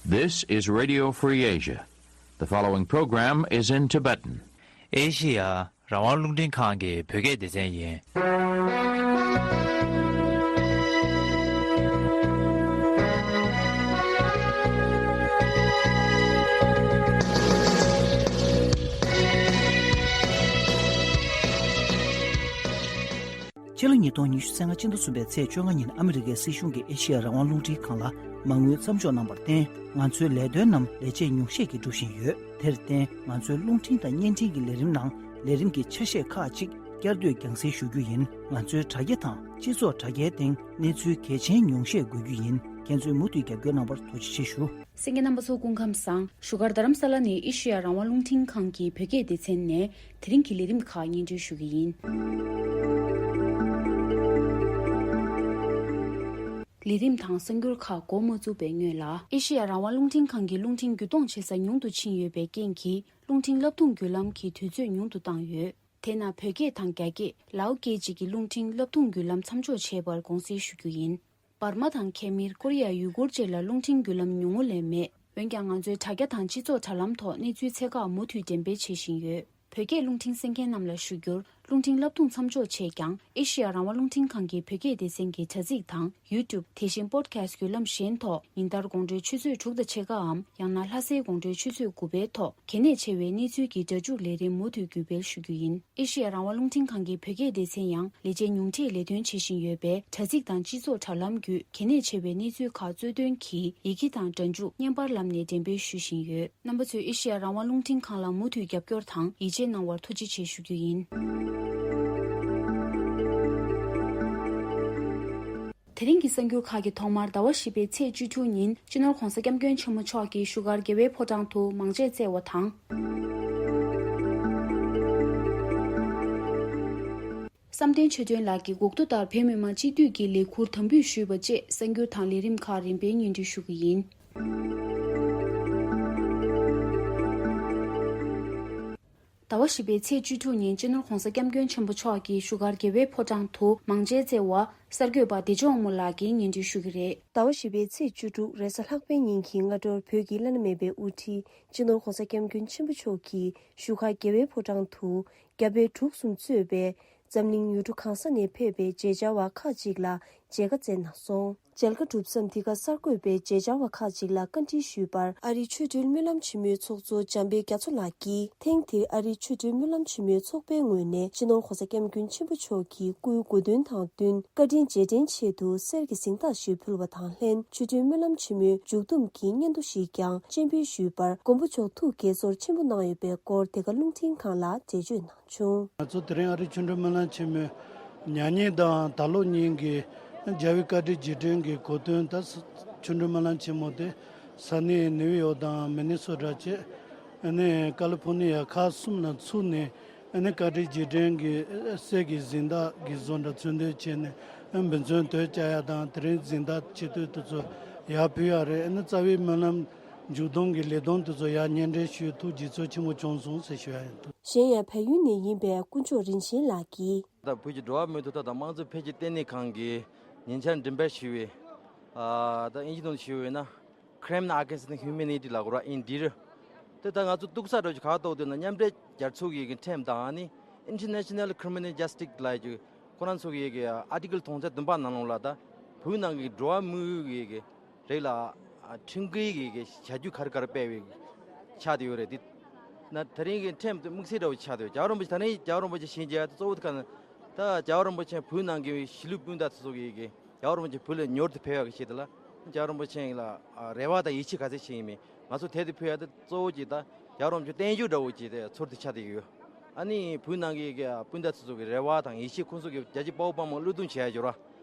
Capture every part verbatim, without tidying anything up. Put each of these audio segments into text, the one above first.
This is Radio Free Asia. The following program is in Tibetan. ཨེ་ཤི་ཡ་རང་དབང་རླུང་འཕྲིན་ཁང་གི་བོད་སྐད་སྡེ་ཚན་ཡིན། ཕྱི་ལོ་ཉིས་སྟོང་ཉི་ཤུ་རྩ་ལྔ་སྤྱི་ཟླ་གསུམ་པའི་ཚེས་བཅོ་ལྔ་ཉིན་ཨ་མི་རི་ཀའི་སྲིད་གཞུང་གིས་ཨེ་ཤི་ཡ་རང་དབང་རླུང་འཕྲིན་ཁང་ལ་མ་དངུལ་མཚམས་འཇོག་གནང་བར་བརྟེན། ང་ཚོའི་ལས་དོན་རྣམས་ལས་བྱེད་ཉུང་ཤས་ཀྱིས་སྒྲུབ་བཞིན་ཡོད། དེར་བརྟེན། ང་ཚོའི་རླུང་འཕྲིན་དང་བརྙན་འཕྲིན་གྱི་ལས་རིམ་ནང་ལས་རིམ་གྱི་ཆ་ཤས་ཁག་ཅིག་བསྐྱར་ཟློས་རྒྱང་སྲིང་ཞུ་རྒྱུ་ཡིན། ང་ཚོའི་དྲ་རྒྱ་དང་སྤྱི་ཚོགས་དྲ་རྒྱའི་སྟེང་གནས་ཚུལ་གལ་ཆེན་ཉུང་ཤས་འགོད་རྒྱུ་ཡིན། ཁྱེད་ཚོས་མུ་མཐུད་རྒྱབ་སྐྱོར་གནང་བར་ཐུགས་རྗེ་ཆེ་ཞུ། གསན་མཁན་རྣམ་པ་ཚོ་སྐུ་ཁམས་བཟང་། བཞུགས་སྒར་རྡ་རམ་ས་ལ་ནས་ཨེ་ཤེ་ཡ་རང་དབང་རླུང་འཕྲིན་ཁང་གི་བོད་སྐད་སྡེ་ཚན་ནས་དེ་རིང་གི་ལས་རིམ་ཁག་སྙན་སྒྲོན་ཞུ་གི་ཡིན། ལས་རིམ་དང་གསར་འགྱུར་ཁག་འགོ་མ་བཙུགས་པའི་སྔོན་ལ། ཨེ་ཤེ་ཡ་རང་དབང་རླུང་འཕྲིན་ཁང་གི་རླུང་འཕྲིན་བརྒྱུད་གཏོང་བྱེད་ས་ཉུང་དུ་ཕྱིན་ཡོད་པའི་རྐྱེན་གྱིས། རླུང་འཕྲིན་བསླབ་ཐོངས་བརྒྱུད་ལམ་གྱི་དུས་ཚོད་ཉུང་དུ་བཏང་ཡོད། དེས་ན་བོད་སྐད་དང་རྒྱ་སྐད། ལའོ་སྐད་བཅས་ཀྱི་རླུང་འཕྲིན་བསླབ་ཐོངས་བརྒྱུད་ལམ་མཚམས་འཇོག་བྱས་པར་དགོངས་སེལ་ཞུ་རྒྱུ་ཡིན། འབར་མ་དང་ཁེ་མིར། ཀོ་རི་ཡ། ཡུ་གུར་བཅས་ལ་རླུང་འཕྲིན་བརྒྱུད་ལམ་ཉུང་ངུ་ལས་མེད། འོན་ཀྱང་ང་ཚོའི་དྲ་རྒྱ་དང་སྤྱི་ཚོགས་དྲ་ལམ་ཐོག་གནས་ཚུལ་ཚད་བཀག་མུ་མཐུད་འགྲེམས་སྤེལ་བྱེད་བཞིན་ཡོད། བོད་སྐད་རླུང་འཕྲིན་གསན་མཁན་རྣམས་ལ་ཞུ་རྒྱུར། རླུང་འཕྲིན་བསླབ་ཐོངས་མཚམས་འཇོག་བྱས་ཀྱང་། ཨེ་ཤེ་ཡ་རང་དབང་རླུང་འཕྲིན་ཁང་གི་བོད་སྐད་སྡེ་ཚན་གྱི་དྲ་ཚིགས་དང་ཡུ་ཊུབ། དེ་བཞིན་པོ་ཌི་ཁེ་སི་ཊི་བརྒྱུད་ལམ་གཞན་ཐོག་ཉིན་ལྟར་དགོང་དྲོའི་ཆུ་ཚོད་དྲུག་དང་ཕྱེད་ཀའམ། ཡང་ན་ལྷ་སའི་དགོང་དྲོའི་ཆུ་ཚོད་དགུ་པའི་ཐོག་གལ་གནད་ཆེ་བའི་གནས་ཚུལ་གྱི་སྒྲ་འཇུག་ལས་རིམ་མུ་མཐུད་བརྒྱུད་སྤེལ་ཞུ་རྒྱུ་ཡིན། ཨེ་ཤེ་ཡ་རང་དབང་རླུང་འཕྲིན་ཁང་གི་བོད་སྐད་སྡེ་ཚན་ཡང་ལས་བྱེད་ཉུང་འཕྲིས་ལས་དོན་བྱེད་བཞིན་ཡོད་པས། དྲ་ཚིགས་དང་སྤྱི་ཚོགས་དྲ་ལམ་བརྒྱུད་གལ་གནད་ཆེ་བའི་གནས་ཚུལ་ཁག་གཙོ་དོན་གྱིས་ཡི་གེ་དང་སྒྲ་འཇུག་བརྙན་པར་ལམ་ནས་འགྲེམས་སྤེལ་ཞུ་བཞིན་ཡོད། རྣམ་པ་ཚོས་ཨེ་ཤེ་ཡ་རང་དབང་རླུང་འཕྲིན་ཁང་ལ་མུ་མཐུད་རྒྱབ་སྐྱོར་དང་ཡིད་ཆེས་གནང་བར་ཐུགས་རྗེ་ཆེ་ཞུ་རྒྱུ་ཡིན། དེ་རིང་གི་གསར་འགྱུར་ཁག་གི་ཐོག་མར་ཟླ་བ་བཞི་པའི་ཚེས་བཅུ་དྲུག་ཉིན་སྤྱི་ནོར་༧གོང་ས་༧སྐྱབས་མགོན་ཆེན་པོ་མཆོག་གིས་བཞུགས་སྒར་རྒྱལ་བའི་ཕོ་བྲང་དུ་མང་ཆེད་བསྩལ་བ་དང་། བསམ་གཏན་ཆོས་སྒྲོན་ལགས་ཀྱིས་འགོ་ཐོག་ལྟར་བོད་མི་མང་སྤྱི་འཐུས་ཀྱི་ལས་འཁུར་དམ་འབུལ་ཞུས་པ་བཅས་གསར་འགྱུར་དང་ལས་རིམ་ཁག་རིམ་པས་སྙན་སྒྲོན་ཞུ་གི་ཡིན། ཟླ་བ་བཞི་པའི་ཚེས་བཅུ་དྲུག་ཉིན་སྤྱི་ནོར་༧གོང་ས་༧སྐྱབས་མགོན་ཆེན་པོ་མཆོག་གིས་བཞུགས་སྒར་རྒྱལ་བའི་ཕོ་བྲང་དུ་མང་ཆེད་བསྩལ་བ་གསར་འགོད་པ་བདེ་མཆོག་དབང་མོ་ལགས་ཀྱིས་སྙན་སྒྲོན་ཞུ་གི་རེད། ཟླ་བ་བཞི་པའི་ཚེས་བཅུ་དྲུག་རེས་གཟའ་ལྷག་པའི་ཉིན་གྱི་སྔ་དྲོར་བོད་ཀྱི་བླ་ན་མེད་པའི་དབུ་ཁྲིད་སྤྱི་ནོར་༧གོང་ས་༧སྐྱབས་མགོན་ཆེན་པོ་མཆོག་གིས་བཞུགས་སྒར་རྒྱལ་བའི་ཕོ་བྲང་དུ་རྒྱ་བལ་འབྲུག་གསུམ་གཙོས་པའི་འཛམ་གླིང་ཡུལ་གྲུ་གང་ས་ནས་ཕེབས་པའི་མཇལ་བཅར་བ་ཁག་ཅིག་ལ་མཇལ་ཁ་བསྩལ་གནང་སོང་། མཇལ་ཁ་གྲུབ་མཚམས་འདི་ག་གསར་འགོད་པས་མཇལ་བཅར་བ་ཁག་ཅིག་ལ་བཀའ་འདྲི་ཞུས་པར། ཨ་རིའི་ཆོས་འབྲེལ་སྨོན་ལམ་ཆེན་མོའི་ཚོགས་གཙོ་འཇམ་དཔལ་རྒྱ་མཚོ་ལགས་ཀྱིས། ཐེངས་འདིར་ཨ་རིའི་ཆོས་འབྲེལ་སྨོན་ལམ་ཆེན་མོའི་ཚོགས་པའི་ངོས་ནས་སྤྱི་ནོར་༧གོང་ས་༧སྐྱབས་མགོན་ཆེན་པོ་མཆོག་གི་སྐུའི་གོ་སྟོན་དང་བསྟུན། བཀའ་དྲིན་རྗེས་དྲན་ཆེད་དུ་གསེར་གྱི་གཟེངས་རྟགས་ཤིག་ཕུལ་བ་དང་ལྷན། ཆོས་འབྲེལ་སྨོན་ལམ་ཆེན་མོའི་མཇུག་བསྡོམས་ཀྱི་སྙན་ཐོ་ཞིག་ཀྱང་སྤྱན་འབུལ་ཞུས་པར། མགོན་པོ་མཆོག་ཐུགས་དགྱེས་ཚོར་ཆེན་པོ་གནང་ཡོད་པའི་སྐོར་འདི་ག་རླུང་འཕྲིན་ཁང་ལ་འགྲེལ་བརྗོད་གནང་། བྱུང་། ང་ཚོ་དེ་རིང་ཨ་རིའི་ཆོས་འབྲེལ་སྨོན་ལམ་ཆེན་མོའི་ཉེ་ཉིན་དང་ད་ལོ་ཉིན་གྱི་རྒྱལ་བའི་བཀའ་དྲིན་རྗེས་དྲན་གྱི་གོ་སྟོན། ད་ཆོས་འབྲེལ་སྨོན་ལམ་ཆེན་མོ་དེ་ས་གནས་ནིའུ་ཡོག་དང་མི་ནི་སོ་ཊ་བཅས་ཨ་ནི་ཀ་ལི་ཕོར་ནི་ཡ་ཁག་གསུམ་ལ་ཚུགས་ནས་ཨ་ནི་བཀའ་དྲིན་རྗེས་དྲན་གྱི་གསེར་གྱི་གཟེངས་རྟགས་ཀྱི་བཟོ་འདྲ་ཚོན་འདོན་བྱས་ནས་འབུལ་ཚོན་དོད་བཅག་ཡ་དང་། དེ་རིང་གཟེངས་རྟགས་ཆེ་བསྟོད་དེ་ཚོ་ཡར་ཕུལ་ཡ་རེད། ཨ་ནི་རྩ་བའི་སྨོན་ལམ་མཇུག་བསྡོམས་ཀྱི་ལས་བསྡོམས་དེ་ཚོ་ཡར་སྙན་སྒྲོན་ཞུས། ཐུགས་དགྱེས་ཚོར་ཆེན་པོ་བྱུང་སོང་ཟེར་ཞུ་ཡ་ཡིན། གཞན་ཡང་བལ་ཡུལ་ནས་ཡིན་པའི་དཀོན་མཆོག་རིན་ཆེན་ལགས་ཀྱིས། ད་བོད་ཀྱི་འགྲོ་བ་མིའི་ཐོབ་ཐང་དང་དམངས་གཙོའི་འཕེལ་རྒྱས་ལྟེ་གནས་ཁང་གིས་ཉེ་ཆར་འགྲེམས་སྤེལ་ཞུས་པའི། ཨ། ད་དབྱིན་ཇིའི་ནང་ཞུས་པ་ཡིན་ན། Crime Against Humanity ལབ་དགོས་རེད་པ། ཨིན་ཌི་རེད། དེ་ད་ང་ཚོ་སྡུག་ས་འདྲ་བོ་ཞིག་ག་རེ་རྟོགས་བསྡད་ན། མཉམ་འབྲེལ་རྒྱལ་ཚོགས་ཀྱི་ཁྲིམས་དང་ཨ་ནི་International Criminal Justice ལབ་ཀྱི་ཁོ་རང་ཚོ་གི་ཡི་གེ་ཨར་ཊི་ཀལ་དོན་ཚན་བདུན་པ་ནང་ལོགས་ལ། ད་བོད་ནང་གི་འགྲོ་བ་མིའི་ཡི་གེ་རིགས་ལ་ཁྲིམས་འགལ་གྱི་བྱ་སྤྱོད་ག་རེ་ག་རེ་སྤེལ་བའི་ཆགས་བསྡད་ཡོད་རེད། དེ་ན་དེ་རིང་གི་ཁྲིམས་དེ་དམིགས་བསལ་འདྲ་བོ་ཆགས་བསྡད་ཡོད། རྒྱལ་བ་རིན་པོ་ཆེ། ད་རིང་རྒྱལ་བ་རིན་པོ་ཆེ་ཞལ་མཇལ་ཡ་དེ་གཙོ་བོ་དེ་ག་ན། ད་རྒྱལ་བ་རིན་པོ་ཆེ་བོད་ནང་གི་གཞིས་ལུས་སྤུན་ཟླ་དེ་ཚོ་གི་གི་རྒྱལ་བ་རིན་པོ་ཆེ་བོད་ལ་མྱུར་དུ་ཕེབས་ཡག་གི་ཆེད་དུ་ལ། རྒྱལ་བ་རིན་པོ་ཆེ་ལ་རེ་བ་དང་ཡིད་ཆེས་ག་ཚད་བྱེད་ཡིན་མིན། ང་ཚོ་དེ་དེ་ཕུལ་ཡག་དེ་གཙོ་བོ་གཅིག་ད་རྒྱལ་བ་རིན་པོ་ཆེ་བརྟན་བཞུགས་འདྲ་བོ་གཅིག་དེ་ཚུལ་དུ་ཆགས་བསྡད་ཡོད། ཨ་ནི་བོད་ནང་གི་གི་སྤུན་ཟླ་དེ་ཚོ་གི་རེ་བ་དང་ཡིད་ཆེས། ཁོང་ཚོ་གི་རྒྱལ་གཅེས་དཔའ་བོ་དཔའ་མོ་བློས་གཏོང་བྱེད་ཡག་འབྱོར་བ།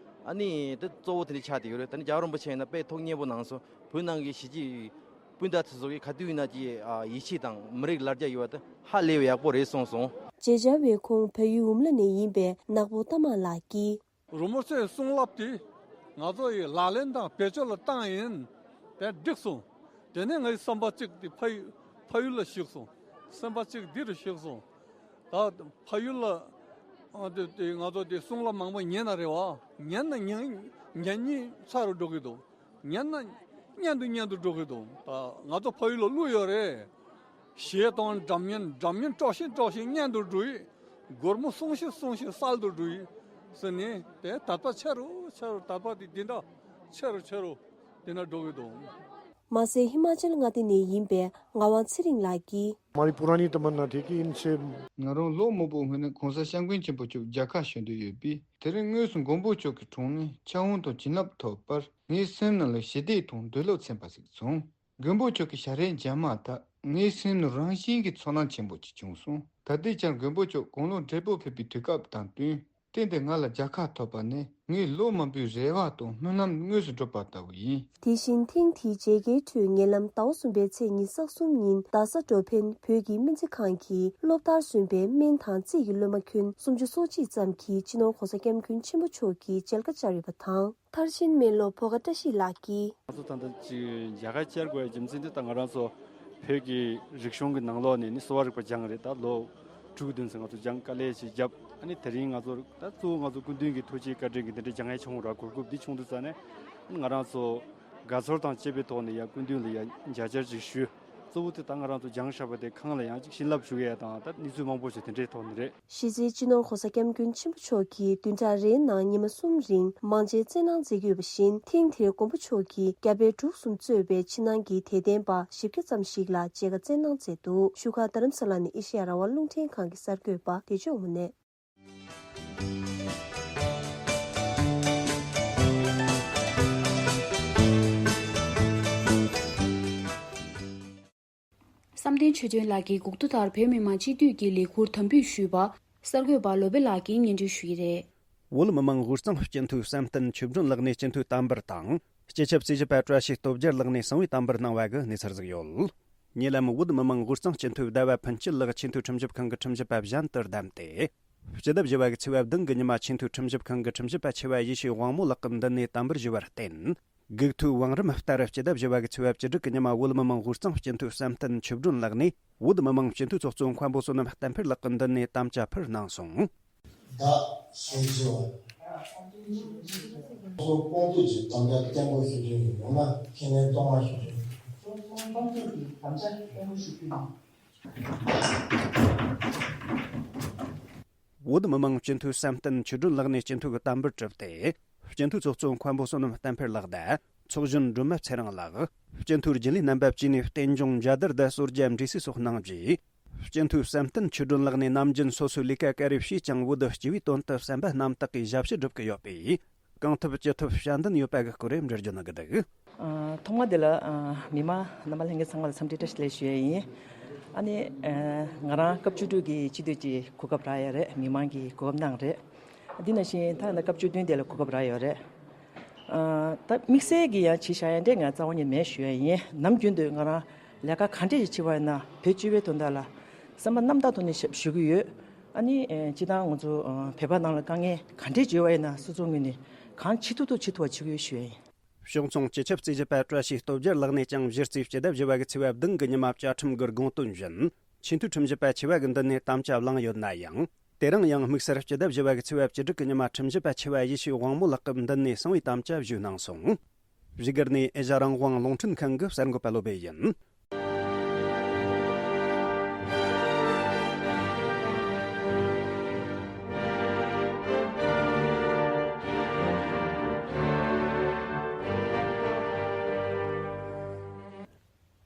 ཨ་ནི་དེ་གཙོ་བོ་དེ་འདྲ་ཆགས་བསྡད་ཡོད་རེད། ད་ནི་རྒྱལ་བ་རིན་པོ་ཆེ་ཡིན་ན་དཔེ་ཐུགས་མཉེས་པོ་གནང་སོང་། བོད་ནང་གི་གཞིས་བྱེས་སྤུན་ཟླ་དེ་ཚོ་གིས་ག་དུས་ཡིན་ན་ཅིག་ཨ་ཡིད་ཆེས་དང་མི་རིགས་ལ་རྒྱ་ཡོད་པ་དེ་ཧ་ལས་པའི་ཡག་པོ་རེད་གསུངས་སོང་། མཇལ་བཅར་བའི་ཁོངས་བལ་ཡུལ་འོམ་ལ་ནས་ཡིན་པའི་ནག་པོ་རྟ་མང་ལགས་ཀྱིས། རིན་པོ་ཆེའི་གསུང་རབ་དེ་ང་ཚོ་ཡིས་ལག་ལེན་དང་བེད་སྤྱོད་ལ་བཏང་ཡིན། དེ་འགྲིག་སོང་། དེ་ནས་ངའི་བསམ་པ་གཅིག་དེ་ཕ་ཡུལ་ཕ་ཡུལ་ལ་གཞིགས་སོང་། བསམ་པ་གཅིག་འདི་རུ་གཞིགས་སོང་། ད་ཕ་ཡུལ་ལ་ཨ་དེ་དེ་ང་ཚོ་དེ་གསུང་རབ་མང་པོ་ཉན་ན་རེད་བ། ཉན་ན་ཉན་ཉན་ཉན་ཚར་རུ་འགྲོ་གི་འདུག་ཉན་ན། སྔོན་དུ་སྔོན་དུ་འགྲོ་གི་འདུག་ད་ང་ཚོ་ཕ་ཡུལ་ལ་གླུ་ཡོད་རེད། གཞས་དང་འདྲ་མཉམ་འདྲ་མཉམ་སྐྲག་བཞིན་སྐྲག་བཞིན་སྔོན་དུ་འགྲོ་ཡི། སྒོར་མོ་སོང་ཞིག་སོང་ཞིག་གསར་དུ་འགྲོ་ཡི། ཟེར་ནས་དེ་དད་པ་ཆེ་རུ་ཆེ་རུ་དད་པ་དེ་འདི་འདྲ་ཆེ་རུ་ཆེ་རུ་དེ་འདྲ་འགྲོ་གི་འདུག་མ་ཟད་ཧི་མ་ཅལ་མངའ་སྡེ་ནས་ཡིན་པའི་ངག་དབང་ཚེ་རིང་ལགས་ཀྱིས། हमारी पुरानी तमन्ना थी कि इनसे ང་རང་ལོ་མང་པོའི་སྔོན་ནས་གོང་ས་སྐྱབས་མགོན་ཆེན་པོ་མཆོག་མཇལ་ཁ་ཞུ་འདོད་ཡོད་པས། དེ་རིང་དངོས་སུ་མགོན་པོ་མཆོག་གི་དྲུང་ནས་ཕྱག་དབང་དང་བྱིན་རླབས་ཐོབ་པར་ངའི་སེམས་ནང་ལ་ཞི་བདེ་དང་འདོད་བློ་ཚིམ་པ་ཞིག་བྱུང་། མགོན་པོ་མཆོག་གི་ཞལ་རས་མཇལ་མ་ཐག་ངའི་སེམས་ནང་རང་བཞིན་གྱིས་ཚོར་སྣང་ཆེན་པོ་ཅིག་བྱུང་སོང་། ད་ལྟའི་ཆར་མགོན་པོ་མཆོག་དགུང་ལོ་བགྲེས་པོ་ཕེབས་པའི་དུས་སྐབས་དང་བསྟུན། རྟེན་དེ་ང་ལ་མཇལ་ཁ་ཐོབ་པ་ནི་ངའི་ལོ་མང་པོའི་རེ་བ་དང་སྨོན་ལམ་དངོས་སུ་འགྲུབ་པ་ལྟ་བུ་ཡིན། དེ་བཞིན་ཐེངས་དེའི་མཇལ་ཁའི་ཁྲོད་ཉེ་ལམ་ཟླ་བ་གསུམ་པའི་ཚེས་ཉི་ཤུ་རྩ་གསུམ་ཉིན་རྡ་ས་འགྲོ་ཕན་བོད་ཀྱི་སྨན་རྩིས་ཁང་གིས་སློབ་མཐར་སོན་པའི་སྨན་དང་རྩིས་ཀྱི་སློབ་མ་ཁྱོན་སུམ་ཅུ་སོ་གཅིག་ཙམ་གྱིས་སྤྱི་ནོར་༧གོང་ས་༧སྐྱབས་མགོན་ཆེན་པོ་མཆོག་གི་མཇལ་ཁ་བཅར་ཡོད་པ་དང་། མཐར་ཕྱིན་སྨན་སློབ་བྷོ་ཁ་བཀྲ་ཤིས་ལགས་ཀྱིས། ང་ཚོ་ད་ལྟ་ཅིག་མཇལ་ཁ་བཅར་དགོས་ཡ་རྒྱུ་མཚན་དེ་ད་ང་རང་ཚོ་བོད་ཀྱི་རིག་གཞུང་གི་ནང་ལོགས་ནས་ནི་གསོ་བ་རིག་པ་སྦྱངས་རེད། ད་ལོ་དྲུག་བདུན་ཙམ་ང་ཚོ་སྦྱངས་དཀའ་ལས་ཅིག་བརྒྱབ། ཨ་ནི་དེ་རིང་ང་ཚོ་ད་གཙོ་བོ་ང་ཚོ་སྐུ་མདུན་གྱི་ཐུགས་རྗེ་བཀའ་དྲིན་གྱི་འདི་འདྲའི་སྦྱང་ཡ་བྱུང་ར། གོ་སྐབས་འདི་བྱུང་དུས་ཙ་ནས་ང་རང་ཚོ་དགའ་ཚོར་དང་བཅས་པའི་ཐོག་ནས་ཡ་སྐུ་མདུན་ལ་ཡ་མཇལ་བཅར་ཅིག་ཞུས། གཙོ་བོ་དེ་ད་ང་རང་ཚོ་སྦྱངས་བཞག་པ་དེ་ཁང་ལ་ཡང་ཅིག་བྱིན་རླབས་ཞུ་ཡས་དང་ད་གནས་ཚུལ་མང་པོ་ཞིག་དེ་འདྲའི་ཐོག་ནས་རེད། གཞི་རྩའི་སྤྱི་ནོར་༧གོང་ས་༧སྐྱབས་མགོན་ཆེན་པོ་མཆོག་གིས་བདུན་ཕྲག་རེའི་ནང་ཉི་མ་གསུམ་རིང་མང་མཇལ་སྩལ་གནང་མཛད་ཀྱི་ཡོད་པ་བཞིན། ཐེངས་འདིར་མགོན་པོ་མཆོག་གིས་རྒྱ་བལ་འབྲུག་གསུམ་གཙོས་པའི་ཕྱི་ནང་གི་དད་ལྡན་པ་བཞི་བརྒྱ་ཙམ་ཞིག་ལ་མཇལ་ཁ་སྩལ་གནང་མཛད་འདུག་བཞུགས་སྒར་རྡ་རམ་ས་ལ་ནས་ཨེ་ཤེ་ཡ་རང་དབང་རླུང་འཕྲིན་ཁང་གི་གསར་འགོད་པ་བདེ་མཆོག་དངོས་གནས། བསམ་གཏན་ཆོས་སྒྲོན་ལགས་ཀྱིས་གོ་ཐོས་ལྟར་བོད་མི་མང་སྤྱི་འཐུས་ཀྱི་ལས་ཁུར་དམ་འབུལ་ཞུས་པ། གསར་འགོད་པ་བློ་བྷེ་ལགས་ཀྱིས་སྙན་སྒྲོན་ཞུ་ཡི་རེད། བོད་མི་མང་དབུས་གཙང་སྤྱི་འཐུས་བསམ་གཏན་ཆོས་སྒྲོན་ལགས་ནས་སྤྱི་འཐུས་དམ་པར་དང་། སྤྱི་ཁྱབ་རྩིས་ཞིབ་པ་བཀྲ་ཤིས་སྟོབས་རྒྱལ་ལགས་ནས་གསང་བའི་དམ་པར་གནང་བ་གི་གནས་ཚུལ་ཟིག་ཡོད། ཉེ་ལམ་བོད་མི་མང་དབུས་གཙང་སྤྱི་འཐུས་ཟླ་བ་ཕུན་སྐྱིད་ལགས་ཆེས་མཐོའི་ཁྲིམས་ཞིབ་ཁང་གི་ཁྲིམས་ཞིབ་པ་གཞན་དུ་བདམས་ཏེ། སྤྱི་ཟླ་བཞི་བ་གི་ཚེས་པ་བདུན་གི་ཉི་མ་ཆེས་མཐོའི་ཁྲིམས་ཞིབ་ཁང་གི་ཁྲིམས་ཞིབ་པ་ཆེ་བ་ཡེ་ཤེས་དབང་མོ་ལགས་ཀྱི་མདུན་ནས་དམ་པར་ཞུས་པར་བརྟེན། སྒུག་ཐོའི་བང་རིམ་ལྟར་སྤྱི་ཟླ་བཞི་བ་གི་ཚེས་པ་བཅུ་དྲུག་གི་ཉི་མ་བོད་མི་མང་དབུས་གཙང་སྤྱི་འཐུས་བསམ་གཏན་ཆོས་སྒྲོན་ལགས་ནས་བོད་མི་མང་སྤྱི་འཐུས་ཚོགས་གཙོ་མཁན་པོ་བསོད་ནམས་བསྟན་འཕེལ་ལགས་ཀྱི་མདུན་ནས་དམ་བཅའ་ཕུལ་གནང་སོང་། བདག་སོགས་ཀྱི་བ། སོགས་སྐོང་དུས་ཀྱི་དམ་བཅའ་བརྟན་པོ་ཞིག་ཡིན་ཡོང་ན་ཁས་ལེན་གཏོང་བ་ཞིག་རེད། སོགས་སྐོང་དུས་ཀྱི་དམ་བཅའ་བརྟན་པོ་ཞིག་ཡིན། བོད་མི་མང་སྤྱི་འཐུས་བསམ་གཏན་ཆོས་སྒྲོན་ལགས་ནས་སྤྱི་འཐུས་ཀྱི་དམ་པར་གྲུབ་སྟེ། སྤྱི་འཐུས་ཚོགས་གཙོ་མཁན་པོ་བསོད་ནམས་བསྟན་འཕེལ་ལགས་དང་། ཚོགས་གཞོན་སྒྲོལ་མ་ཚེ་རིང་ལགས། སྤྱི་འཐུས་རྒྱུན་ལས་རྣམ་པ་བཅས་ནས་རྟེན་འབྱུང་མཇལ་དར་དང་གསོལ་ཇ་འབྲས་སིལ་སོགས་གནང་རྗེས། སྤྱི་འཐུས་བསམ་གཏན་ཆོས་སྒྲོན་ལགས་ནས་ནམ་རྒྱུན་སོ་སོའི་ལས་ཀ་ག་རེ་བྱས་ཀྱང་བོད་སྤྱི་བའི་དོན་དུ་བསམ་པ་རྣམ་དག་གིས་ཞབས་ཕྱི་སྒྲུབ་ཀྱི་ཡོད་པས། གང་ཐུབ་ཅི་ཐུབ་ཞལ་འདོན་ཡོད་པ་གི་སྐོར་འགྲེལ་བརྗོད་གནང་གི་འདུག་ཨ། ཐོག་མ་དེ་ལ་ཨ་མི་མང་རྣམ་པ་ལྷན་རྒྱས་ཚང་མ་ལ་འཚམས་འདྲི་བཀྲ་ཤིས་བདེ་ལེགས་ཞུ་ཡས་ཡིན། ཨ་ནི་ཨ་ང་རང་སྐབས་བཅུ་དྲུག་གི་སྤྱི་འཐུས་ཀྱི་གོ་སྐབས་རག་ཡས་རེད། མི་མང་གིས་གོ་སྐབས་གནང་རེད། འདི་ནང་བཞིན་ཐ་ན་སྐབས་བཅུ་བདུན་དེ་ལ་གོ་སྐབས་རག་ཡོད་རེད། ཨ་ད་དམིགས་བསལ་གྱི་ཡང་བྱས་བཞག་ཡས་འདྲ་ང་རྩ་བ་ནས་མེད་ཞུ་ཡས་ཡིན། ནམ་རྒྱུན་དུ་ང་རང་ལས་ཀ་ག་འདྲས་ཞིག་བྱེད་པ་ཡིན་ན་བོད་སྤྱི་བའི་དོན་དག་ལ་བསམ་པ་རྣམ་དག་ཐོག་ནས་ཞབས་ཞུ་གི་ཡོད། ཨ་ནི་ཨ་སྤྱིར་བཏང་ང་ཚོ་ཨ་བོད་པ་ནང་ལ་དཀའ་ངལ་ག་འདྲས་ཡོད་པ་ཡིན་ན་སོ་སོའི་ངོས་ནས་གང་བྱེད་ཐུབ་ཐུབ་བྱེད་ཐུབ་པ་བྱེད་ཀྱི་ཡོད་ཞུ་ཡས་ཡིན། གཞུང་ཚོགས་སྤྱི་ཁྱབ་རྩིས་ཞིབ་པ་བཀྲ་ཤིས་སྟོབས་རྒྱལ་ལགས་ནས་ཀྱང་གཞི་རྩའི་སྤྱི་ཟླ་བཞི་བ་གི་ཚེས་པ་བདུན་གི་ཉི་མ་བཅའ་ཁྲིམས་ཀྱི་དགོངས་དོན་བཞིན་ཆེས་མཐོའི་ཁྲིམས་ཞིབ་པ་ཆེ་བ་གི་མདུན་ནས་དམ་བཅའ་བླངས་ཡོད་ན་ཡང་། དེ་རིང་ཡང་དམིགས་བསལ་སྤྱི་ཟླ་བཞི་བ་གི་ཚེས་པ་བཅུ་དྲུག་གི་ཉི་མ་ཁྲིམས་ཞིབ་པ་ཆེ་བ་ཡེ་ཤེས་དབང་མོ་ལགས་ཀྱི་མདུན་ནས་གསང་བའི་དམ་བཅའ་ཞུས་གནང་སོང་། བཞུགས་སྒར་ནས་ཨེ་ཤ་རང་དབང་རླུང་འཕྲིན་ཁང་གི་གསར་འགོད་པ་བློ་བྷེ་ཡིན།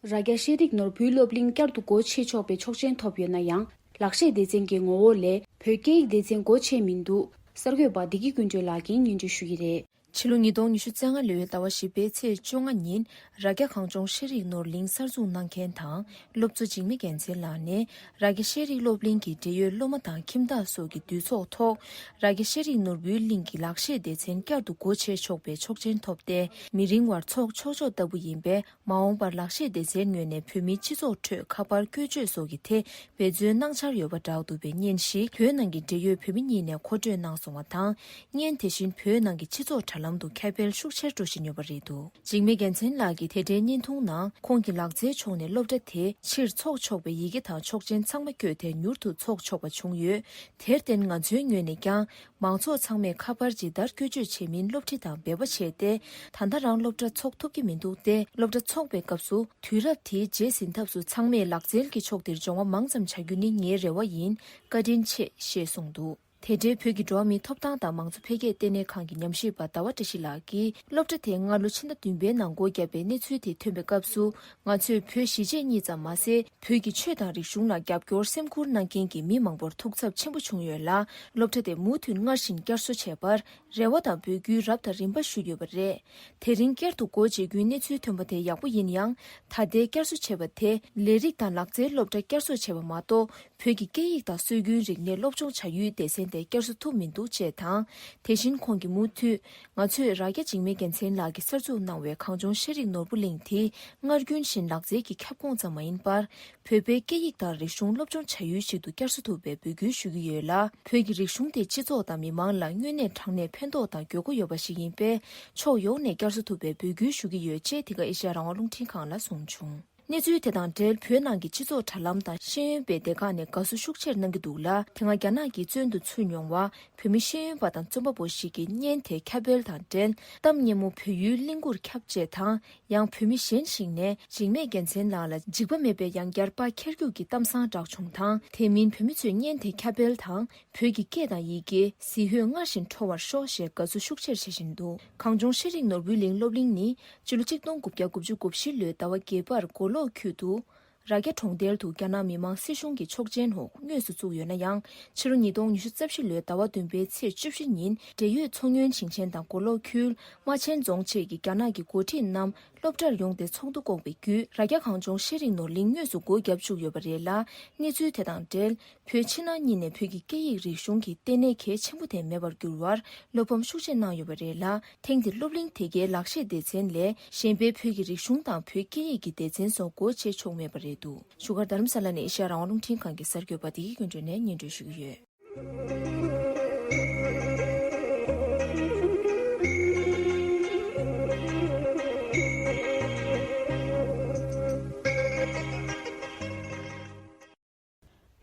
རྭ་རྒྱ་ཤེས་རིག་ནོར་བུའི་སློབ་གླིང་བསྐྱར་དུ་སྒོ་ཕྱེ་ཆོག་པའི་ཆོག་མཆན་ཐོབ་ཡོད་ན་ཡང་། ལག་ཤེས་སྡེ་ཚན་གྱི་ངོ་བོ་ལས་བོད་སྐད་ཡིག་སྡེ་ཚན་སྒོ་ཕྱེ་མི་འདུག་གསར་འགོད་པ་བདེ་སྐྱིད་ཀུན་སྒྲོན་ལགས་ཀྱིས་སྙན་སྒྲོན་ཞུ་གི་རེད། ཕྱི་ལོ་ཉིས་སྟོང་ཉི་ཤུ་རྩ་ལྔ་ལོའི་ཟླ་བ་བཞི་པའི་ཚེས་བཅོ་ལྔ་ཉིན་རྭ་རྒྱ་གངས་ལྗོངས་ཤེས་རིག་ནོར་གླིང་གསར་འཛུགས་གནང་མཁན་དང་སློབ་གཙོ་འཇིགས་མེད་རྒྱལ་མཚན་ལགས་ནས་རྭ་རྒྱ་ཤེས་རིག་སློབ་གླིང་གི་འབྲེལ་ཡོད་སློབ་མ་དང་ཁྱིམ་བདག་སོགས་ཀྱི་འདུས་ཚོགས་ཐོག་རྭ་རྒྱ་ཤེས་རིག་ནོར་བུའི་གླིང་གི་ལག་ཤེས་སྡེ་ཚན་བསྐྱར་དུ་སྒོ་ཕྱེ་ཆོག་པའི་ཆོག་མཆན་ཐོབ་སྟེ། མི་རིང་བར་ཚོགས་ཆོག་ཆོག་ལྟ་བུ་ཡིན་པས། མ་འོངས་པར་ལག་ཤེས་སྡེ་ཚན་ངོས་ནས་བོད་མིའི་སྤྱི་ཚོགས་ཁྲོད་ཁ་པར་བཀོལ་སྤྱོད་སོགས་ཀྱི་ཐད་འབད་བརྩོན་གནང་འཆར་ཡོད་པ་འདྲ་འདུག་པའི་བརྙན་ཞིག་བོད་ནང་གི་འབྲེལ་ཡོད་བོད་མི་གཉིས་ནས་མཁོ་སྤྲོད་གནང་སོང་བ་དང་། བརྙན་དེ་བཞིན་བོད་ནང་གི་སྤྱི་ཚོགས་དྲ་ལམ། ལམ་དུ་ཁྱབ་སྤེལ་ཤུགས་ཆེར་འགྲོ་བཞིན་ཡོད་པ་རེད་འདུག་འཇིགས་མེད་རྒྱལ་མཚན་ལགས་ཀྱིས་དེ་འབྲེལ་བརྙན་ཐུང་ནང་ཁོང་གི་ལག་རྩལ་ཕྱོགས་ནས་སློབ་གྲྭ་དེས་ཕྱིར་འཚོགས་ཆོག་པའི་ཡི་གེ་དང་ཆོག་མཆན་ཚང་མ་བསྐྱོད་དེ་མྱུར་དུ་འཚོགས་ཆོག་པ་བྱུང་ཡོད། དེར་བརྟེན་ང་ཚོའི་ངོས་ནས་ཀྱང་མང་ཚོགས་ཚང་མས་ཁ་པར་ཇི་ལྟར་བཀོལ་སྤྱོད་བྱེད་མིན་སློབ་ཁྲིད་དང་འབད་པ་བྱས་ཏེ། ད་ལྟ་རང་སློབ་གྲྭ་འཚོགས་ཐུབ་ཀྱི་མི་འདུག་སྟེ། སློབ་གྲྭ་འཚོགས་པའི་སྐབས་སུ་དུས་རབས་དེའི་རྗེས་ཟིན་ཐབས་སུ་ཚང་མས་ལག་རྩལ་གྱི་ཕྱོགས་དེར་སྦྱོང་བ་མང་ཙམ་བྱ་རྒྱུ་ནི་ངའི་རེ་བ་ཡིན། བཀའ་དྲིན་ཆེ་ཞེས་གསུངས་འདུག་དེ་འབྲེལ་བོད་ཀྱི་འགྲོ་བ་མིའི་ཐོབ་ཐང་དང་མང་གཙོ་འཕེལ་རྒྱས་ལྟེ་གནས་ཁང་གི་ཉམས་ཞིབ་པ་ཟླ་བ་བཀྲ་ཤིས་ལགས་ཀྱིས། སློབ་གྲྭ་དེས་སྔ་ལོ་ཕྱི་ཟླ་བདུན་པའི་ནང་སྒོ་བརྒྱབ་པའི་གནས་ཚུལ་དེ་ཐོན་པའི་སྐབས་སུ། ང་ཚོས་བོད་གཞིས་བྱེས་གཉིས་ཙམ་མ་ཟད། བོད་ཀྱི་ཆོས་དང་རིག་གཞུང་ལ་རྒྱབ་སྐྱོར་སེམས་ཁུར་གནང་མཁན་གྱི་མི་མང་པོར་ཐུགས་འཚབ་ཆེན་པོ་བྱུང་ཡོད་ལ། སློབ་གྲྭ་དེ་མུ་མཐུད་སྔར་བཞིན་བསྐྱར་གསོ་བྱས་པར་རེ་བ་དང་འབོད་སྐུལ་རབ་དང་རིམ་པ་ཞུས་ཡོད་པ་རེད། དེ་རིང་བསྐྱར་དུ་སྒོ་འབྱེད་རྒྱུའི་གནས་ཚུལ་ཐོན་པ་དེ་ཡག་པོ་ཡིན་ཡང་། ད་ལྟའི་བསྐྱར་གསོ་བྱས་པ་དེ་ལས་རིགས་དང་ལག་རྩལ་སློབ་གྲྭ་བསྐྱར་གསོ་བྱས་པ་མ་གཏོགས། བོད་ཀྱི་སྐད་ཡིག་དང་སྲོལ་རྒྱུན་རིག་གནས་སློབ་སྦྱོང་བྱ་ཡུལ་སྡེ་ཚན་དེ་བསྐྱར་གསོ་ཐུབ་མི་འདུག་ཅེས་དང་། དེ་བཞིན་ཁོང་གིས་མུ་མཐུད། ང་ཚོས་རྭ་རྒྱ་འཇིགས་མེད་རྒྱལ་མཚན་ལགས་ཀྱིས་གསར་འཛུགས་གནང་བའི་གངས་ལྗོངས་ཤེས་རིག་ནོར་བུ་གླིང་དེ་སྔར་རྒྱུན་བཞིན་ལག་རྩལ་གྱི་ཁྱབ་ཁོངས་ཙམ་མ་ཡིན་པར། བོད་པའི་སྐད་ཡིག་དང་རིག་གཞུང་སློབ་སྦྱོང་བྱ་ཡུལ་ཞིག་ཏུ་བསྐྱར་གསོ་ཐུབ་པའི་འབོད་སྐུལ་ཞུ་གི་ཡོད་ལ། བོད་ཀྱི་རིག་གཞུང་དེ་སྤྱི་ཚོགས་དང་མི་མང་ལ་དངོས་གནས་དྲང་གནས་ཕན་ཐོགས་དང་དགོས་མཁོ་ཡོད་པ་ཞིག་ཡིན་པས། ཕྱོགས་ཡོངས་ནས་བསྐྱར་གསོ་ཐུབ་པའི་འབོད་སྐུལ་ཞུ་གི་ཡོད་ཅེས་དེ་ག་ཨེ་ཤ་ཡ་རང་དབང་རླུང་འཕྲིན་ཁང་ལ་གསུངས་བྱུང་། གནས་ཚུལ་དེ་དང་འབྲེལ་བོད་ནང་གི་སྤྱི་ཚོགས་དྲ་ལམ་དང་ཤེས་ཡོན་པའི་སྡེ་ཁག་ནས་དགའ་བསུ་ཤུགས་ཆེར་གནང་གི་འདུག་ལ། དེ་སྔ་རྒྱ་ནག་གིས་བཙོན་དུ་ཚུད་མྱོང་བ་བོད་མི་ཤེས་ཡོན་པ་དང་རྩོམ་པ་པོ་ཞིག་གི་བརྙན་དེ་ཁྱབ་སྤེལ་དང་འབྲེལ། གཏམ་སྙན་མོ་བོད་ཡུལ་གླིང་སྐོར་ཁྱབ་ཅེས་དང་། ཡང་བོད་མི་གཞན་ཞིག་ནས་འཇིགས་མེད་རྒྱལ་མཚན་ལགས་ལ་འཇིགས་པ་མེད་པའི་ཡང་བསྐྱར་དཔའ་ཁྱེར་རྒྱུག་གི་གཏམ་བཟང་བསྒྲགས་བྱུང་དང་། དེ་མིན་བོད་མི་ཚོས་བརྙན་དེ་ཁྱབ་སྤེལ་དང་། བོད་ཀྱི་སྐད་དང་ཡི་གེ་གཟི་འོད་སྔར་བཞིན་འཕྲོ་བར་ཤོག་ཞེས་དགའ་བསུ་ཤུགས་ཆེར་བྱེད་བཞིན་འདུག་གངས་ལྗོངས་ཤེས་རིག་ནོར་བུའི་གླིང་སློབ་གླིང་ནི་ཕྱི་ལོ་གཅིག་སྟོང་དགུ་བརྒྱ་དགུ་བཅུ་གོ་བཞི་ལོའི་ཟླ་བ་བརྒྱད་པར་མགོ་ལོག་ཁུལ་དུ། རྭ་རྒྱ་གྲོང་རྡལ་དུ་རྒྱ་ནག་མི་དམངས་སྲིད་གཞུང་གི་ཆོག་མཆན་འོག་དངོས་སུ་བཙུགས་ཡོད་ན་ཡང་། ཕྱི་ལོ་ཉིས་སྟོང་ཉི་ཤུ་རྩ་བཞི་ལོའི་ཟླ་བ་བདུན་པའི་ཚེས་བཅུ་བཞི་ཉིན་འབྲེལ་ཡོད་ཚོང་ཉོན་ཞིང་ཆེན་དང་མགོ་ལོག་ཁུལ། རྨ་ཆེན་རྫོང་བཅས་ཀྱི་རྒྱ་ནག་གི་འགོ་ཁྲིད་རྣམས་སློབ་གྲྭར་ཡོང་སྟེ་ཚོགས་འདུ་བསྐོངས་པའི་བརྒྱུད། རྭ་རྒྱ་གངས་ལྗོངས་ཤེས་རིག་ནོར་གླིང་དངོས་སུ་སྒོ་བརྒྱབ་བཅུག་ཡོད་པ་རེད་ལ། གནས་ཚུལ་དེ་དང་འབྲེལ། བོད་ཕྱི་ནང་གཉིས་ནས་བོད་ཀྱི་སྐད་ཡིག་རིག་གཞུང་གི་ལྟེ་གནས་གལ་ཆེན་པོ་དེ་མེད་པར་གྱུར་བར་བློ་ཕམ་ཤུགས་ཆེ་གནང་ཡོད་པ་རེད་ལ། ཐེངས་འདིར་སློབ་གླིང་དེ་གའི་ལག་ཤེས་སྡེ་ཚན་ལས་གཞན་པའི་བོད་ཀྱི་རིག་གཞུང་དང་བོད་སྐད་ཡིག་གི་སྡེ་ཚན་སོགས་སྒོ་ཕྱེ་ཆོག་མེད་པ་རེད་འདུག་བཞུགས་སྒར་རྡ་རམ་ས་ལ་ནས་ཨེ་ཤ་ཡ་རང་དབང་རླུང་འཕྲིན་ཁང་གི་གསར་འགོད་པ་བདེ་སྐྱིད་དགོན་སྒྲོན་ནས་སྙན་སྒྲོན་ཞུ་གི་ཡོད།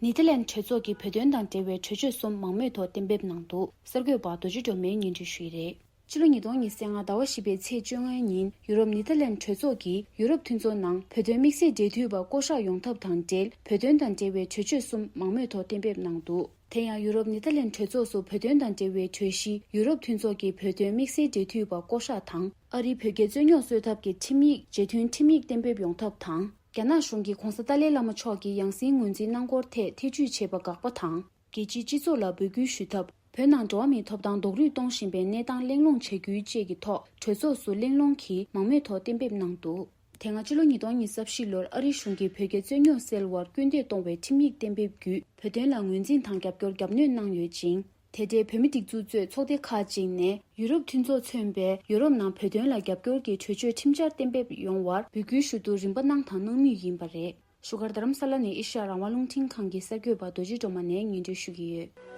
ནེ་ཐར་ལན་གྲོས་ཚོགས་ཀྱིས་བོད་དོན་དང་འབྲེལ་བའི་གྲོས་ཆོད་གསུམ་མང་མོས་ཐོག་གཏན་འབེབས་གནང་འདུག་གསར་འགོད་པ་རྡོ་རྗེ་སྒྲོལ་མས་སྙན་སྒྲོན་ཞུས་རེད། ཕྱི་ལོ་ཉིས་སྟོང་ཉི་ཤུ་རྩ་ལྔ་ཟླ་བ་བཞི་པའི་ཚེས་བཅོ་ལྔ་ཉིན་ཡུ་རོབ་ནེ་ཐར་ལན་གྲོས་ཚོགས་ཀྱིས་ཡུ་རོབ་མཐུན་ཚོགས་ནང་བོད་དོན་དམིགས་བསལ་འབྲེལ་མཐུད་པ་བསྐོ་གཞག་ཡོང་ཐབས་དང་འབྲེལ་བོད་དོན་དང་འབྲེལ་བའི་གྲོས་ཆོད་གསུམ་མང་མོས་ཐོག་གཏན་འབེབས་གནང་འདུག་དེ་ཡང་ཡུ་རོབ་ནེ་ཐར་ལན་གྲོས་ཚོགས་སུ་བོད་དོན་དང་འབྲེལ་བའི་གྲོས་གཞི་ཡུ་རོབ་མཐུན་ཚོགས་ཀྱི་བོད་དོན་དམིགས་བསལ་འབྲེལ་མཐུད་པ་བསྐོ་གཞག་དང་། ཨ་རིའི་བོད་རྒྱའི་རྩོད་རྙོག་སེལ་ཐབས་ཀྱི་ཁྲིམས་ཡིག་རྗེས་མཐུན་ཁྲིམས་ཡིག་གཏན་འབེབས་ཡོང་ཐབས་དང་། རྒྱ་ནག་གཞུང་གིས་༧གོང་ས་ཏཱ་ལའི་བླ་མ་མཆོག་གི་ཡང་སྲིད་ངོས་འཛིན་གནང་སྐོར་ཐད་ཐེ་ཇུས་བྱས་པ་དགག་པ་དང་། རྒྱལ་སྤྱིའི་སྤྱི་ཚོགས་ལ་འབོད་སྐུལ་ཞུ་ཐབས། བོད་ནང་འགྲོ་བ་མིའི་ཐོབ་ཐང་རྡོག་རོལ་གཏོང་བཞིན་པའི་གནས་སྟངས་གླེང་སློང་བྱ་རྒྱུའི་བཅས་ཀྱི་ཐོག་གྲོས་ཚོགས་སུ་གླེང་སློང་གིས་མང་མོས་ཐོག་གཏན་འབེབས་གནང་འདུག་དེ་སྔ་ཕྱི་ལོ་ཉིས་སྟོང་ཉི་ཤུ་རྩ་བཞི་ལོར་ཨ་རིའི་གཞུང་གིས་བོད་རྒྱའི་རྩོད་རྙོག་སེལ་བར་སྐུལ་འདེད་གཏོང་བའི་ཁྲིམས་ཡིག་གཏན་འབེབས་བརྒྱུད་བོད་དོན་ལ་ངོས་འཛིན་དང་རྒྱབ་སྐྱོར་རྒྱབ་གནོན་གནང་ཡོད་ཅིང་། དེ་འབྲེལ་བོད་མི་སྒྲིག་འཛུགས་གཙོས་ཚོགས་སྡེ་ཁག་ཅིག་ནས་ཡུ་རོབ་མཐུན་ཚོགས་མཚོན་པའི་ཡུ་རོབ་ནང་བོད་དོན་ལ་རྒྱབ་སྐྱོར་གྱི་གྲོས་ཆོད་ཁྲིམས་འཆར་གཏན་འབེབས་ཡོང་བར་འབོད་སྐུལ་ཞུ་རྒྱུ་རིམ་པ་གནང་དང་གནང་མུས་ཡིན་པ་རེད། བཞུགས་སྒར་རྡ་རམ་ས་ལ་ནས་ཨེ་ཤ་ཡ་རང་དབང་རླུང་འཕྲིན་ཁང་གི་གསར་འགོད་པ་རྡོ་རྗེ་སྒྲོལ་མ་ནས་སྙན་སྒྲོན་ཞུ་གི་ཡོད།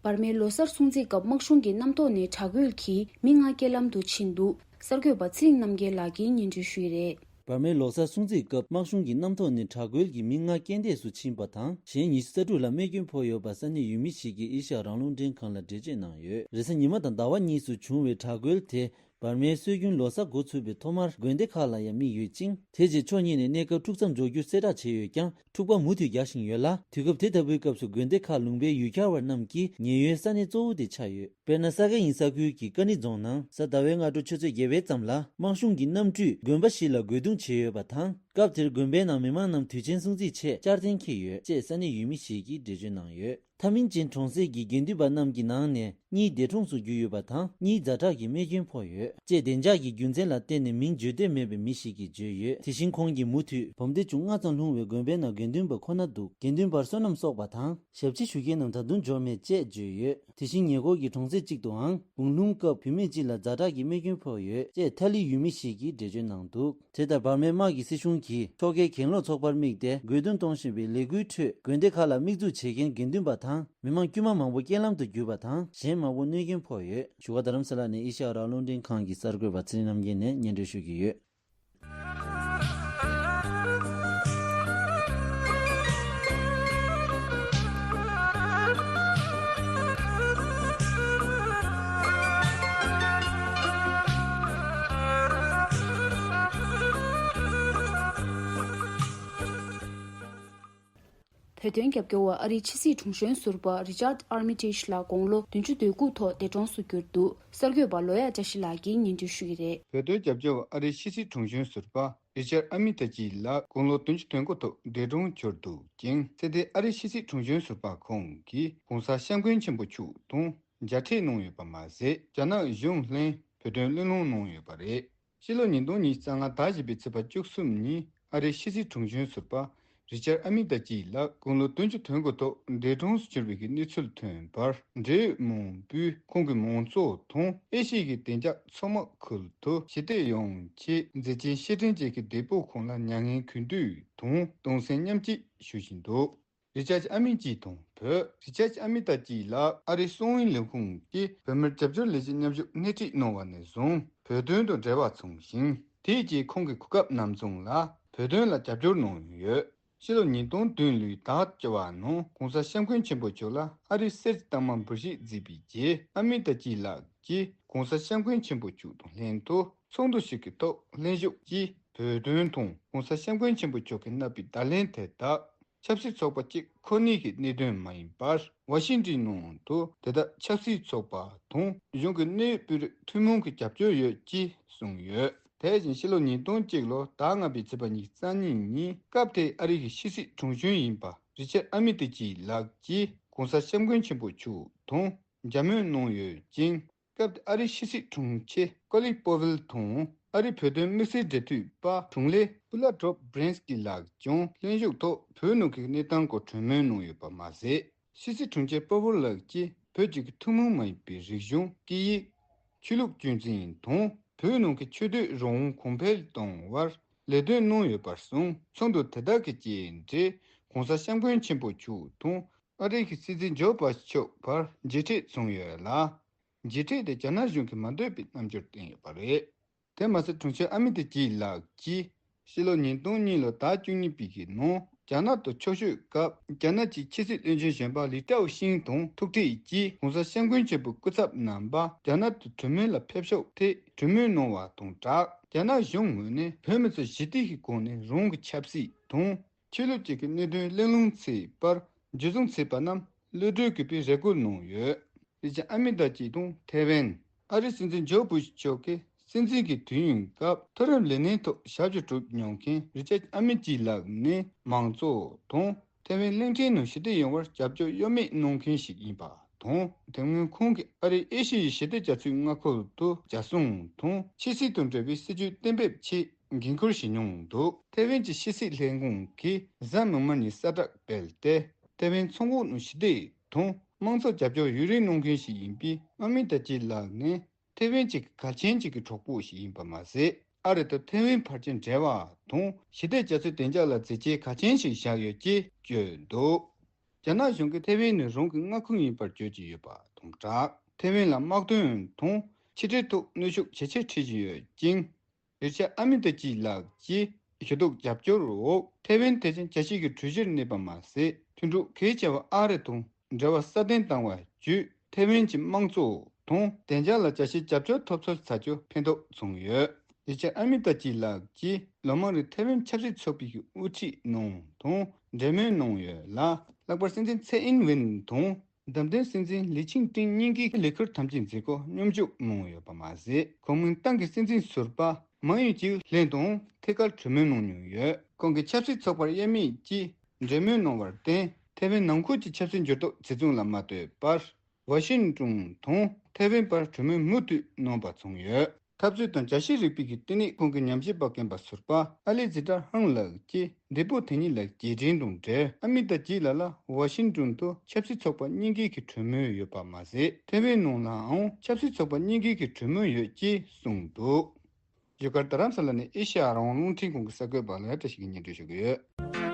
བར་མའི་ལོ་གསར་སྲུང་བརྩིའི་སྐབས་དམག་གཞུང་གི་གནམ་ཐོག་ནས་དྲག་རྒོལ་གྱིས་མི་ལྔ་རྐྱེན་ལམ་དུ་ཕྱིན་འདུག་གསར་འགོད་པ་ཚེ་རིང་རྣམ་རྒྱལ་ལགས་ཀྱིས་སྙན་སྒྲོན་ཞུས་རེད། བར་མའི་ལོ་གསར་སྲུང་བརྩིའི་སྐབས་དམག་གཞུང་གི་གནམ་ཐོག་ནས་དྲག་རྒོལ་གྱིས་མི་ལྔ་རྐྱེན་འདས་སུ་ཕྱིན་པ་དང་། གཞན་ཉི་ཤུ་རྩ་དྲུག་ལ་རྨས་སྐྱོན་ཕོག་ཡོད་པ་ས་གནས་ཡུལ་མི་ཞིག་གིས་ཨེ་ཤ་ཡ་རང་དབང་རླུང་འཕྲིན་ཁང་ལ་འགྲེལ་བརྗོད་གནང་ཡོད། རེས་གཟའ་ཉི་མ་དང་ཟླ་བ་གཉིས་སུ་བྱུང་བའི་དྲག་རྒོལ་དེ། བར་མའི་སྲོལ་རྒྱུན་ལོ་གསར་འགོ་ཚུགས་པའི་ཐོག་མར་དགོན་སྡེ་ཁག་ལ་ཡང་དམིགས་ཡོད་ཅིང་། དེ་རྗེས་ཕྱོགས་གཉིས་ནས་གནས་སྐབས་འཁྲུག་མཚམས་འཇོག་རྒྱུ་གསལ་བསྒྲགས་བྱས་ཡོད་ཀྱང་། འཁྲུག་པ་མུ་མཐུད་རྒྱག་བཞིན་ཡོད་ལ། དུས་སྐབས་དེ་ལྟ་བུའི་སྐབས་སུ་དགོན་སྡེ་ཁག་ལུང་པའི་ཡུལ་གྱར་བ་རྣམས་ཀྱི་ཉེན་གཡོལ་ས་གནས་གཙོ་བོ་དེ་ཆགས་ཡོད། དཔེར་ན། ས་དགེ་ཡིན་ས་ཁུལ་གྱི་ཀ་ནི་རྫོང་ནང་གཟའ་ཟླ་བའི་སྔ་དྲོ་ཆུ་ཚོད་བརྒྱད་པའི་ཙམ་ལ་དམག་གཞུང་གི་གནམ་གྲུས་དགོན་པ་ཞིག་ལ་རྒོལ་རྡུང་བྱས་ཡོད་པ་དང་། སྐབས་དེར་དགོན་པའི་ནང་མི་མང་རྣམས་དུས་ཆེན་སྲུང་བརྩིའི་ཆེད་བཅར་གཏན་འཁེལ་ཡོད་ཅེས་ས་གནས་ཡུལ་མི་ཞིག་གིས་འགྲེལ་བརྗོད་གནང་ཡོད། ཐ་མིན་ཅན་གྲོང་གསེབ་ཀྱི་དགེ་འདུན་པ་རྣམས་ཀྱི་ནང་ནས་གཉིས་འདས་གྲོངས་སུ་གྱུར་ཡོད་པ་དང་། གཉིས་ཛ་དྲག་གི་རྨས་སྐྱོན་ཕོག་ཡོད། ཅེས་བདེ་འཇགས་ཀྱི་རྒྱུ་མཚན་ལ་བརྟེན་ནས་མིང་བརྗོད་འདོད་མེད་པའི་མི་ཞིག་གིས་བརྗོད་ཡོད། དེ་བཞིན་ཁོང་གིས་མུ་མཐུད་བོད་མདོ་ཆུ་སྔ་ཙམ་ལྷུང་བའི་དགོན་པའི་ནང་དགེ་འདུན་པ་ཁོ་ན་འདུག་དགེ་འདུན་པར་བསོད་ནམས་གསོག་པ་དང་། ཞབས་ཕྱི་ཞུ་མཁན་རྣམས་ད་དུང་འབྱོར་མེད་ཅེས་བརྗོད་ཡོད། དེ་བཞིན་ཉེ་འཁོར་གྱི་གྲོང་གསེབ་ཅིག་ཏུའང་དགུང་ལྷུང་སྐབས་བུད་མེད་ཅིག་ལ་ཛ་དྲག་གི་རྨས་སྐྱོན་ཕོག་ཡོད་ཅེས་ཐ་ལི་ཡུལ་མི་ཞིག་གིས་འགྲེལ་བརྗོད་གནང་འདུག་དེ་ལྟར་བར་མའི་དམག་གིས་སྲིད་གཞུང་གིས་ཕྱོགས་འགལ་གྱེན་ལོག་ཚོགས་པར་དམིགས་ཏེ་དགོས་འདུན་གཏོང་བཞིན་པའི་ལས་འགུལ་ཁྲོད་དགོན་སྡེ་ཁག་ལ་དམིགས་འཛུགས་བྱེད་མཁན་དགེ་འདུན་པ་དང་མི་མང་དཀྱུས་མ་མང་པོ་རྐྱེན་ལམ་དུ་གྱུར་པ་དང་གཞན་མང་པོ་གནོད་སྐྱོན་ཕོག་ཡོད། བཞུགས་སྒར་རྡ་རམ་ས་ལ་ནས་ཨེ་ཤ་ཡ་རང་དབང་རླུང་འཕྲིན་ཁང་གི་གསར་འགོད་པ་ཚེ་རིང་རྣམ་རྒྱལ་ནས་སྙན་སྒྲོན་ཞུ་གི་ཡོད། བོད་དོན་རྒྱབ་སྐྱོར་བ་ཨ་རིའི་ཕྱི་སྲིད་དྲུང་གཞོན་ཟུར་པ་རི་ཅར་ཌ་ཨར་མི་ཊེཇ་ལགས་དགུང་ལོ་བདུན་ཅུ་དོན་དགུ་ཐོག་འདས་གྲོངས་སུ་གྱུར་འདུག་གསར་འགོད་པ་ལོ་ཡག་བཀྲ་ཤིས་ལགས་ཀྱིས་སྙན་སྒྲོན་ཞུ་གི་རེད། བོད་དོན་རྒྱབ་སྐྱོར་བ་ཨ་རིའི་ཕྱི་སྲིད་དྲུང་གཞོན་ཟུར་པ་རི་ཅར་ཌ་ཨར་མི་ཊེཇ་ལགས་དགུང་ལོ་བདུན་ཅུ་དོན་དགུ་ཐོག་འདས་གྲོངས་གྱུར་འདུག་ཅིང་། ཚེ་འདས་ཨ་རིའི་ཕྱི་སྲིད་དྲུང་གཞོན་ཟུར་པ་ཁོང་གིས་གོང་ས་སྐྱབས་མགོན་ཆེན་པོ་མཆོག་དང་མཇལ་འཕྲད་གནང་ཡོད་པ་མ་ཟད། རྒྱ་ནག་གཞུང་ལྷན་བོད་དོན་གླེང་སློང་གནང་ཡོད་པ་རེད། ཕྱི་ལོ་ཉིས་སྟོང་ཉི་ཤུ་རྩ་ལྔ་ཟླ་བཞི་པའི་ཚེས་པ་བཅུ་གསུམ་ཉིན་ཨ་རིའི་ཕྱི་སྲིད་དྲུང་གཞོན་ཟུར་པ་རི་ཅར་ཨ་མི་ཏཱ་ཅི་ལགས་དགུང་ལོ་བདུན་ཅུ་དོན་དགུ་ཐོག་འདས་གྲོངས་སུ་གྱུར་བའི་གནས་ཚུལ་ཐོན་པར། འབྲེལ་ཡོད་མང་པོས་ཁོང་གི་མང་ཚོགས་དང་ཨེ་ཤི་ཡའི་བདེ་འཇགས་ཚོགས་མ་ཁུལ་དུ་ཞི་བདེ་ཡོང་ཆེད་མཛད་ཆེན་ཤེར་ཕྲེང་ཅན་གྱི་བདེ་པོ་ཁོང་ལ་མྱ་ངན་གུས་འདུད་དང་གདུང་སེམས་མཉམ་སྐྱེད་ཞུ་བཞིན་འདུག་རི་ཅར་ཨ་མི་ཅི་དང་བོད། རི་ཅར་ཨ་མི་ཏཱ་ཅི་ལགས་ཨ་རིའི་གསང་བའི་ལས་ཁུངས་ཀྱིས་བོད་མིར་རྒྱབ་སྐྱོར་ལས་བྱེད་མཉམ་ཞུགས་སྣེ་ཁྲིད་གནང་བ་ནས་བཟུང་བོད་དོན་དང་འབྲེལ་བ་བྱུང་ཞིང་། དེའི་རྗེས་ཁོང་གིས་གོ་སྐབས་ནམ་བྱུང་ལ་བོད་དོན་ལ་རྒྱབ་སྐྱོར་གནང་ཡོད། ཕྱི་ལོ་ཉིས་སྟོང་བདུན་ལོའི་ཟླ་བཅུ་པ་ནང་གོང་ས་སྐྱབས་མགོན་ཆེན་པོ་མཆོག་ལ་ཨ་རིའི་གསེར་གྱི་རྟགས་མ་འབུལ་བཞེས་མཛད་པའི་རྗེས། ཨ་མི་ཏཱ་ཅི་ལགས་ཀྱིས་གོང་ས་སྐྱབས་མགོན་ཆེན་པོ་མཆོག་དང་ལྷན་དུ་ཚོགས་འདུ་ཞིག་གི་ཐོག་ལྷན་ཞུགས་ཀྱིས་བོད་དོན་དང་གོང་ས་སྐྱབས་མགོན་ཆེན་པོ་མཆོག་གིས་གནང་བའི་བརྡ་ལན་དེ་དག་ཆབ་སྲིད་ཚོགས་པ་གཅིག་ཁོ་ནའི་གི་གནད་དོན་མ་ཡིན་པར། ཝ་ཤིང་ཊོན་ནང་དུ་དེ་དག་ཆབ་སྲིད་ཚོགས་པ་དང་གཞུང་གི་གནད་ཡོད་དཔོན་རིགས་ཐུན་མོང་གི་རྒྱབ་སྐྱོར་ཡོད་ཅེས་གསུངས་ཡོད། དེ་བཞིན་ཕྱི་ལོ་ཉིས་སྟོང་གཅིག་ལོ་ཟླ་ལྔ་པའི་ཚེས་པ་ཉི་ཤུ་རྩ་གཉིས་ཉིན་སྐབས་དེའི་ཨ་རི་གི་ཕྱི་སྲིད་དྲུང་གཞོན་ཡིན་པ་རི་ཅར་ཨ་མི་ཏི་ཅི་ལགས་ཀྱིས་གོང་ས་སྐྱབས་མགོན་ཆེན་པོ་མཆོག་དང་མཇལ་མོལ་གནང་ཡོད་ཅིང་། སྐབས་དེར་ཨ་རིའི་ཕྱི་སྲིད་དྲུང་ཆེ་ཀོ་ལིན་པོ་ཝེལ་དང་ཨ་རིའི་བོད་དོན་དམིགས་བསལ་འབྲེལ་མཐུད་པ་དྲུང་ལས་པུ་ལ་ཌོབ་བྷི་རན་སི་ཀི་ལགས་ཀྱང་ལྷན་ཞུགས་ཐོག་བོད་ནང་གི་གནས་སྟངས་སྐོར་གྲོས་མོལ་གནང་ཡོད་པ་མ་ཟད། ཕྱི་སྲིད་དྲུང་ཆེ་པོ་ཝེལ་ལགས་ཀྱིས་བོད་ཀྱི་ཐུན་མོང་མ་ཡིན་པའི་རིག་གཞུང་། སྐད་ཡིག་ཆོས་ལུགས་རྒྱུན་འཛིན་དང་བོད་ནང་གི་ཆོས་དད་རང་དབང་གོང་འཕེལ་གཏོང་བར་ལས་དོན་གནང་ཡོད་པར་གསུངས། ཚོགས་འདུ་དེ་དག་གི་རྗེས་འབྲེལ་གོང་ས་སྐྱབས་མགོན་ཆེན་པོ་མཆོག་དང་ཨ་རིའི་གི་སྲིད་འཛིན་ཇོ་བྷའི་ཌེན་མཆོག་བར་མཇལ་འཕྲད་བྱུང་ཡོད་ལ། མཇལ་འཕྲད་དེ་རྒྱ་ནག་གཞུང་གིས་མ་འདོད་པའི་རྣམ་འགྱུར་བསྟན་ཡོད་པ་རེད། དེ་མ་ཟད་དྲུང་ཆེ་ཨ་མི་ཏི་ཅི་ལགས་ཀྱིས་ཕྱི་ལོ་ཉིས་སྟོང་གཉིས་ལོ་ཟླ་བཅུ་གཉིས་པའི་གི་ནང་རྒྱ་ནག་ཏུ་ཕྱོགས་བཞུད་སྐབས་རྒྱ་ནག་གི་ཕྱི་སྲིད་བློན་ཆེན་གཞོན་པ་ལི་ཀྲའོ་ཤིན་དང་ཐུག་འཕྲད་ཀྱིས་གོང་ས་སྐྱབས་མགོན་ཆེན་པོའི་སྐུ་ཚབ་རྣམ་པ་རྒྱ་ནག་ཏུ་གྲོས་མོལ་ལ་ཕེབས་ཕྱོགས་ཐད་གྲོས་མོལ་གནང་བ་དང་སྦྲགས། རྒྱ་ནག་གཞུང་ངོས་ནས་བོད་མི་ཚོ་ཞི་བདེ་ཡི་སྒོ་ནས་རང་གི་ཆབ་སྲིད་དང་། ཆོས་ལུགས་བཅས་ཀྱི་གནད་དོན་གླེང་སློང་བྱས་པར་འཇུ་བཟུང་བྱས་པ་རྣམས་གློད་གྲོལ་དགོས་པའི་རེ་སྐུལ་གནང་ཡོད། རི་ཅར་ཨ་མི་ཏཱ་ཅི་དང་ཐེ་ཝན། ཨ་རིའི་སྲིད་འཛིན་ཇོ་བྷུ་ཤི་མཆོག་གི་སྲིད་འཛིན་གྱི་དུས་ཡུན་སྐབས་མཐོ་རིམ་ལས་སྣེ་ཐོག་ཞབས་ཞུ་བསྒྲུབས་མྱོང་མཁན་རི་ཅར་ཨ་མི་ཏཱ་ཅི་ལགས་ནི་མང་གཙོ་དང་ཐེ་ཝན་གླིང་ཕྲན་ནང་ཞི་བདེ་ཡོང་བར་རྒྱབ་སྐྱོར་གཡོ་མེད་གནང་མཁན་ཞིག་ཡིན་པ་དང་། དེ་སྔོན་ཁོང་གིས་ཨ་རིའི་ཨེ་ཤི་ཡའི་ཞི་བདེ་རྒྱ་མཚོའི་མངའ་ཁུལ་དུ་ཇ་སྲུང་དང་ཕྱི་སྲིད་དང་འབྲེལ་བའི་སྲིད་ཇུས་གཏན་འབེབས་ཆེད་འགན་འཁུར་བཞེས་མྱོང་འདུག་ཐེ་ཝན་གྱི་ཕྱི་སྲིད་ལྷན་ཁང་གིས་གཟའ་མིག་དམར་ཉིན་གསལ་བསྒྲགས་སྤེལ་ཏེ། ཐེ་ཝན་མཚོ་ཁུག་ནང་ཞི་བདེ་དང་དམངས་གཙོར་རྒྱབ་སྐྱོར་ཡུན་རིང་གནང་མཁན་ཞིག་ཡིན་པས། ཨ་མི་ཏཱ་ཅི་ལགས་ནི་ཐེ་ཝན་གྱི་གལ་ཆེན་གཅིག་གི་གྲོགས་པོ་ཞིག་ཡིན་པ་མ་ཟད། ཨ་རི་དང་ཐེ་ཝན་བར་གྱི་འབྲེལ་བ་དང་ཞི་བདེ་རྒྱ་མཚོའི་བདེ་འཇགས་ལ་མཛད་རྗེས་གལ་ཆེན་ཞིག་བཞག་ཡོད་ཅེས་བརྗོད་འདུག་རྒྱ་ནག་གཞུང་གིས་ཐེ་ཝན་ནི་རང་གི་མངའ་ཁོངས་ཡིན་པར་བརྗོད་ཀྱི་ཡོད་པ་དང་སྦྲགས། ཐེ་ཝན་ལ་དམག་དོན་དང་ཕྱི་འབྲེལ་ཐོག་གནོན་ཤུགས་ཇེ་ཆེར་ཁྲིད་བཞིན་ཡོད་ཅིང་། རི་ཅར་ཨ་མི་ཏཱ་ཅི་ལགས་ཀྱི་ཞུ་གཏུག་རྒྱབ་སྐྱོར་འོག་ཐེ་ཝན་དེ་བཞིན་རྒྱལ་སྤྱི་གི་གྲོས་གཞིར་གནས་པ་མ་ཟད། མཐུན་གྲོགས་གལ་ཆེ་བ་ཨ་རི་དང་འབྲེལ་བ་སྲ་བརྟན་བཏང་བ་བརྒྱུད། ཐེ་ཝན་གྱི་དམངས་གཙོ་དང་བདེ་འཇགས་ལ་རྒྱལ་སྤྱིའི་རྒྱབ་སྐྱོར་ཐོབ་ཚུལ་བྱ་རྒྱུ་ཕན་ཐོགས་བྱུང་ཡོད། རི་ཅར་ཨ་མི་ཏཱ་ཅི་ལགས་ཀྱིས་ལོ་མང་རིང་ཐེ་ཝན་ཆབ་སྲིད་ཚོགས་པའི་དབུ་ཁྲིད་གནང་དང་འབྲེལ་མོལ་གནང་ཡོད་ལ། ལྷག་པར་སྲིད་འཛིན་ཚའེ་ཨིན་ཝིན་དང་། བདམས་ཐོན་སྲིད་འཛིན་ལི་ཆིང་ཀྲིང་གཉིས་ཀྱི་ལས་ཁུར་དམ་འཛིན་མཛད་སྒོར་མཉམ་ཞུགས་གནང་ཡོད་པ་མ་ཟད། གོ་མིན་ཏང་གི་སྲིད་འཛིན་ཟུར་པ་མཱ་ཡུན་ཅིའུ་ལེན་དང་ཐད་ཀར་གྲོས་མོལ་གནང་མྱོང་ཡོད། ཁོང་གིས་ཆབ་སྲིད་ཚོགས་པར་དབྱེར་མེད་ཀྱིས་འབྲེལ་མོལ་གནང་བར་བརྟེན། ཐེ་ཝན་ནང་ཁུལ་གྱི་ཆབ་སྲིད་འགྱུར་ལྡོག་ཇི་བྱུང་ལ་མ་ལྟོས་པར། ཝ་ཤིང་ཏུང་དང་ཐེ་ཝན་བར་གྲོས་མོལ་མུ་མཐུད་གནང་པ་བྱུང་ཡོད། འཐབ་རྩོད་དང་རྒྱལ་སྤྱིའི་རིག་པའི་གི་བསྟི་གནས་ཁང་གི་ཉམས་ཞིབ་པ་རྒན་པ་ཟུར་པ་ཨ་ལེག་ཛེན་ཌར་ཧང་ལགས་ཀྱིས་འདས་པོ་དེ་ཉིད་ལ་རྗེས་དྲན་དང་འབྲེལ། ཨ་མི་དང་རྗེས་ལ་ལ་ཝ་ཤིང་ཏུང་དུ་ཆབ་སྲིད་ཚོགས་པ་གཉིས་ཀའི་གི་གྲོས་མོལ་ཡོད་པ་མ་ཟད། ཐེ་ཝན་ནང་ལའང་ཆབ་སྲིད་ཚོགས་པ་གཉིས་ཀའི་གི་གྲོས་མོལ་ཡོད་ཅེས་གསུངས་འདུག་བཞུགས་སྒར་རྡ་རམ་ས་ལ་ནས་ཨེ་ཤེ་ཡ་རང་དབང་རླུང་འཕྲིན་ཁང་གི་གསར་འགོད་པ་ལ་བཀྲ་ཤིས་ཀྱིས་སྙན་སྒྲོན་ཞུ་གི་ཡོད།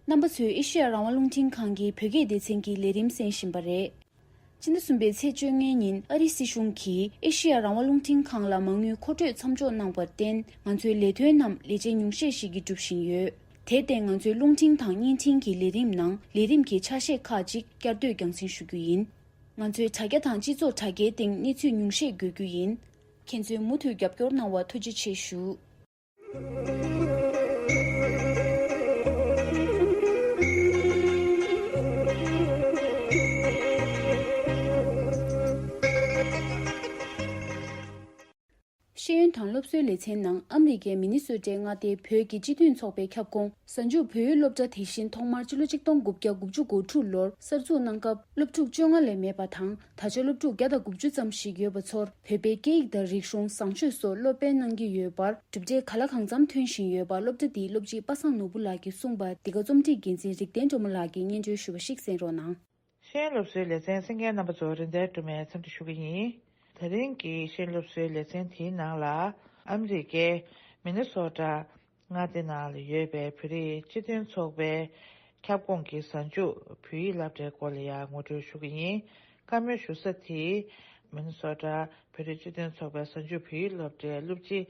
རྣམ་པ་ཚོས་ཨེ་ཤེ་ཡ་རང་དབང་རླུང་འཕྲིན་ཁང་གི་བོད་སྐད་སྡེ་ཚན་གྱི་ལས་རིམ་གསན་བཞིན་པ་རེད། སྤྱི་ཟླ་གསུམ་པའི་ཚེས་བཅོ་ལྔའི་ཉིན་ཨ་རིའི་སྲིད་གཞུང་གིས་ཨེ་ཤེ་ཡ་རང་དབང་རླུང་འཕྲིན་ཁང་ལ་མ་དངུལ་མཁོ་སྤྲོད་མཚམས་འཇོག་གནང་བར་བརྟེན། ང་ཚོའི་ལས་དོན་རྣམས་ལས་བྱེད་ཉུང་ཤས་ཤིག་གིས་སྒྲུབ་བཞིན་ཡོད། དེར་བརྟེན། ང་ཚོའི་རླུང་འཕྲིན་དང་བརྙན་འཕྲིན་གྱི་ལས་རིམ་ནང་ལས་རིམ་གྱི་ཆ་ཤས་ཁག་ཅིག་བསྐྱར་ཟློས་རྒྱང་སྲིང་ཞུ་རྒྱུ་ཡིན། ང་ཚོའི་དྲ་རྒྱ་དང་སྤྱི་ཚོགས་དྲ་རྒྱའི་སྟེང་གནས་ཚུལ་ཉུང་ཤས་འགོད་རྒྱུ་ཡིན། ཁྱེད་ཚོས་མུ་མཐུད་རྒྱབ་སྐྱོར་གནང་བར་ཐུགས་རྗེ་ཆེ་ཞུ། ཤེས་ཡོན་དང་སློབ་གསོའི་ལེ་ཚན་ནང་ཨ་མི་རི་ཀའི་མི་ནི་སོ་ཊའི་མངའ་སྡེའི་བོད་ཀྱི་སྤྱི་མཐུན་ཚོགས་པའི་ཁྱབ་ཁོངས་གཟའ་མཇུག་བོད་ཡིག་སློབ་གྲྭ་དེ་བཞིན་ཐོག་མར་ཕྱི་ལོ་ཆིག་སྟོང་དགུ་བརྒྱ་དགུ་བཅུ་གོ་དྲུག་ལོར་གསར་འཛུགས་གནང་སྐབས་སློབ་ཕྲུག་བཅོ་ལྔ་ལས་མེད་པ་དང་། ད་ཆ་སློབ་ཕྲུག་བརྒྱ་དང་དགུ་བཅུ་ཙམ་ཞིག་ཡོད་པ་ཚོར་བོད་པའི་སྐད་ཡིག་དང་རིག་གཞུང་། བཟང་སྤྱོད་སོགས་སློབ་སྤེལ་གནང་གི་ཡོད་པར་གྲུབ་འབྲས་ག་ལ་གང་འཚམ་ཐོན་བཞིན་ཡོད་པ་སློབ་གྲྭ་འདིའི་སློབ་སྤྱི་པ་སངས་ནོར་བུ་ལགས་ཀྱིས་གསུངས་པ། འདི་ག་རྩོམ་སྒྲིག་འགན་འཛིན་རིག་ལྡན་སྒྲོལ་མ་ལགས་ཀྱིས་སྙན་སྒྲོན་ཞུ་བ་ཞིག་གསན་རོགས་གནང་། ཤེས་ཡོན་སློབ་གསོའི་ལེ་ཚན་གསན་མཁན་རྣམ་པ་ཚོ་རིན་ལྡན་སྒྲོལ་མས་འཚམས་འདྲི་ཞུ་གི་ཡིན། དེ་རིང་གི་ཤེས་ཡོན་སློབ་གསོའི་ལེ་ཚན་དེའི་ནང་ལ་ཨ་མི་རི་ཀའི་མི་ནི་སོ་ཊ་མངའ་སྡེ་ནང་ལ་ཡོད་པའི་བོད་རིགས་སྤྱི་མཐུན་ཚོགས་པའི་ཁྱབ་ཁོངས་ཀྱི་གཟའ་མཇུག་བོད་ཡིག་སློབ་གྲྭའི་སྐོར་ལ་ཡང་ངོ་སྤྲོད་ཞུ་གི་ཡིན། བཀའ་མོལ་ཞུ་ས་དེ་མི་ནི་སོ་ཊ་བོད་རིགས་སྤྱི་མཐུན་ཚོགས་པའི་གཟའ་མཇུག་བོད་ཡིག་སློབ་གྲྭའི་སློབ་སྤྱི་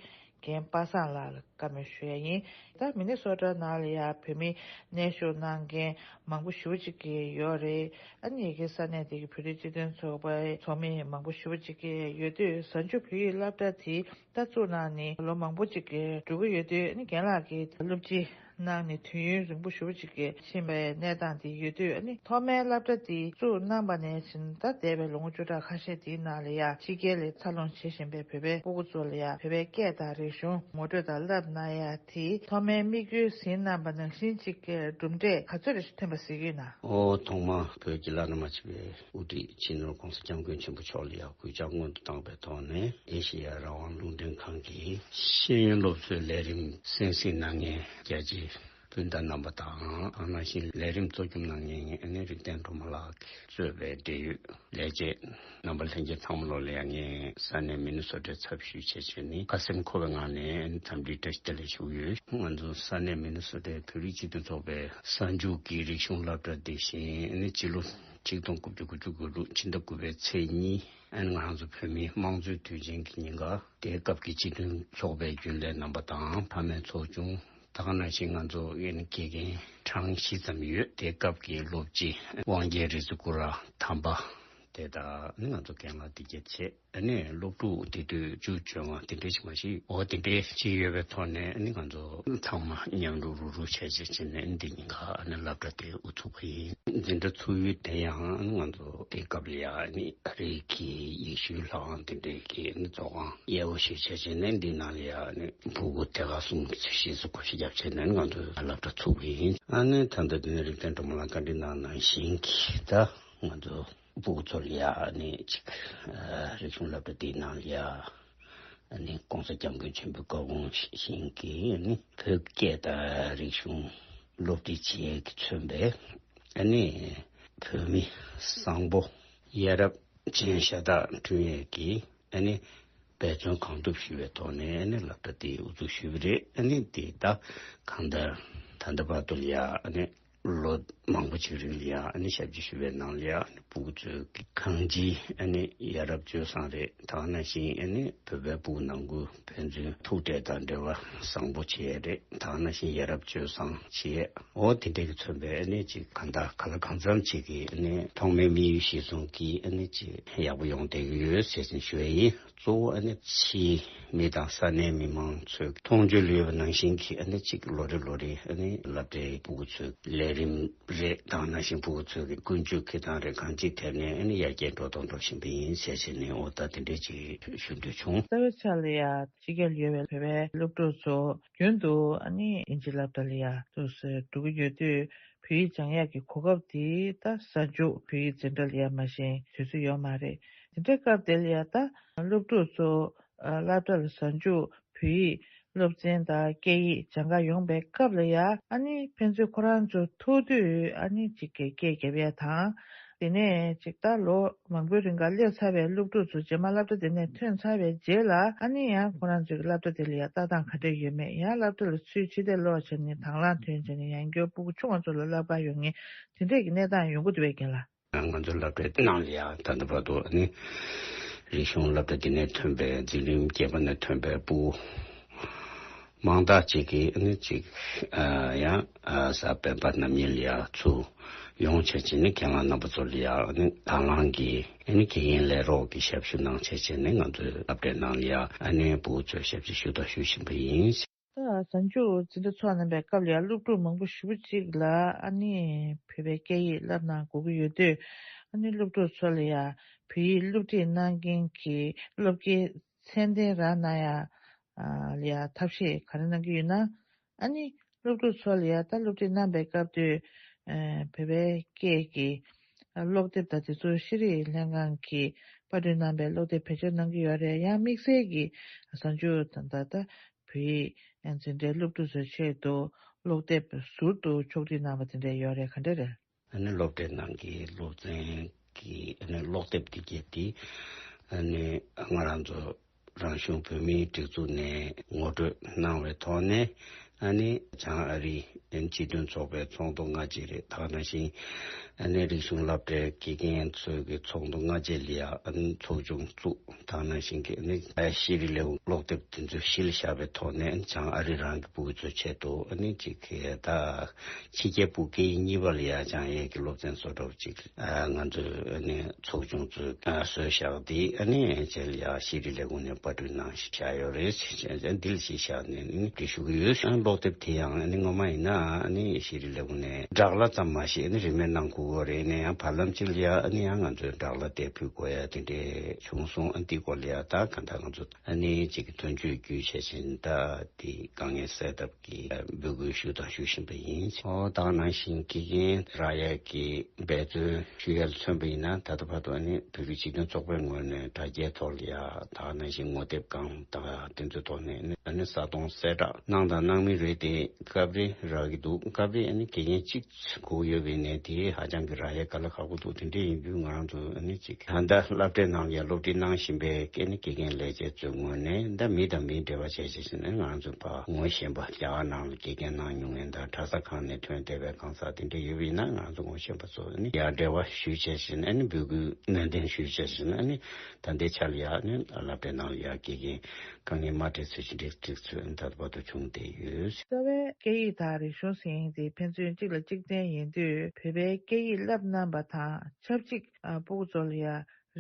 རྒན་པ་སངས་ལགས་ལ་བཀའ་མོལ་ཞུ་ཡ་ཡིན། ད་མི་ནི་སོ་ཊ་ནང་ལ་ཡང་བོད་མི་གནས་བཞུགས་གནང་མཁན་མང་པོ་ཞེ་པོ་ཅིག་གི་ཡོད་རེད། ཨ་ནི་ཡ་གི་ས་གནས་དེ་གི་བོད་རིགས་སྤྱི་མཐུན་ཚོགས་པའི་ཚོགས་མི་མང་པོ་ཞེ་པོ་ཅིག་གི་ཡོད་དུས། གཟའ་མཇུག་བོད་ཡིག་སློབ་གྲྭ་དེ་ད་བཙུགས་གནང་ནས་ལོ་མང་པོ་ཅིག་གི་འགྲོ་གི་ཡོད་དུས། ཨ་ནི་རྒན་ལགས་ཀྱིས་སློབ་སྤྱི་གནང་ནས་དུས་ཡུན་རིང་པོ་ཞེ་པོ་ཅིག་གི་ཕྱིན་པའི་གནས་སྟངས་དེ་ཡོད་དུས། ཨ་ནི་ཐོག་མའི་སློབ་གྲྭ་དེ་བཙུགས་གནང་བ་ནས་བཟུང་ད་འདས་པའི་ལོ་ངོ་བཅུ་ཕྲག་ཁ་ཤས་དེའི་ནང་ལ་ཡ་ཕྱི་རྒྱལ་ལ་འཚར་ལོངས་བྱེད་བཞིན་པའི་བོད་པའི་སྤུ་གུ་ཚོ་ལ་ཡ་བོད་པའི་སྐད་དང་རིག་གཞུང་ངོ་སྤྲོད་དང་བསླབ་གནང་ཡ་དེ་ཐོག་མའི་དམིགས་ཡུལ་ཟིན་གནང་བ་ནང་བཞིན་ཅིག་གི་གྲུབ་འབྲས་ག་ཚོད་རེ་ཞིག་ཐོན་པ་གཟིགས་ཀྱི་ཡོད་ན། ཨོ། ཐོག་མ་བོད་ཀྱི་བླ་ན་མ་མཆིས་པའི་དབུ་ཁྲིད་སྤྱི་ནོར་༸གོང་ས་༸སྐྱབས་མགོན་ཆེན་པོ་མཆོག་ལ་ཡ་གུས་ཕྱག་སྔོན་དུ་བཏང་པའི་ཐོག་ནས། ཨེ་ཤེ་ཡ་རང་དབང་རླུང་འཕྲིན་ཁང་གི་ཤེས་ཡོན་སློབ་གསོའི་ལས་རིམ་གསན་གཟིགས་གནང་མཁན་རྒྱ་ཆེའི་སྤུན་ཟླ་རྣམ་པ་དང་། དེ་ནང་བཞིན་ལས་རིམ་གཙོ་སྐྱོང་གནང་མཁན་ཨ་ནི་རིག་ལྡན་སྒྲོལ་མ་ལགས་ཀྱིས་གཙོས་པའི་འབྲེལ་ཡོད་ལས་བྱེད་རྣམ་པ་ལྷན་རྒྱས་ཚང་མ་ལོ་ལ་ཡ་ངས་ས་གནས་མི་ནི་སོ་ཊའི་ཚབ་ཞུས་བྱས་བྱས་ནས་ཁ་སེམས་འཁོལ་བའི་ངང་ནས་འཚམས་འདྲི་བཀྲ་ཤིས་བདེ་ལེགས་ཞུ་གི་ཡོད། ང་ཚོ་ས་གནས་མི་ནི་སོ་ཊའི་བོད་རིགས་སྤྱི་མཐུན་ཚོགས་པའི་གཟའ་མཇུག་གི་རིག་གཞུང་སློབ་གྲྭ་དེ་བཞིན་ཨ་ནི་སྤྱི་ལོ་ཆིག་སྟོང་དགུ་བརྒྱ་དགུ་བཅུ་གོ་དྲུག་ཕྱི་ཟླ་དགུ་པའི་ཚེས་གཉིས། ཨ་ནི་ང་རང་ཚོ་བོད་མིའི་དམངས་གཙོའི་དུས་ཆེན་གྱི་ཉིན་ཀ་དེའི་སྐབས་ཀྱི་སྤྱི་མཐུན་ཚོགས་པའི་རྒྱུན་ལས་རྣམ་པ་དང་ཕ་མའི་ཚོགས་ཆུང་། ད་ག་ནང་བཞིན་ང་ཚོ་ཨ་ནི་དགེ་རྒན་གྲངས་བཞི་ཙམ་ཡོད། དེའི་སྐབས་ཀྱི་སློབ་སྤྱི་དབང་རྒྱལ་རི་ཛི་ཀུ་ར་དམ་པ་དེ་དང་། ཨ་ནི་ང་ཚོ་རྒན་ལགས་བདེ་སྐྱིད་ཆེ། ཨ་ནི་སློབ་ཕྲུག་དེ་དུས་བཅུ་བཅོ་ལྔ་དེ་འདྲས་ཅིག་མ་གཏོགས། འོ་དེ་འདྲས་ཅིག་ཡོད་པའི་ཐོག་ནས། ཨ་ནི་ང་ཚོ་ཚང་མ་མཉམ་རུབ་རུབ་རུབ་བྱས་བྱས་བྱས་ནས་འདི་ཉིན་ཁ་ཨ་ནི་སློབ་གྲྭ་དེ་དབུ་ཚུགས་པ་ཡིན། འཛིན་གྲྭ་ཚུགས་ཡུལ་དེ་ཡང་། ཨ་ནི་ང་ཚོ་དེ་སྐབས་ལ་ཡ་ཨ་ནི་ཨ་རིའི་གི་ཡེ་ཤུའི་ལྷ་ཁང་དེ་འདྲས་ཀྱི་ཨ་ནི་ཚོགས་ཁང་གཡས་པོ་ཞིག་བྱས་བྱས་ནས། འདི་ནང་ལ་ཡ་ཨ་ནི་ཕྲུ་གུ་སྡེ་ཁག་གསུམ་བཞི་ཙམ་བགོ་བཤའ་བརྒྱབ་བྱས་ནས་ང་ཚོ་སློབ་གྲྭ་ཚུགས་པ་ཡིན། ཨ་ནི་ད་ལྟ་འདི་ནས་རིག་ལྡན་སྒྲོལ་མ་ལགས་བཀའ་འདྲི་གནང་ནང་བཞིན་གྱི། ད་ང་ཚོ་ཕྲུ་གུ་ཚོ་ལ་ཡ་ཨ་ནི་ཅིག་ཨ་རིག་གཞུང་སློབ་གྲྭ་དེའི་ནང་ལ་ཡ་ཨ་ནི་༸གོང་ས་༸སྐྱབས་མགོན་ཆེན་པོའི་བཀའ་དགོངས་བཞིན་གྱི་ཨ་ནི་བོད་སྐད་དང་རིག་གཞུང་སློབ་ཁྲིད་བྱེད་ཡས་ཀྱིས་མཚོན་པའི་ཨ་ནི་བོད་མི་བཟང་པོ་ཡ་རབས་ཅན་ཤ་སྟག་བསྐྲུན་ཡས་ཀྱི་ཨ་ནི་འབད་བརྩོན་གང་ཐུབ་ཞུས་པའི་ཐོག་ནས་ཨ་ནི་སློབ་གྲྭ་དེ་དབུ་འཛུགས་ཞུས་པ་རེད། ཨ་ནི་དེ་ད་གང་ལྟར་ད་ལྟ་བར་དུ་ལ་ཡ་ཨ་ནི་ལོ་མང་པོ་ཅིག་རིང་ལ་ཡ་ཨ་ནི་ཞབས་ཕྱི་ཞུ་བའི་ནང་ལ་ཡ་ཨ་ནི་ཕྲུ་གུ་ཚོའི་གང་ཅིའི་ཨ་ནི་ཡ་རབས་སྤྱོད་བཟང་རེད། ད་ག་ནང་བཞིན་ཨ་ནི་བོད་པའི་ཕྲུ་གུ་ནང་ཁུལ་ཕན་ཚུན་ཐུག་འཕྲད་དང་འབྲེལ་བ་བཟང་པོ་བྱེད་ཡས་རེད། ད་ག་ནང་བཞིན་ཡ་རབས་སྤྱོད་བཟང་བྱེད་ཡས། འོ་དེ་འདྲས་ཀྱིས་མཚོན་པའི་ཨ་ནི་ཅིག་གང་ལྟར་གང་ལ་གང་འཚམ་ཅིག་གི་ཨ་ནི་ཐོག་མའི་དམིགས་ཡུལ་གཞིར་བཟུང་གིས་ཨ་ནི་ཅིག་ཡག་པོ་ཡོང་བསྡད་ཀྱི་ཡོད་ཟེར་བཞིན་ཞུ་ཡས་ཡིན། གཙོ་བོ་ཨ་ནི་ཕྱིའི་མི་དང་ས་གནས་མི་མང་ཚོས་མཐོང་ཆོས་ལ་ཡོད་པ་ནང་བཞིན་གྱི་ཨ་ནི་ཅིག་ལོ་རེ་ལོ་རེ་ཨ་ནི་སློབ་གྲྭའི་ཕྲུ་གུ་ཚོའི་ལས་ རིམ་རེ་དང་ནང་བཞིན་ཕྲུ་གུ་ཚོའི་ཀུན་སྤྱོད་འཁྱེར་སྟངས་རེ་གང་ཅིའི་ཐད་ནས་ཨ་ནི་ཡར་རྒྱས་འགྲོ་སྟངས་འགྲོ་བཞིན་པ་ཡིན་ཟེར་བྱས་ནས་འོ་ད་དེ་འདྲས་ཅིག་ཞུ་འདོད་བྱུང་། རྩ་བའི་ཆ་ལ་ཡ་ཕྱི་རྒྱལ་ཡོད་པའི་བོད་པའི་སློབ་ཕྲུག་ཚོ་རྒྱུན་དུ་ཨ་ནི་དབྱིན་ཇི་སློབ་གྲྭ་ལ་ཡ་ཏོག་ཙམ་འགྲོ་གི་ཡོད་དུས་བོད་ཡིག་སྦྱང་ཡག་གི་གོ་སྐབས་དེ་ད་གཟའ་མཇུག་བོད་ཡིག་འཛིན་གྲྭ་ལ་ཡ་མ་ཞིག་དུས་ཚོད་ཡོད་མ་རེད། དེ་འདྲའི་སྐབས་དེ་ལ་ཡ་ད་སློབ་ཕྲུག་ཚོ་སློབ་གྲྭ་ལ་གཟའ་མཇུག་བོད་ཡིག་སློབ་ཚན་དང་སྐད་ཡིག་སྦྱང་ག་ཡོང་པའི་སྐབས་ལ་ཡ་ཨ་ནི་ཕན་ཚུན་ཁོ་རང་ཚོ་ཐུག་དུས་ཨ་ནི་གཅིག་གི་སྐད་རྒྱབ་ཡ་དང་། དེ་ནས་གཅིག་ད་ལོ་མང་པོའི་རིང་ག་སླེབས་ཚར་བའི་སློབ་ཕྲུག་ཚོ་རྗེས་མ་སློབ་གྲྭ་དེ་ནས་ཐོན་ཚར་བའི་རྗེས་ལ་ཨ་ནི་ཡང་ཁོ་རང་ཚོའི་སློབ་གྲྭ་དེ་ལ་ཡ་ལྟ་སྟངས་ག་འདྲ་ཡོད་མེད། ཡང་སློབ་གྲྭ་ལ་ཚུར་ཕྱི་བལྟས་ལོག་བྱས་ནས་དང་བླངས་ཐོན་བྱས་ནས་ཡང་བསྐྱར་ཕྲུ་གུ་ཆུང་བ་ཚོ་ལ་བསླབ་ག་ཡོང་མཁན་དེ་འདྲས་ཀྱི་གནས་སྟངས་ཡོང་གི་འདུག་པས་རྒན་ལགས། ང་ཚོའི་སློབ་གྲྭའི་ནང་ལ་ཡང་ད་ལྟ་བར་དུ་ནི་རིག་གཞུང་སློབ་གྲྭ་འདི་ནས་ཐོན་པའི་འཛིན་རིམ་བརྒྱད་པ་ནས་ཐོན་པའི་ཕྲུ་གུ་མང་དག་ཅིག་གིས་ནི་ཅིག་ཡང་གཟའ་སྤེན་པ་རྣམ་གཉིས་ལ་ཡང་ཚུར་ཡོང་བྱས་བྱས་ནི་རྒན་ལགས་རྣམ་པ་ཚོ་ལ་ཡང་ནི་དང་བླངས་ཀྱིས་ནི་དགེ་རྒན་ལས་རོགས་ཀྱི་ཞབས་ཞུ་གནང་བྱས་བྱས་ནི་ང་ཚོའི་སློབ་གྲྭའི་ནང་ལ་ཡང་ནི་ཕྲུ་གུ་ཚོའི་ཞབས་ཕྱི་ཞུ་དང་ཞུ་བཞིན་པ་ཡིན། ད་གཟའ་མཇུག་འཛིན་གྲྭ་ཚོགས་གནང་པའི་སྐབས་ལ་ཡང་སློབ་ཕྲུག་མང་པོ་ཞེ་པོ་ཅིག་ལ་ཨ་ནི་བོད་པའི་སྐད་ཡིག་བསླབ་གནང་དགོས་ཀྱི་ཡོད་དུས་ཨ་ནི་སློབ་ཕྲུག་ཚོ་ལ་ཡང་བོད་ཡིག་སློབ་ཁྲིད་གནང་མཁན་གྱི་སློབ་དགེའི་ཚད་ལྡན་རག་གནང་ཡ་ལ་ཡང་ཐབས་ཤེས་ག་རེ་གནང་གི་ཡོད་ན། ཨ་ནི་སློབ་ཕྲུག་ཚོ་ལ་ཡང་ད་སློབ་ཁྲིད་གནང་པའི་སྐབས་དུས་བོད་པའི་སྐད་ཀྱི་ཀློག་དེབ་དང་དེ་ཚོ་ཤེས་རིག་ལྷན་ཁང་གིས་པར་སྐྲུན་གནང་པའི་ཀློག་དེབ་བེད་སྤྱོད་གནང་གི་ཡོད་རེད། ཡང་དམིགས་བསལ་གྱི་གཟའ་མཇུག་དང་ད་ལྟ་བོད་ཡིག་འཛིན་གྲྭའི་སློབ་ཕྲུག་ཚོའི་ཆེད་དུ་ཀློག་དེབ་ཟུར་དུ་ཕྱོགས་སྒྲིག་གནང་བ་དེ་འདྲ་ཡོད་རེད། ག་འདྲ་རེད། ཨ་ནི་སློབ་གྲྭའི་ནང་གི་སློབ་ཚན་གྱི་ཨ་ནི་ཀློག་དེབ་དེ་གྱད་དེ་ཨ་ནི་ང་རང་ཚོ་རང་གཞུང་བོད་མིའི་སྒྲིག་འཛུགས་ནས་ངོ་སྤྲོད་གནང་བའི་ཐོག་ནས་ཨ་ནི་བྱང་ཨ་རིའི་སྤྱི་མཐུན་ཚོགས་པའི་ཚོགས་འདུ་སྔ་རྗེས་རེད། ད་ག་ནང་བཞིན་ཨ་ནི་རིག་གཞུང་སློབ་གྲྭའི་དགེ་རྒན་ཚོའི་གི་ཚོགས་འདུ་སྔ་རྗེས་ལ་ཡ་ཨ་ནི་ཚོགས་ཆུང་བཙུགས། ད་ག་ནང་བཞིན་གྱི་ཨ་ནི་ཤེས་རིག་ལས་ཁུངས་ཀློག་དེབ་དེ་ཚོ་གཞི་ལ་བཞག་པའི་ཐོག་ནས་བྱང་ཨ་རི་རང་གི་ཕྲུ་གུ་ཚོའི་ཆེད་དུ་ཨ་ནི་གཅིག་གི་ད་ཕྱི་རྒྱལ་ཕྲུ་གུ་སྐད་ཡིག་གཉིས་པ་ལ་ཡ་སྦྱང་ཡས་ཀྱི་སློབ་ཚན་བཟོ་འདྲ་བོ་གཅིག་ཨ་ང་ཚོས་ཨ་ནི་ཚོགས་ཆུང་ཚོས་ཨ་བཟོས་བཞག་དེ་ཨ་ནི་རྗེས་ལ་ཡ་ཤེས་རིག་ལས་ཁུངས་ནས་པར་སྐྲུན་གནང་བཞག་ཡོད་རེད། འདི་ལ་གཞི་བཞག་ནས་ཨ་ནི་འབྲི་ཞུ་གི་ཡོད། ཨ་ཀློག་དེབ་དེ་ཡང་ཨ་ནི་སྔོན་མ་ཡིན་ན་ཨ་ནི་ཤེས་རིག་ལས་ཁུངས་ནས་སྦྲག་གླ་ཙམ་མ་ཞིག་ཨ་ནི་རིན་མེད་གནང་དགོས་ཀྱི་རེད། ཨ་ནི་ཡང་བར་ལམ་གཅིག་ལ་ཡ་ཨ་ནི་ཡང་ང་ཚོས་སྦྲག་གླ་དེ་ཕུལ་དགོས་ཡ་དེ་འདྲས་བྱུང་སོང་། ཨ་འདི་སྐོར་ལ་ཡ་ད་གང་ལྟར་ང་ཚོ་ཨ་ནི་གཅིག་གི་དོན་གཅོད་བརྒྱུད་བྱས་ཤིང་ད་དེ་དཀའ་ངལ་སེལ་ཐབས་ཀྱི་འབོད་སྐུལ་ཞུ་དང་ཞུ་བཞིན་པ་ཡིན། ཨོ་ད་ག་ནང་བཞིན་དགེ་རྒན་རག་ཡས་ཀྱི་འབད་བརྩོན་ཞུ་ཡས་ལ་མཚོན་པ་ཡིན་ན་ད་ལྟ་བར་དུ་ཨ་ནི་བོད་རིགས་སྤྱི་མཐུན་ཚོགས་པའི་ངོས་ནས་དྲ་རྒྱའི་ཐོག་ལ་ཡ་ད་ག་ནང་བཞིན་ངོ་དེབ་སྒང་དང་དེ་ཚོའི་ཐོག་ནས་ཨ་ནི་ཨ་ནི་ས་སྟོང་གསལ་བསྒྲགས་གནང་དང་གནང་མུས་རེད་དེ་སྐབས་རེ་རག་གི་འདུག་སྐབས་རེ་ཨ་ནི་དགེ་རྒན་གཅིག་དགོས་ཡོད་པའི་ནས་དེ་ཧ་ཅང་གི་རག་ཡས་དཀའ་ལས་ཁག་པོ་འདུག་དེ་འདྲས་ཡིན་དུས་ང་རང་ཚོ་ཨ་ནི་གཅིག་ད་ལྟ་སློབ་གྲྭའི་ནང་ལ་ཡ་སློབ་ཁྲིད་གནང་བཞིན་པའི་ཨ་ནི་དགེ་རྒན་ལས་བྱེད་ཚོའི་ངོས་ནས་ད་མི་དང་མི་འབྲེལ་བ་བྱས་བྱས་ཟིན་ན་ང་རང་ཚོ་ཕར་ངོ་ཤེས་པ་རྒྱ་གར་ནང་ལ་དགེ་རྒན་གནང་མྱོང་མཁན་དང་གྲྭ་ས་ཁང་ནས་ཐོན་བསྡད་པའི་གང་ཟག་དེ་འདྲས་ཡོད་པ་ཡིན་ན་ང་རང་ཚོ་ངོ་ཤེས་པ་ཚོ་ཨ་ནི་ཡར་འབྲེལ་བ་ཞུས་བྱས་ཟིན་ཨ་ནི་འབོད་སྐུལ་ནན་ཏན་ཞུས་བྱས་ཟིན་ཨ་ནི་ད་ལྟའི་ཆ་ལ་ཡ་ཨ་ནི་སློབ་གྲྭའི་ནང་ལ་ཡ་དགེ་རྒན་དཀའ་ངལ་མ་འཕྲད་ཚུལ་གྱི་འགྲིག་འགྲིག་ཚུལ་ད་ལྟ་བར་དུ་བྱུང་བསྡད་ཡོད། རྩ་བའི་སྐད་ཡིག་དང་རིག་གཞུང་ཟེར་མཁན་དེ་ཕན་ཚུན་གཅིག་ལ་གཅིག་བརྟེན་ཡིན་དུས་བོད་པའི་སྐད་ཡིག་བསླབ་གནང་པ་དང་ཆབས་ཅིག་ཨ་ཕྲུ་གུ་ཚོ་ལ་ཡ་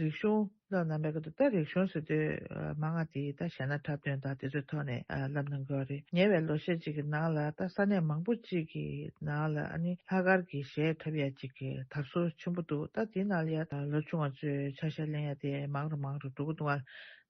རིག་གཞུང་བསླབ་གནང་པའི་སྐབས་དུ་ད་རིག་གཞུང་ཟེར་དུས་ཨ་མང་ང་དེ་ད་གཞས་སྣ་འཁྲབ་སྟོན་དང་དེ་ཚོའི་ཐོག་ནས་ཨ་བསླབ་གནང་གི་ཡོད་རེད། ཉེ་བའི་ལོ་ཤས་ཅིག་གི་ནང་ལ་ད་ས་གནས་མང་པོ་ཅིག་གི་ནང་ལ་ཨ་ནི་ལྷག་དཀར་གྱི་གཞས་འཁྲབ་ཡ་ཅིག་གི་དར་སྲོལ་ཆེན་པོ་འདུག་ད་དེའི་ནང་ལ་ཡ་ད་ལོ་ཆུང་བ་ཚོས་ཆ་ཤས་ལེན་ཡ་དེ་མང་རུ་མང་རུ་འགྲོ་གི་འདུག་ཨ། དེ་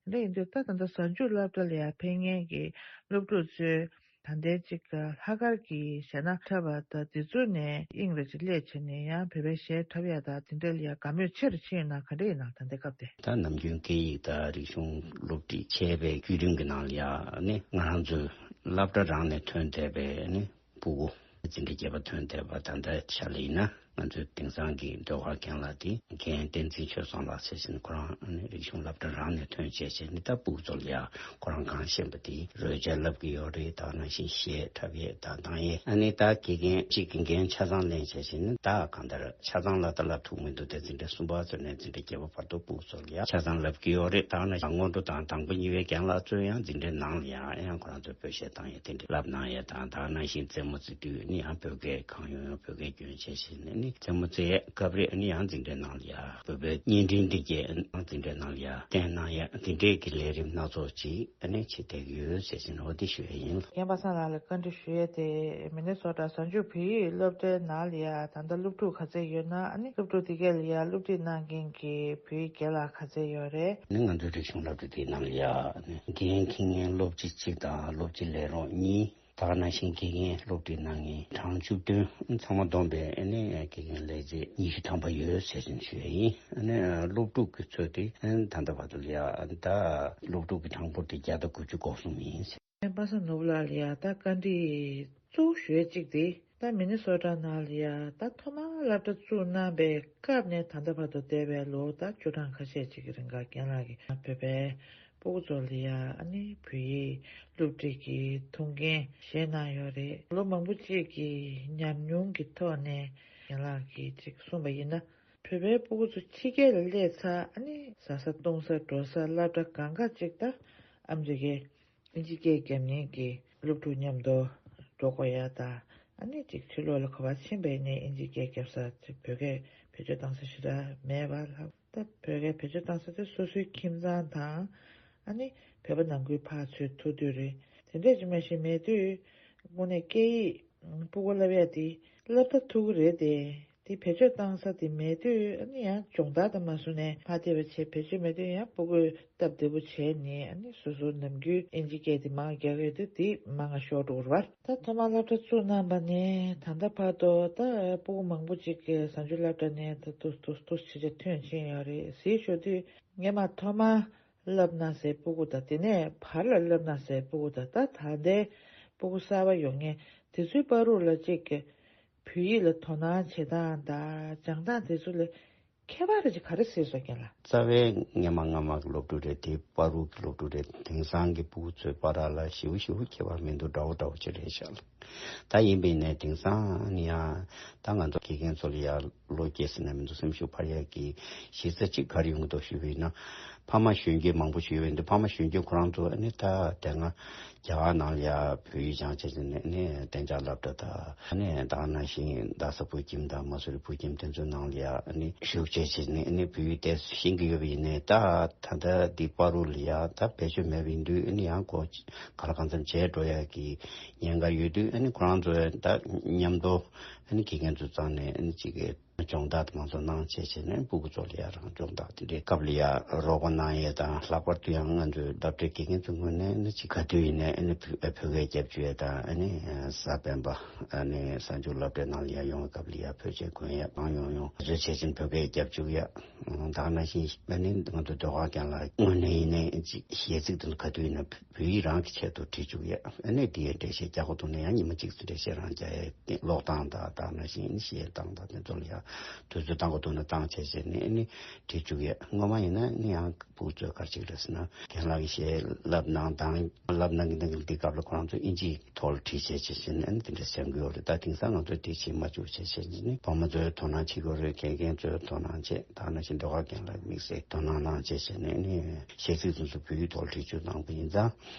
འདྲ་ཡིན་དུས་ད་ད་ལྟ་གཟའ་མཇུག་སློབ་གྲྭ་ལ་ཡང་ཕེབས་མཁན་གྱི་སློབ་ཕྲུག་ཚོས་ད་ལྟའི་ཅིག་ལྷག་དཀར་གྱི་གཞས་སྣ་འཁྲབ་པ་དང་དེ་ཚོ་ནས་དབྱིངས་རེ་ཅིག་སླེབས་བྱས་ནས་ཡང་བོད་པའི་གཞས་འཁྲབ་ཡ་དང་དེ་འདྲ་ལ་ཡང་དགའ་མོས་ཆེ་རུ་ཕྱིན་ཡོད་ན་ག་འདྲ་ཡིན་ན་ད་ལྟའི་སྐབས་དེ། ད་ནམ་རྒྱུན་སྐད་ཡིག་དང་རིག་གཞུང་སློབ་ཁྲིད་བྱས་པའི་བརྒྱུད་རིམ་གྱི་ནང་ལ་ཡང་ནི་ང་རང་ཚོའི་སློབ་གྲྭ་རང་ནས་ཐོན་བསྡད་པའི་ནི། སྤུ་གུ། འཛིན་གྲྭ་བརྒྱད་པ་ཐོན་བསྡད་པ་ད་ལྟའི་ཆ་ལ་ཡིན་ན་ང་ཚོའི་དེང་སང་གི་ཟློས་གར་རྒན་ལགས་དེ་རྒན་བསྟན་འཛིན་ཆོས་བཟང་ལགས་ཟེར་ཞིང་ཁོ་རང་ཨ་ནི་རིག་གཞུང་སློབ་གྲྭ་རང་ནས་ཐོན་བྱས་བྱས་ནི་ད་སྤུ་གུ་ཚོ་ལ་ཡ་ཁོ་རང་གང་ཤེས་པ་དེ་རོལ་ཆ་བསླབ་ཀྱི་ཡོད་རེད། ད་ནང་བཞིན་གཞས་འཁྲབ་ཡས་དང་བཏང་ཡས་ཨ་ནི་ད་དགེ་རྒན་གཅིག་གི་འགན་ཆ་ཚང་ལེན་བྱས་བྱས་ནི་ད་གང་ལྟར་ཆ་ཚང་ལ་ད་བསླབ་ཐུབ་མི་འདུག་དེ་འཛིན་གྲྭ་གསུམ་པ་ཚོ་ནས་འཛིན་གྲྭ་བརྒྱད་པ་བར་དུ་སྤུ་གུ་ཚོ་ལ་ཡ་ཆ་ཚང་བསླབ་ཀྱི་ཡོད་རེད། ད་ནང་བཞིན་སྔོན་འགྲོ་དང་དང་པོ་གཉིས་པའི་རྒན་ལགས་ཚོས་ཡང་འཛིན་གྲྭའི་ནང་ལ་ཡ་ཡང་ཁོ་རང་ཚོའི་བོད་གཞས་བཏང་ཡས་དེ་འདྲ་བསླབ་གནང་ཡས་དང་ད་ནང་བཞིན་རྩེད་མོ་རྩེ་དུས་ནི་ཡང་བོད་སྐད་གང་ཡོང་ཡོང་བོད་སྐད་སྐྱོན་བྱས་བྱས་ནས་ནི་ རྩེད་མོ་རྩེ་ཡས་སྐབས་རེ་ཨ་ནི་ཡང་འཛིན་གྲྭའི་ནང་ལ་ཡ་བོད་པའི་བརྙན་འཕྲིན་འདི་གས་ཨ་ནི་ཡང་འཛིན་གྲྭའི་ནང་ལ་ཡ་བསྟན་གནང་ཡས་འདི་འདྲས་ཀྱི་ལས་རིམ་སྣ་ཚོགས་ཅིག་ཨ་ནི་བྱེད་བསྡད་ཀྱི་ཡོད་ཟེར་བཞིན་འོ་འདི་ཞུ་ཡས་ཡིན། རྒན་པ་སངས་ལགས་ལ་བཀའ་འདྲི་ཞུ་ཡས་དེ་མི་ནི་སོ་ཊ་གཟའ་མཇུག་བོད་ཡིག་སློབ་གྲྭའི་ནང་ལ་ཡ་ད་ལྟ་སློབ་ཕྲུག་ག་ཚད་ཡོད་ན་ཨ་ནི་སློབ་ཕྲུག་དེ་གས་ལ་ཡ་སློབ་ཁྲིད་གནང་མཁན་གྱི་བོད་ཡིག་རྒན་ལགས་ག་ཚད་ཡོད་རེད། ཨ་ནི་ང་ཚོའི་རིག་གཞུང་སློབ་གྲྭ་དེའི་ནང་ལ་ཡ་ཨ་ནི་འགན་འཁྱེར་མཁན་སློབ་སྤྱི་གཅིག་དང་སློབ་སྤྱི་ལས་རོགས་གཉིས། ད་ག་ནང་བཞིན་དགེ་རྒན་སློབ་ཁྲིད་གནང་མཁན་གྲངས་བཅུ་བདུན་ཚང་མ་བསྡོམས་པས་ཨ་ནི་དགེ་རྒན་ལས་བྱེད་ཉི་ཤུ་ཐམ་པ་ཡོད་ཟེར་བཞིན་ཞུ་ཡ་ཡིན། ཨ་ནི་སློབ་ཕྲུག་གི་ཚོད་དེ་ཨ་ནི་ད་ལྟ་བར་དུ་ལ་ཡ་ཨ་ནི་ད་སློབ་ཕྲུག་གི་གྲངས་འབོར་དེ་བརྒྱ་དང་དགུ་བཅུ་གོ་གསུམ་ཡིན་ཟེར། པ་སངས་ནོར་བུ་ལགས་ལ་ཡ་ད་བཀའ་འདྲི་གཙོ་བོ་ཞུ་ཡ་གཅིག་དེ་ད་མི་ནི་སོ་ཊ་ནང་ལ་ཡ་ད་ཐོག་མར་སློབ་གྲྭ་བཙུགས་གནང་པའི་སྐབས་ནས་ད་ལྟ་བར་དུ་འདས་པའི་ལོ་ད་བཅུ་གྲངས་ཁ་ཤས་ཅིག་གི་རིང་ག་རྒན་ལགས་ཀྱིས་བོད་པའི་སྤུ་གུ་ཚོ་ལ་ཡ་ཨ་ནི་བོད་ཡིག་སློབ་ཁྲིད་ཀྱི་ཐུགས་འགན་བཞེས་གནང་ཡོད་རེད། ལོ་མང་པོ་ཅིག་གི་ཉམས་མྱོང་གི་ཐོག་ནས་རྒན་ལགས་ཀྱིས་ཅིག་གསུངས་པ་ཡིན་ན་བོད་པའི་སྤུ་གུ་ཚོ་ཕྱི་རྒྱལ་ལ་སླེབས་ཚར་ཨ་ནི་བཟའ་ས་འཐུང་ས་འགྲོ་ས་སློབ་གྲྭ་གང་ག་ཅིག་ད་ཨ་མི་རི་ཀའི་ཨིན་ཇི་སྐད་རྒྱབ་མཁན་གྱི་སློབ་ཕྲུག་མཉམ་དུ་འགྲོ་དགོས་ཡ་ད་ཨ་ནི་ཅིག་ཕྱི་ལོགས་ལ་ག་པར་ཕྱིན་པ་ཡིན་ནའི་ཨིན་ཇི་སྐད་རྒྱབ་ས་ཅིག་བོད་སྐད་བེད་སྤྱོད་བཏང་ས་ཞེ་དྲག་མེད་པ་ལ། ད་བོད་སྐད་བེད་སྤྱོད་བཏང་ས་དེ་སོ་སོའི་ཁྱིམ་ཚང་དང་ཨ་ནི་བོད་པ་ནང་ཁུལ་ཕར་ཚུར་ཐུག་དུས་རེད། དེ་འདྲས་ཅིག་མ་གཞི་མེད་དུས་དངོས་གནས་སྐད་ཡིག་སྤུ་གུ་བསླབ་ཡ་དེ་བསླབ་ད་ཐུབ་ཀྱི་རེད་དེ། དེ་བེད་སྤྱོད་བཏང་ས་དེ་མེད་དུས་ཨ་ནི་ཡང་སྦྱོང་བརྡར་དང་མ་བཟུང་ནས་ཕར་བལྟས་པ་བྱས་བེད་སྤྱོད་མེད་དུས་ཡང་སྤུ་གུས་སྟབས་བདེ་པོ་བྱས་ནས་ཨ་ནི་སོ་སོ་ནམ་རྒྱུན་ཨིན་ཇི་སྐད་དེ་མར་རྒྱག་གི་ཡོད་དུས་དེ་མར་ང་ཤོར་འགྲོ་གི་རེད་པ། ད་ཐོག་མར་སློབ་གྲྭ་བཙུགས་གནང་པ་ནས་ད་ལྟ་བར་དུ་ད་སྤུ་གུ་མང་པོ་ཅིག་གིས་གཟའ་མཇུག་སློབ་གྲྭ་ནས་ད་ཏོག་ཏོག་ཏོག་ཆེ་ཆེ་ཐོན་ཕྱིན་ཡོད་རེད། གཟིགས་ཞུ་དུས་ངས་མར་ཐོག་མར་བསླབ་གནང་སའི་སྤུ་གུ་དང་དེ་ནས་བར་ལ་བསླབ་གནང་སའི་སྤུ་གུ་དང་ད་ད་ལྟའི་སྤུ་གུ་གསར་པ་ཡོང་མཁན་དེ་ཚོའི་བར་དུ་ལ་ཅིག་གི་བོད་ཡིག་ལ་དོ་སྣང་བྱེད་སྟངས་དང་སྦྱང་སྟངས་དེ་ཚོ་ལ་ཁྱད་པར་ཅིག་ག་རེ་གཟིགས་སོང་རྒན་ལགས། རྩ་བའི་སྔ་མ་སྔ་མ་གི་སློབ་ཕྲུག་རེད་དེ་བར་དུ་གི་སློབ་ཕྲུག་རེད། དེང་སང་གི་སྤུ་གུ་ཚོའི་བར་ལ་ཞེ་པོ་ཞེ་པོ་ཁྱད་པར་མི་འདུག་འདྲ་བོ་འདྲ་བོ་ཅིག་རེད་ཤག་ད་ཡིན་པས་ནས་དེང་སང་ནི་ཡང་ད་ང་ཚོ་དགེ་རྒན་ཚོ་ལ་ཡ་བློ་སྐྱེད་ཟེར་ན་མི་འདུག་སེམས་ཤུགས་འཕར་ཡག་གི་གཞི་རྩ་གཅིག་ག་རེ་ཡོང་གི་འདུག་ཞུས་པ་ཡིན་ན། ཕ་མ་གཞོན་སྐྱེས་མང་པོ་ཞིག་ཡོད་པ་ཡིན་འདུག་ཕ་མ་གཞོན་སྐྱེས་ཁོ་རང་ཚོ་ཨ་ནི་ད་དེ་སྔ་རྒྱ་གར་ནང་ལ་ཡ་བོད་ཡིག་སྦྱང་བྱས་ནས་ཨ་ནི་གཏན་འཇགས་སློབ་གྲྭ་དང་ཨ་ནི་ད་ག་ནང་བཞིན་རྡ་ས་བོད་ཁྱིམ་དང་མ་སུ་རི་བོད་ཁྱིམ་དེ་ཚོའི་ནང་ལ་ཡ་ཨ་ནི་ཞུགས་བྱས་བྱས་ནས་ཨ་ནི་བོད་ཡིག་དེ་ཤེས་ཀྱི་ཡོད་པ་ཡིན་ནའི་ད་ད་ལྟ་འདི་བར་དུ་ལ་ཡ་ད་བེད་སྤྱོད་མེད་པ་ཡིན་དུས་ཨ་ནི་ཡང་ཁོ་ག་ལ་གང་འཚམ་བྱས་འགྲོ་ཡག་གི་ཉེན་ཁ་ཡོད་དུས་ཨ་ནི་ཁོ་རང་ཚོ་ད་མཉམ་དུ་ཨ་ནི་དགེ་རྒན་ཚོ་བཙལ་ནས་ཨ་ནི་གཅིག་གི་སྦྱོང་བརྡར་དེ་མང་ཚོགས་གནང་བྱས་བྱས་ནས་སྤུ་གུ་ཚོ་ལ་ཡ་རང་སྦྱོང་བརྡར་དེ་འདྲའི་སྐབས་ལ་ཡ་རོགས་པ་གནང་ཡས་དང་ལྷག་པར་དུ་ཡང་ང་ཚོའི་སློབ་གྲྭའི་དགེ་རྒན་ཚོ་ངོས་ནས་ནི་ཅིག་ག་དུས་ཡིན་ནའི་ཨ་ནི་བོད་བོད་སྐད་རྒྱབ་བཅུག་ཡས་དང་ཨ་ནི་གཟའ་སྤེན་པ་ཨ་ནི་གཟའ་མཇུག་སློབ་གྲྭའི་ནང་ལ་ཡ་ཡོང་བའི་སྐབས་ལ་ཡ་བོད་ཆས་གོན་ཡས་གང་ཡོང་ཡོང་བཟོས་བྱས་ཕྱིན་བོད་སྐད་རྒྱབ་བཅུག་ཡས། ད་ག་ནང་བཞིན་ཨ་ནི་ང་ཚོ་ཟློས་གར་རྒན་ལགས་ངོས་ནས་ཡིན་ནའི་ཅིག་གཞས་ཚིག་དེ་ཚོ་ག་དུས་ཡིན་ན་བོད་ཡིག་རང་གི་ཆེད་དུ་བྲིས་བཅུག་ཡས། ཨ་ནི་དེ་ཡས་འགྲེལ་བཤད་རྒྱག་དགོས་འདུག་ན་ཡང་ཉི་མ་གཅིག་ཙམ་འགྲེལ་བཤད་རང་རྒྱག་ཡས་ཀློག་སྟངས་དང་ད་ག་ནང་བཞིན་གཞས་བཏང་དང་དེ་ཚོ་ལ་ཡང་དུས་ཚོད་བཏང་དགོས་འདུག་ན་བཏང་བྱས་བྱས་ནས་ཨ་ནི་བྲིས་བཅུག་ཡས། སྔོན་མ་ཡིན་ན་ཨ་ནི་ཡང་སྤུ་གུ་ཚོས་ག་རེ་བྱེད་ཀྱི་རེད་ཟེར་ན་རྒན་ལགས་ཀྱིས་གཞས་བསླབ་གནང་དང་བསླབ་གནང་གི་གནང་གི་འདི་སྐབས་ལ་ཁོ་རང་ཚོ་ཨིན་ཇིའི་ཐོག་ལ་བྲིས་བྱས་བྱས་བྱས་ནས་ཨ་ནི་དེ་འདྲ་སེམས་ཀྱི་ཡོད་རེད། ད་དེང་སང་ང་ཚོས་དེ་བྱེད་མ་བཅུག་བྱས་བྱས་ནས་ནི་བུ་མོ་ཚོས་དོ་སྣང་བྱེད་ཀྱི་ཡོད་རེད། དགེ་རྒན་ཚོས་དོ་སྣང་བྱེད་ད་ག་ནང་བཞིན་ཟློས་གར་རྒན་ལགས་དམིགས་བསལ་དོ་སྣང་གནང་བྱས་བྱས་ནས་ནི་གཞས་ཚིག་དེ་ཚོ་བོད་ཡིག་ཐོག་ལ་བྲིས་བཅུག་གནང་པ་ཡིན་ཙང་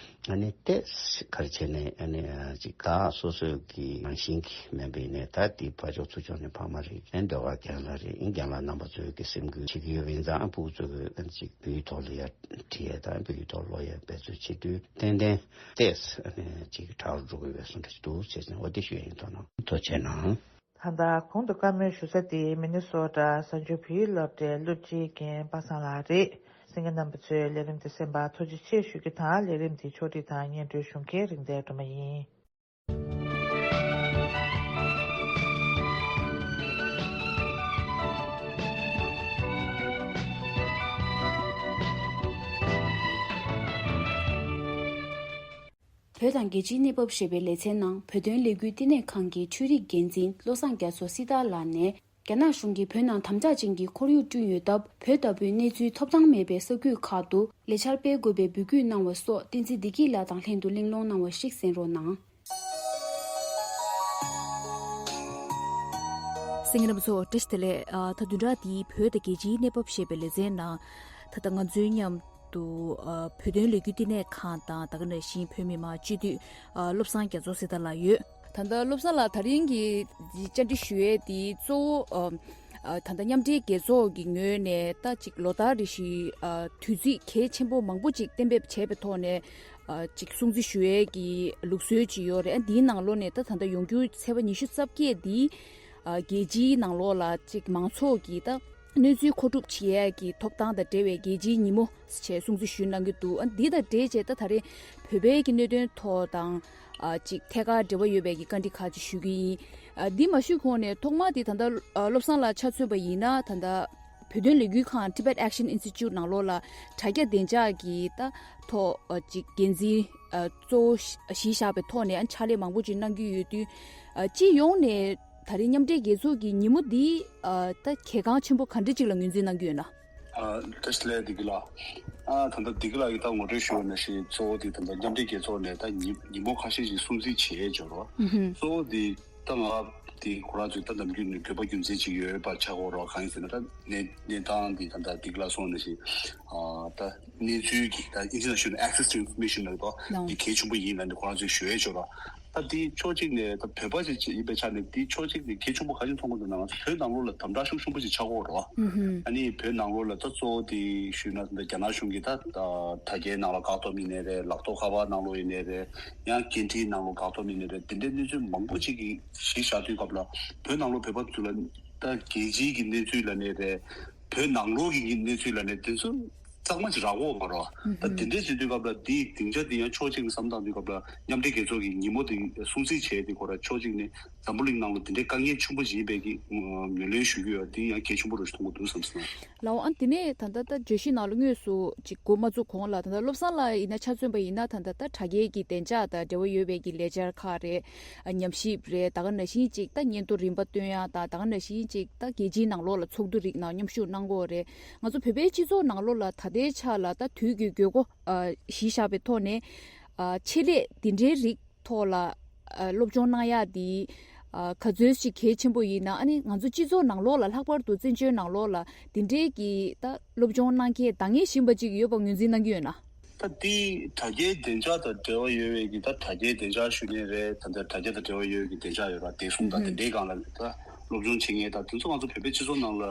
ཨ་ནི་ཏོག་ཙམ་ག་རེ་བྱས་ནས་ཨ་ནི་ཅིག་ག་སོ་སོའི་གི་རང་བཞིན་གྱི་མིན་པ་ཡིན་ནའི་ད་དེ་ཕར་ཕྱོགས་ཚུར་ཕྱོགས་ནས་ཕ་མ་རེད་ཨ་ནི་ཟློས་གར་རྒན་ལགས་རེད་ཨ་ནི་རྒན་ལགས་རྣམ་པ་ཚོའི་གི་སེམས་འགུལ་བྱེད་ཀྱི་ཡོད་པ་ཡིན་ཙང་ཨ་ཕྲུ་གུ་ཚོས་ཨ་ནི་ཅིག་བོད་ཡིག་ཐོག་ལ་ཡ་བྲིས་ཡས་དང་བོད་ཡིག་ཐོག་ཀློག་ཡས་འབད་རྩོལ་བྱེད་དུས་ཏན་ཏན་ཏོག་ཙམ་ཨ་ནི་ཅིག་དྲག་རུ་འགྲོ་གི་ཡོད་པའི་བཟོ་འདྲ་ཞིག་འདུག་ཟེར་ནས་འོ་དེ་ཞུ་ཡ་ཡིན། དོ་སྣང་ཐུགས་རྗེ་གནང་། ད་ལྟ་གོང་དུ་བཀའ་མོལ་ཞུ་ས་དེ་མི་ནི་སོ་ཊ་གཟའ་མཇུག་བོད་ཡིག་སློབ་གྲྭའི་སློབ་སྤྱིའི་རྒན་པ་སངས་ལགས་རེད། གསན་མཁན་རྣམ་པ་ཚོས་ལས་རིམ་དེ་གསན་པར་ཐུགས་རྗེ་ཆེ་ཞུ་རྒྱུ་དང་ལས་རིམ་དེ་ཕྱོགས་སྒྲིག་དང་སྙན་སྒྲོན་ཞུ་མཁན་རིག་ལྡན་སྒྲོལ་མ་ཡིན། བོད་དང་རྒྱལ་སྤྱིའི་གནས་བབ་ཞེས་པའི་ལེ་ཚན་ནང་བོད་དོན་ལས་འགུལ་བསྟི་གནས་ཁང་གི་འཕྲུལ་རིག་འགན་འཛིན་བློ་བཟང་རྒྱ་མཚོ་སྲི་ཐར་ལགས་ནས། རྒྱ་ནག་གཞུང་གིས་བོད་ནང་དམ་དྲག་ཅན་གྱི་ཁོར་ཡུག་བསྐྲུན་ཡོད་སྟབས། བོད་ལྟ་བུའི་གནས་ཚུལ་ཐོབ་ཐང་མེད་པའི་ས་ཁུལ་ཁག་ཏུ་ལས་འཆར་སྤེལ་དགོས་པའི་འབོད་སྐུལ་གནང་བ་སོགས་བསྟན་འཛིན་བདེ་སྐྱིད་ལགས་དང་ལྷན་དུ་གླེང་སློང་གནང་བ་ཞིག་གསན་རོགས་གནང་། གསན་མཁན་རྣམ་པ་ཚོ་བཀྲ་ཤིས་བདེ་ལེགས། ཨ། ད་བདུན་ཕྲག་འདིའི་བོད་དང་རྒྱལ་སྤྱིའི་གནས་བབ་ཞེས་པའི་ལེ་ཚན་ནང་། ད་ལྟ་ང་ཚོའི་མཉམ་དུ། ཨ། བོད་དོན་ལས་འགུལ་བསྟི་གནས་ཁང་དང་ད་ག་ནང་བཞིན་བོད་མི་མང་སྤྱི་འཐུས། ཨ། བློ་བཟང་རྒྱ་མཚོ་སྲི་ཐར་ལགས་ཡོད། ད་ལྟ་བློ་བཟང་ལགས་ད་རིང་གི་བཅར་འདྲི་ཞུ་ཡས་དེ་གཙོ་བོ་ཨ་ཨ་ད་ལྟ་མཉམ་འབྲེལ་རྒྱལ་ཚོགས་ཀྱི་ངོས་ནས་ད་ཅིག་ལོ་ལྟར་རེ་བཞིན་ཨ་དུས་ཚིགས་གལ་ཆེན་པོ་མང་པོ་ཅིག་གཏན་འབེབས་བྱས་པའི་ཐོག་ནས་ཨ་ཅིག་སྲུང་བརྩི་ཞུ་ཡས་ཀྱི་ལུགས་སྲོལ་ཅིག་ཡོད་རེད། ཨ་འདིའི་ནང་ལོགས་ནས་ད་ད་ལྟ་ཡོང་རྒྱུ་ཚེས་པ་ཉི་ཤུ་རྩ་བརྒྱད་འདི་ཨ་རྒྱལ་སྤྱིའི་ནང་ལོགས་ལ་ཅིག་མང་ཚོགས་ཀྱི་ད་གནས་ཚུལ་མཁོ་སྒྲུབ་བྱེད་ཡས་ཀྱི་ཐོབ་ཐང་དང་འབྲེལ་བའི་རྒྱལ་སྤྱིའི་ཉིན་མོ་ཞེས་སྲུང་བརྩི་ཞུས་གནང་གི་འདུག་ཨ་འདི་དང་འབྲེལ་བྱས་ད་ད་རེས་བོད་པའི་གི་གནད་དོན་ཐོག་དང་ཨ་ཅིག་ཐད་ཀར་འབྲེལ་བ་ཡོད་པའི་གི་བཀའ་འདྲི་ཁག་ཅིག་ཞུ་གི་ཡིན། ཨ་འདི་མ་ཞུས་གོང་ནས་ཐོག་མར་དེ་ད་ལྟ་ཨ་བློ་བཟང་ལགས་ཆ་མཚོན་པ་ཡིན་ན་ད་ལྟ་བོད་དོན་ལས་འགུལ་ཁང་Tibet Action Institute ནང་ལོགས་ལ་དྲ་རྒྱ་བདེ་འཇགས་ཀྱི་ད་ཐོག་ཨ་ཅིག་འགན་འཛིན་ཨ་གཙོ་བོ་གཞི་བཞག་པའི་ཐོག་ནས་ཨ་ཕྱག་ལས་མང་པོ་ཅིག་གནང་གི་ཡོད་དུས་ཨ་སྤྱི་ཡོངས་ནས་ད་རེས་མཉམ་འབྲེལ་རྒྱལ་ཚོགས་ཀྱི་ཉིན་མོ་འདི་ཨ་ད་གལ་འགངས་ཆེན་པོ་ག་འདྲ་ཅིག་ལ་ངོས་འཛིན་གནང་གི་ཡོད་ན། ཨ་བཀྲ་ཤིས་བདེ་ལེགས་བདེ་སྐྱིད་ལགས། ཨ་ད་ལྟ་བདེ་སྐྱིད་ལགས་ཀྱིས་ད་ངོ་སྤྲོད་ཞུས་པ་ནང་བཞིན་གཙོ་བོ་དེ་ད་ལྟ་མཉམ་འབྲེལ་རྒྱལ་ཚོགས་ནས་ད་ཉིན་ཉིན་མོ་ཁ་ཤས་ཤིག་སྲུང་བརྩི་བྱས་ཡོད་རོགས། ཨུ་ཧུམ། གཙོ་བོ་དེ་ད་ང་དེ་ཁོ་རང་ཚོས་ད་ནམ་རྒྱུན་ནས་འགྱོད་པ་རྒྱུ་མཚན་ཅིག་ཡོད་པ་ཆགས་ཡོད་རོགས། གང་ཡིན་ཟེར་ན་ད་གནས་གནས་སྟངས་དེ་ད་ལྟ་བདེ་སྐྱིད་ལགས་གསུངས་པ་ནང་བཞིན་ཨ་ད་གནས་ཚུལ་གྱི་ད་ཨིན་ཇི་ནང་ཞུས་ན་access to information ལབ་དོ། ལགས། དེ་གལ་ཆེན་པོ་ཡིན་ལབ་ནས་ཁོ་རང་ཚོས་ཞུ་ཡས་ཡོད་རོགས། ད་དེ་ཕྱོགས་གཅིག་ནས་ད་བོད་པ་ཞིག་ཡིན་པའི་ཆ་ནས་དེ་ཕྱོགས་གཅིག་ནས་གལ་ཆེན་པོ་ག་རེ་མཐོང་གི་འདུག་ན་ང་ཚོ་བོད་ནང་ལོགས་ལ་དམ་དྲག་ཤུགས་ཆེན་པོ་ཞིག་ཆགས་ཀྱི་ཡོད་རེད་བ། ཨུ་ཧུམ། ཨ་ནི་བོད་ནང་ལོགས་ལ་ད་གཙོ་བོ་དེ་ཞུས་ན་ད་རྒྱ་ནག་གཞུང་གིས་ད་དྲ་རྒྱའི་ནང་ལ་བཀག་སྡོམ་ཡིན་ནའི་རེད། ལག་ཐོགས་ཁ་པར་ནང་ལོགས་ཡིན་ནའི་རེད། ཡང་འགན་འཁྲིའི་ནང་ལོགས་བཀག་སྡོམ་ཡིན་ནའི་རེད། དེ་འདྲའི་གནས་ཚུལ་མང་པོ་ཅིག་གི་གཞི་བཞག་དུས་སྐབས་ལ་བོད་ནང་ལོགས་བོད་པ་ཚོ་ལ་ད་རྒྱལ་སྤྱིའི་གི་གནས་ཚུལ་ལབ་ནའི་རེད། བོད་ནང་ལོགས་ཀྱི་གནས་ཚུལ་ལབ་ནའི་དེ་ཚོ་གཙང་མ་ཅིག་རག་གི་ཡོད་མ་རེད་བ། ཨུ་ཧུམ། ད་དེ་འདྲའི་བྱེད་དུས་སྐབས་ལ་དེའི་སྡིངས་ཆ་དེ་ཡང་ཕྱོགས་གཅིག་ནས་བསམ་བཏང་དུས་སྐབས་ལ་མཉམ་འབྲེལ་རྒྱལ་ཚོགས་ཀྱི་ཉིན་མོ་དེ་སྲུང་བརྩི་བྱས་ཏེ་ཁོ་རང་ཕྱོགས་གཅིག་ནས་འཛམ་བུ་གླིང་ནང་ལ་དེ་འདྲའི་དཀའ་ངལ་ཆེན་པོ་ཞིག་ཡིན་པའི་གི་ངོས་ལེན་ཞུ་གི་ཡོད། དེ་ཡང་གལ་ཆེན་པོ་རུ་མཐོང་གི་འདུག་བསམ་སོང་། ལའོ། ཨ་དེ་ནས་ད་ལྟ་ད་བརྗོད་གཞི་ནང་ལ་དངོས་སུ་ཅིག་འགོ་མ་བཙུགས་གོང་ལ་ད་ལྟ་བློ་བཟང་ལགས་ཡིན་ན་ཆ་མཚོན་པ་ཡིན་ན་ད་ལྟ་ད་དྲ་རྒྱའི་གི་བདེ་འཇགས་དང་འབྲེལ་བ་ཡོད་པའི་གི་ལས་འཆར་ཁག་རེད། ཨ་ཉམས་ཞིབ་རེད། ད་ག་ནང་བཞིན་ཅིག་ད་སྙན་ཐོ་རིམ་པ་བཏོན་ཡ་དང་ད་ག་ནང་བཞིན་ཅིག་ད་རྒྱལ་སྤྱིའི་ནང་ལོགས་ལ་ཚོགས་འདུ་རིགས་ནང་མཉམ་ཞུགས་གནང་གི་ཡོད་རེད། ང་ཚོ་བོད་པའི་སྤྱི་ཚོགས་ནང་ལོགས་ལ་ད་ལྟའི་ཆ་ལ་ད་དུས་ཀྱི་དགོས་མཁོ་ཨ་གཞི་བཞག་པའི་ཐོག་ནས་ཨ་ཆེད་ལས་འདི་འདྲའི་རིགས་ཐོག་ལ་ཨ་སློབ་སྦྱོང་གནང་ཡག་འདི་ཨ་ག་ཚོད་ཅིག་གལ་ཆེན་པོ་ཡིན་ན། ཨ་ནི་ང་ཚོ་སྤྱི་ཚོགས་ནང་ལོགས་ལ་ལྷག་པར་དུ་བཙན་བྱོལ་ནང་ལོགས་ལ་འདི་འདྲའི་གི་ད་སློབ་སྦྱོང་གནང་མཁན་འདང་ངེས་བཞིན་པ་ཅིག་ཡོད་པ་ངོས་འཛིན་གནང་གི་ཡོད་ན། ད་འདི་དྲ་རྒྱའི་བདེ་འཇགས་དང་འབྲེལ་བ་ཡོད་པའི་གི་ད་དྲ་རྒྱའི་བདེ་འཇགས་ཞུ་ནི་རེད། ད་ལྟ་དྲ་རྒྱ་དང་འབྲེལ་བ་ཡོད་པའི་གི་བདེ་འཇགས་ཡོད་ར། བདེ་སྲུང་དང་དེ་འདྲའི་སྒང་ལ་ད་སློབ་སྦྱོང་བྱེད་མཁན་དང་དེ་ཚོ་ང་ཚོ་བོད་པའི་སྤྱི་ཚོགས་ནང་ལ་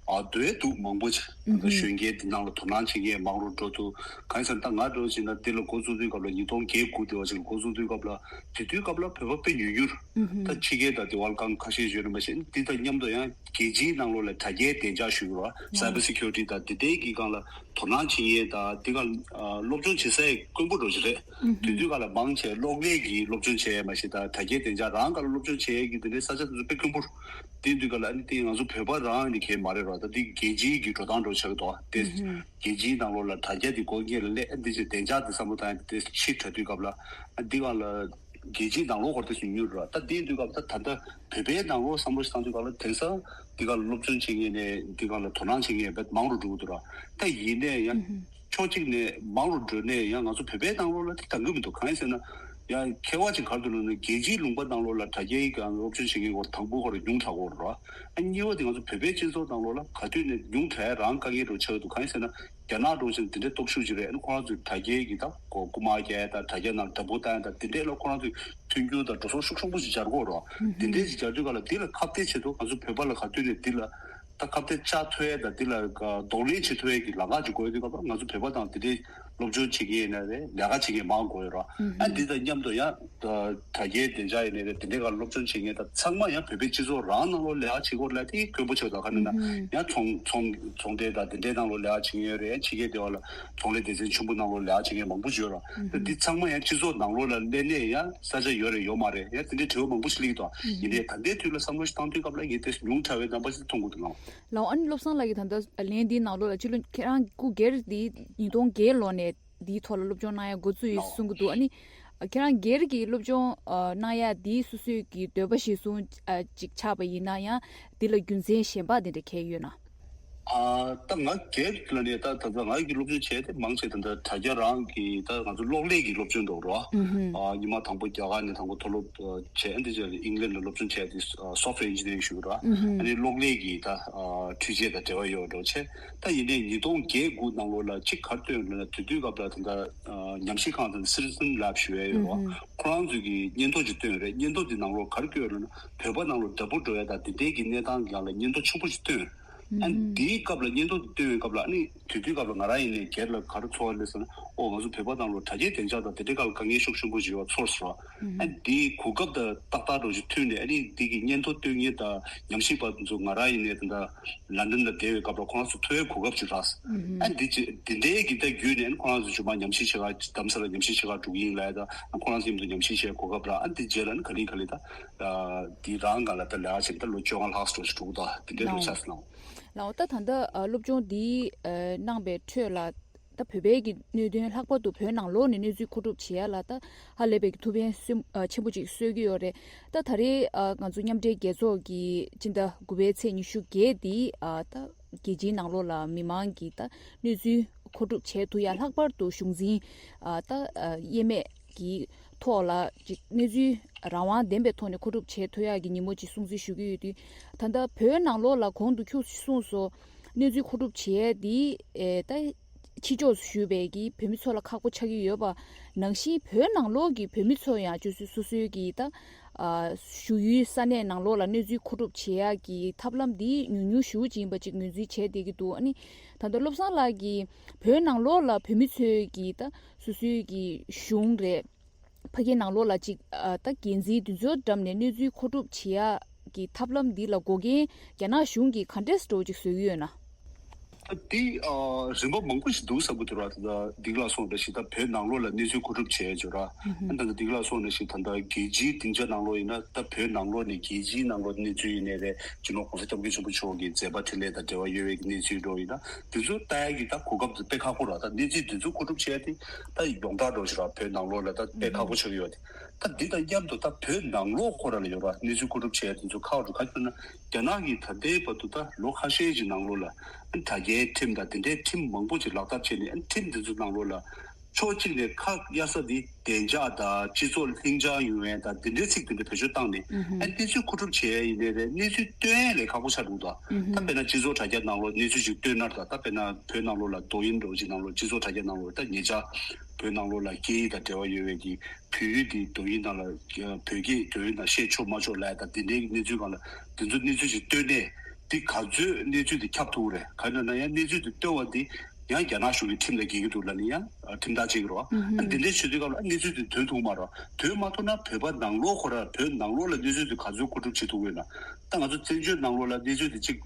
ཨ་འདུ་བའི་འདུག་མང་པོ་ཅིག་ད་ལྟ་གཞོན་སྐྱེས་འདི་ནང་ལ་དོ་སྣང་བྱེད་མཁན་མང་རུ་འགྲོ་འདུག་གང་ཡིན་ཟེར་ན་ད་ང་འདྲ་བོ་བྱས་ན་འདི་ལ་འགོ་བཙུགས་དུས་སྐབས་ལ་ཉིས་སྟོང་བརྒྱད་དགུ་དེ་བ་ཅིག་ལ་འགོ་བཙུགས་དུས་སྐབས་ལ་དེ་དུས་སྐབས་ལ་བོད་པ་དཔེ་ཉུང་ཉུང་། ད་ཕྱི་རྒྱལ་དང་དེ་བ་ལ་གང་ཁ་ཤས་ཡོད་རེད་མ་ཤེས། འདི་དང་མཉམ་དུ་ཡང་རྒྱལ་སྤྱིའི་ནང་ལོགས་ལ་དྲ་རྒྱའི་བདེ་འཇགས་ཞུ་དགོས་ར། Cyber Security དང་དེ་འདྲའི་གི་སྒང་ལ་དོ་སྣང་བྱེད་མཁན་དང་དེ་སྒང་ཨ་སློབ་སྦྱོང་བྱེད་སའི་དཀོན་པོ་འདྲ་བོ་ཞིག་རེད། དེ་དུས་སྒང་ལ་མང་ཆེ་གློག་ཀླད་ཀྱི་སློབ་སྦྱོང་བྱས་མ་ཤེས། ད་དྲ་རྒྱའི་བདེ་འཇགས་རང་སྒང་ལ་སློབ་སྦྱོང་བྱེད་ཡས་ཀྱི་དེ་འདྲའི་ས་ཆ་དེ་ཚོ་དཔེ་དཀོན་པོ་རེད། དེ་དུས་སྒང་ལ་ཨ་ནི་དེ་ང་ཚོ་བོད་པ་རང་ནི་གལ་མ་རེད་ར། ད་དེ་རྒྱལ་སྤྱིའི་གི་འགྲོ་སྟངས་འདྲ་བོ་ཆགས་ཀྱི་འདུག་དེ་རྒྱལ་སྤྱིའི་ནང་ལོགས་ལ་དྲ་རྒྱ་དེ་སྒོ་ཁ་ལ་སླེབས། ཨ་འདི་ཅིག་བདེ་འཇགས་དེ་བསམ་བློ་བཏང་ཡ་དེ་ཕྱི་དྲགས་དུས་སྐབས་ལ་ཨ་འདི་སྒང་ལ་རྒྱལ་སྤྱིའི་ནང་ལོགས་སྐོར་དེ་ཞུ་མྱོང་ར། ད་དེ་དུས་སྐབས་ད་ད་ལྟ་བོད་པའི་ནང་ལོགས་བསམ་བློ་ཞིག་བཏང་དུས་སྐབས་ལ་དེང་སང་འདི་སྒང་ལ་སློབ་སྦྱོང་བྱེད་མཁན་ནས་འདི་སྒང་ལ་དོ་སྣང་བྱེད་མཁན་དཔེ་མང་རུ་འགྲོ་གི་འདུག་ར། ད་ཡིན་ནའི་ཡང་ཕྱོགས་གཅིག་ནས་མང་རུ་འགྲོ་ནའི་ཡང་ང་ཚོ་བོད་པའི་ནང་ལོགས་ལ་དེ་འདང་གི་མི་འདུག་གང་ཡིན་ཟེར་ན་ཡང་ཁྱད་པར་ཅིག་ག་རེ་འདུག་ལབ་ན་རྒྱལ་སྤྱིའི་ལུང་པ་ནང་ལོགས་ལ་དྲ་རྒྱའི་སྒང་སློབ་སྦྱོང་བྱེད་མཁན་སྐོར་དང་པོ་ཁོ་རང་ཉུང་དྲགས་ཡོད་རེད་ར། ཨ་གཉིས་པ་དེ་ང་ཚོ་བོད་པའི་སྤྱི་ཚོགས་ནང་ལོགས་ལ་ག་དུས་ནས་ཉུང་དྲགས་རང་དཀའ་ངལ་འདྲ་བོ་ཆགས་ཀྱི་འདུག་གང་ཡིན་ཟེར་ན། རྒྱ་ནག་འདྲ་བོ་ཅིག་འདི་འདྲའི་སྟོབས་ཤུགས་ཅིག་རེད། ཨ་ནི་ཁོ་རང་ཚོས་དྲ་རྒྱའི་གི་ད་གོ་རྐུ་མ་རྒྱག་ཡ་དང་དྲ་རྒྱ་ནང་བདག་པོ་བཏང་ཡ་དང་འདི་འདྲའི་ལ་ཁོ་རང་ཚོས་མཐུན་འགྱུར་དང་འགྲོ་སོང་ཤུགས་ཆེན་པོ་ཞིག་སྦྱར་གྱི་ཡོད་རེད། འདི་འདྲའི་ཞིག་སྦྱར་དུས་སྒང་ལ་འདི་ལ་ཁ་གཏད་བྱེད་དུས་ང་ཚོ་བོད་པ་ལ་ག་དུས་ནས་འདི་ལ་ད་ཁ་གཏད་བཅག་ཐུབ་ཡ་དང་འདི་ལ་གདོང་ལེན་བྱེད་ཐུབ་ཡ་གི་ལམ་ཁ་ཅིག་དགོས་ཡ་དུས་སྒང་ལ་ང་ཚོ་བོད་པ་དང་འདི་འདྲའི་སློབ་སྦྱོང་བྱེད་མཁན་ཡིན་ན་རེད། ལས་ཀ་བྱེད་མཁན་མང་དགོས་ཡོད་རེད། ཨ་འདི་དང་མཉམ་དུ་ཡང་དྲ་རྒྱའི་བདེ་འཇགས་ཡིན་ནའི་རེད། དེ་འདྲའི་སྒང་སློབ་སྦྱོང་བྱེད་མཁན་དང་ཚང་མ་ཡང་བོད་པའི་སྤྱི་ཚོགས་རང་ནང་ལོགས་ལས་ཀ་བྱེད་སྐོར་ལ་དེ་དཀོན་པོ་ཆགས་འདུག་ག་ནས་ན་ཡང་ཚོང་ཚོང་ཚོང་སྡེ་དང་དེ་འདྲའི་ནང་ལོགས་ལས་ཀ་བྱེད་མཁན་ཡོད་རེད། ཕྱི་རྒྱལ་སྡེ་བ་ལ་ཚོང་ལས་སྡེ་ཚན་ཆེན་པོ་ནང་ལོགས་ལས་ཀ་བྱེད་མཁན་མང་པོ་ཞིག་ཡོད་རེད། ད་འདི་ཚང་མ་ཡང་སྤྱི་ཚོགས་ནང་ལོགས་ལ་སླེབས་ནས་ཡང་ས་ཆ་ཡོད་རེད་ཡོད་མ་རེད། ཡང་དེ་འདྲའི་དྲི་བ་མང་པོ་ཞིག་སླེབས་ཀྱི་འདུག་ཡིན་ནའི་ད་ལྟའི་དུས་ལ་བསམ་བློ་ཞིག་བཏང་དུས་སྐབས་ལ་ངས་དེ་ཉུང་དྲགས་པའི་རྣམ་པ་ཞིག་མཐོང་གི་འདུག་ལགས། ལགས། ཨ་ནི་བློ་བཟང་ལགས་ཀྱིས་ད་ལྟ་ལན་འདིའི་ནང་ལོགས་ལ་ཕྱི་ལོ་ཁྱེད་རང་སྐུ་སྒེར་འདི་ཉིས་སྟོང་བརྒྱད་ལོ་ནས་འདིའི་ཐོག་ལ་སློབ་སྦྱོང་གནང་ཡ་འགོ་བཙུགས་ཡོད་ལགས། གསུང་གི་འདུག་ཨ་ནི་ཁྱེད་རང་སྒེར་གྱི་སློབ་སྦྱོང་ཨ་གནང་ཡ་འདི་སོ་སོའི་གི་འདོད་པ་གཞིར་བཟུང་ཨ་ཅིག་ཆགས་པ་ཡིན་ན་ཡང་འདི་ལ་རྒྱུ་མཚན་གཞན་པ་འདི་འདྲ་གང་ཡོད་ན། ཨ་ད་ང་སྒེར་ལ་ནས་ད་ད་ལྟ་ང་གི་སློབ་སྦྱོང་བྱས་ཏེ་མང་ཆེ་ད་ལྟ་དྲ་རྒྱ་རང་གི་ད་ང་ཚོ་གློག་ཀླད་ཀྱི་སློབ་སྦྱོང་འགྲོ་རོགས། ཨ་ཉི་མ་དང་པོ་རྒྱ་གར་ནས་དང་པོ་མཐོ་སློབ་བྱས། ཨ་འདི་རྗེས་ལ་ཨིང་ལན་ལ་སློབ་སྦྱོང་བྱས་ཏེ་software engineering ཞུ་གི་རོགས། ཨ་ནི་གློག་ཀླད་ཀྱི་ད་འཕྲུལ་ཆས་དང་འབྲེལ་བ་ཡོད་འགྲོ་བྱས། ད་ཡིན་ནའི་ཉིས་སྟོང་བརྒྱད་དགུ་ནང་ལོགས་ལ་གཅིག་ག་རེ་སྟོན་ཡོད་ལབ་ན། དེ་དུས་སྐབས་ལ་ད་ལྟ་ཉམས་ཞིབ་ཁང་དང་Citizen Lab ཞུ་ཡས་ཡོད་རོགས། ཁོ་རང་ཚོས་ཀྱི་སྙན་ཐོ་ཅིག་བཏོན་ཡོད་རེད། སྙན་ཐོ་དེ་ནང་ལོགས་ག་རེ་བཀོད་ཡོད་ལབ་ན། བོད་པ་ནང་ལོགས་དྲ་འབུ་འགྲོ་ཡས་དང་དེ་འདྲའི་གི་གནས་སྟངས་སྒང་ལ་སྙན་ཐོ་ཆེན་པོ་ཅིག་བཏོན། ཨ་ནི་དེའི་སྐབས་ལ་སྙན་ཐོ་དེ་བཏོན་པའི་སྐབས་ལ། ཨ་ནི་དེ་དུས་སྐབས་ལ་ང་རང་ཡིན་ནའི་སྒེར་ལ་ག་རེ་ཚོར་བ་སླེབས་ཟེར་ན། ཨོ་ང་ཚོ་བོད་པ་ནང་ལོགས་དྲ་རྒྱའི་བདེ་འཇགས་དང་དེ་འདྲའི་སྒང་ལ་དཀའ་ངལ་ཤུགས་ཆེན་པོ་ཅིག་ཡོད་པ་ཚོར་སོང་། ཨ་ནི་དེའི་གོ་སྐབས་དང་ཏག་ཏག་འདྲ་ཅིག་མཐུད་ནས། ཨ་ནི་དེ་གི་སྙན་ཐོ་བཏོན་མཁན་དང་ཉམས་ཞིབ་པ་ཚོ་ང་རང་ཡིན་ནའི་ད་ལྟ་ལན་ཌན་ལ་བསྡད་པའི་སྐབས་ལ་ཁོ་རང་ཚོ་ཐུག་ཡས་གོ་སྐབས་ཅིག་རག་སོང་། ཨ་ནི་དེ་ཅི་དེ་འདྲའི་གི་ད་བརྒྱུད་ནས། ཨ་ནི་ཁོ་རང་ཚོ་ཇོ་མ་ཉམས་ཞིབ་བྱེད་ག་རྡ་རམ་ས་ལ་ཉམས་ཞིབ་བྱེད་ག་འགྲོ་གི་ཡིན་ལབ་ཡས་དང་། ཨ་ཁོ་རང་ཚོ་མཉམ་དུ་ཉམས་ཞིབ་བྱེད་གོ་སྐབས་རག། ཨ་ནི་དེ་རྗེས་ལ་ཨ་ནི་ག་ལེ་ག་ལེ་ད་དེ་རང་སྒང་ལ་ད་ལས་ཀ་བྱས་ནས་ད་ལོ་བཅོ་ལྔ་ལྷག་ཙམ་འགྲོ་ཞིག་འགྲོ་གི་འདུག་དེ་འདྲའི་ལོ་ལའོ། ཆགས་སོང་། ལའོ། ད་ད་ལྟ་ཨ་སློབ་སྦྱོང་འདི་ཨ་གནང་པའི་ཁྲོད་ལ། ད་བོད་པའི་གི་གནད་དོན། ལྷག་པར་དུ་བོད་ནང་ལོགས་ནས་གནས་ཚུལ་མཁོ་སྒྲུབ་བྱེད་ཡ་ལ་ད་ཧ་ལས་པའི་གི་ཐུགས་ཕན་སེམས་ཨ་ཆེན་པོ་ཅིག་གསོས་ཀྱི་ཡོད་རེད། ད་ད་རེས་ཨ་ང་ཚོ་མཉམ་འབྲེལ་རྒྱལ་ཚོགས་ཀྱི་སྤྱི་ཟླ་དགུ་པའི་ཚེས་ཉི་ཤུ་བརྒྱད་འདི་ཨ་ད་རྒྱལ་སྤྱིའི་ནང་ལོགས་ལ་མི་མང་གི་ད་གནས་ཚུལ་མཁོ་སྒྲུབ་བྱེད་ཐུབ་ཡ། ལྷག་པར་དུ་གཞུང་འཛིན་ཨ་ད་ཨ་དབྱེ་མེད་ཀྱི་ཐོག་ལ་ཅིག་གནས་ཚུལ་རང་དབང་ལྡན་པའི་ཐོག་ནས་མཁོ་སྒྲུབ་བྱེད་ཐུབ་ཡག་གི་ཉིན་མོ་ཅིག་སྲུང་བརྩི་ཞུ་གི་ཡོད་དུས། ད་ལྟ་བོད་ནང་ལོགས་ལ་གོང་དུ་ཁྱོད་གསུངས་སོང་། གནས་ཚུལ་མཁོ་སྒྲུབ་བྱེད་ཡས་འདི་ཨེ་ད་ཕྱི་ཕྱོགས་སུ་བཞུགས་པའི་གི་བོད་མི་ཚོ་ལ་ཁག་པོ་ཆགས་ཀྱི་ཡོད་པ་ནང་བཞིན། བོད་ནང་ལོགས་ཀྱི་བོད་མི་ཚོ་ཡང་ཅིག་སོ་སོའི་གི་ད་ཨ་བཞུགས་ཡུལ་ས་གནས་ནང་ལོགས་ལ་གནས་ཚུལ་མཁོ་སྒྲུབ་བྱེད་ཡག་གི་ཐབས་ལམ་འདི་ཉུང་ཉུང་ཞེ་པོ་ཅིག་ཡིན་པ་ཅིག་ངོས་འཛིན་བྱས་བསྡད་ཀྱི་འདུག་ཨ་ནི་ད་ལྟ་བློ་བཟང་ལགས་ཀྱིས་བོད་ནང་ལོགས་ལ་བོད་མི་ཚོའི་གི་ད་སོ་སོའི་གི་གཞུང་རེད། ཕ་གིའི་ནང་ལོགས་ལ་ཅིག་ཨ་ད་འགན་འཛིན་དེ་ཚོའི་འགྲམ་ནས་གནས་ཚུལ་མཁོ་སྒྲུབ་བྱེད་ཡག་གི་ཐབས་ལམ་འདི་ལ་འགོག་རྐྱེན་རྒྱ་ནག་གཞུང་གིས་ག་འདྲས་འདྲ་བོ་ཅིག་བཟོས་ཀྱི་ཡོད་ན། ད་འདི་ཨ་རིམ་པ་མང་པོ་ཞིག་འདུག་བསམ་གྱི་འདུག་ར། ད་ལྟ་འདི་ག་ལ་སོང་འདྲ་ཞིག་ད་བོད་ནང་ལོགས་ལ་གནས་ཚུལ་མཁོ་སྒྲུབ་བྱས་ཡོད་ར། ཨ་ད་ལྟ་འདི་ག་ལ་སོང་འདྲ་ཞིག་ད་ལྟ་རྒྱལ་སྤྱིའི་སྡིངས་ཆ་ནང་ལོགས་ཡིན་ན། ད་བོད་ནང་ལོགས་ནས་རྒྱལ་སྤྱིའི་ནང་ལོགས་གནས་ཚུལ་ཡིན་ནའི་རེད། སྤྱི་ནོར་༸གོང་ས་༸སྐྱབས་མགོན་ཆེན་པོ་མཆོག་གི་མཛད་པ་འཕྲིན་ལས་དང་འབྲེལ་བ་ཡོད་པའི་གནས་ཚུལ་འདྲ་བོ་ཡིན་ན། དེ་ཚོ་ལྟ་ཡག་གི་ད་གོ་སྐབས་དེ་དཔེ་ཁག་པོ་ར། ད་གནས་ཚུལ་དེ་ཚོ་མཁོ་སྒྲུབ་བྱས་ཏེ་ད་ཡོངས་གྲགས་འདྲ་བོ་ཞིག་ར། བོད་ནང་ལོགས་ལ་ད་དཔེ་ཁག་པོ་ཆགས་ཀྱི་ཡོད་དེ། ད་འདི་དང་མཉམ་དུ་ད་བོད་ནང་ལོགས་ཁོ་ར་ལ་ཡོད་ར། གནས་ཚུལ་མཁོ་སྒྲུབ་བྱས་དེ་ཚོ་ཁག་འགྲོ་ག་ཁྱོད་ན། རྒྱ་ནག་གིས་ད་ལྟའི་བར་དུ་ད་ལོ་ཁ་ཤས་ཀྱི་ནང་ལོགས་ལ་ཨ་དྲ་རྒྱའི་ཁྲིམས་དང་དེ་འདྲའི་ཁྲིམས་མང་པོ་ཅིག་ལག་བསྟར་བྱས་ནས། ཨ་ཁྲིམས་དེ་ཚོ་ནང་ལོགས་ལ་ཕྱོགས་གཅིག་ནས་ཁ་གཡར་ས་དེ་བདེ་འཇགས་དང་སྤྱི་ཚོགས་ལྷིང་འཇགས་ཡོང་ཡས་དང་དེ་འདྲའི་ཚིག་དེ་འདྲ་བེད་སྤྱོད་བཏང་ནས། ཨ་གནས་ཚུལ་མཁོ་སྒྲུབ་བྱས་ཡིན་ནའི་རེད། གནས་ཚུལ་སྟོན་ཡས་ལས་ཁག་པོ་ཆགས་འདུག་ད་ད་དཔེར་ན་སྤྱི་ཚོགས་དྲ་རྒྱ་ནང་ལོགས་གནས་ཚུལ་ཅིག་སྟོན་ན། ད་ད་དཔེར་ན་བོད་ནང་ལོགས་ལ་དོ་དབྱིན་འདྲ་བོ་ཅིག་ནང་ལོགས་སྤྱི་ཚོགས་དྲ་རྒྱ་ནང་ལོགས་ད་ཉེ་ཆར་བོད་ནང་ལོགས་ལ་སྐད་ཡིག་དང་འབྲེལ་བ་ཡོད་པའི་གི་བོད་ཡིག་དེ་དོ་དབྱིན་ནང་ལ་བོད་སྐད་དོ་དབྱིན་ནང་བཤད་ཆོག་མ་ཆོག་ལབ་ཡ་དང་དེ་འདྲའི་གི་གནས་ཚུལ་སྒང་ལ་དེ་ཚོ་གནས་ཚུལ་ཅིག་སྟོན་ནས། དེ་ག་ཚོད་གནས་ཚུལ་དེ་ཁྱབ་ཐུབ་རེད། ག་ཡིན་ན་ཡང་གནས་ཚུལ་དེ་སྟོན་པ་དེ་ཡང་རྒྱ་ནག་གཞུང་གི་ཁྲིམས་དང་འགལ་གྱི་འདུག་ལབ་ནས་ཡང་ཁྲིམས་ཐག་བཅད་ཀྱི་རེད་བ། ཨ་འདི་འདྲའི་བྱེད་དུས་སྐབས་ལ་གནས་ཚུལ་དེ་ཐོན་ཐུབ་མ་རེད། ཐོན་མ་ཐུབ་ན་བོད་པ་ནང་ལོགས་ཁོ་ར། བོད་ནང་ལོགས་ལ་གནས་ཚུལ་དེ་ག་ཚོད་མཁོ་སྒྲུབ་བྱེད་ཐུབ་ཀྱི་ཡོད་ན། ད་ང་ཚོ་བཙན་བྱོལ་ནང་ལོགས་ལ་གནས་ཚུལ་དེ་གཅིག་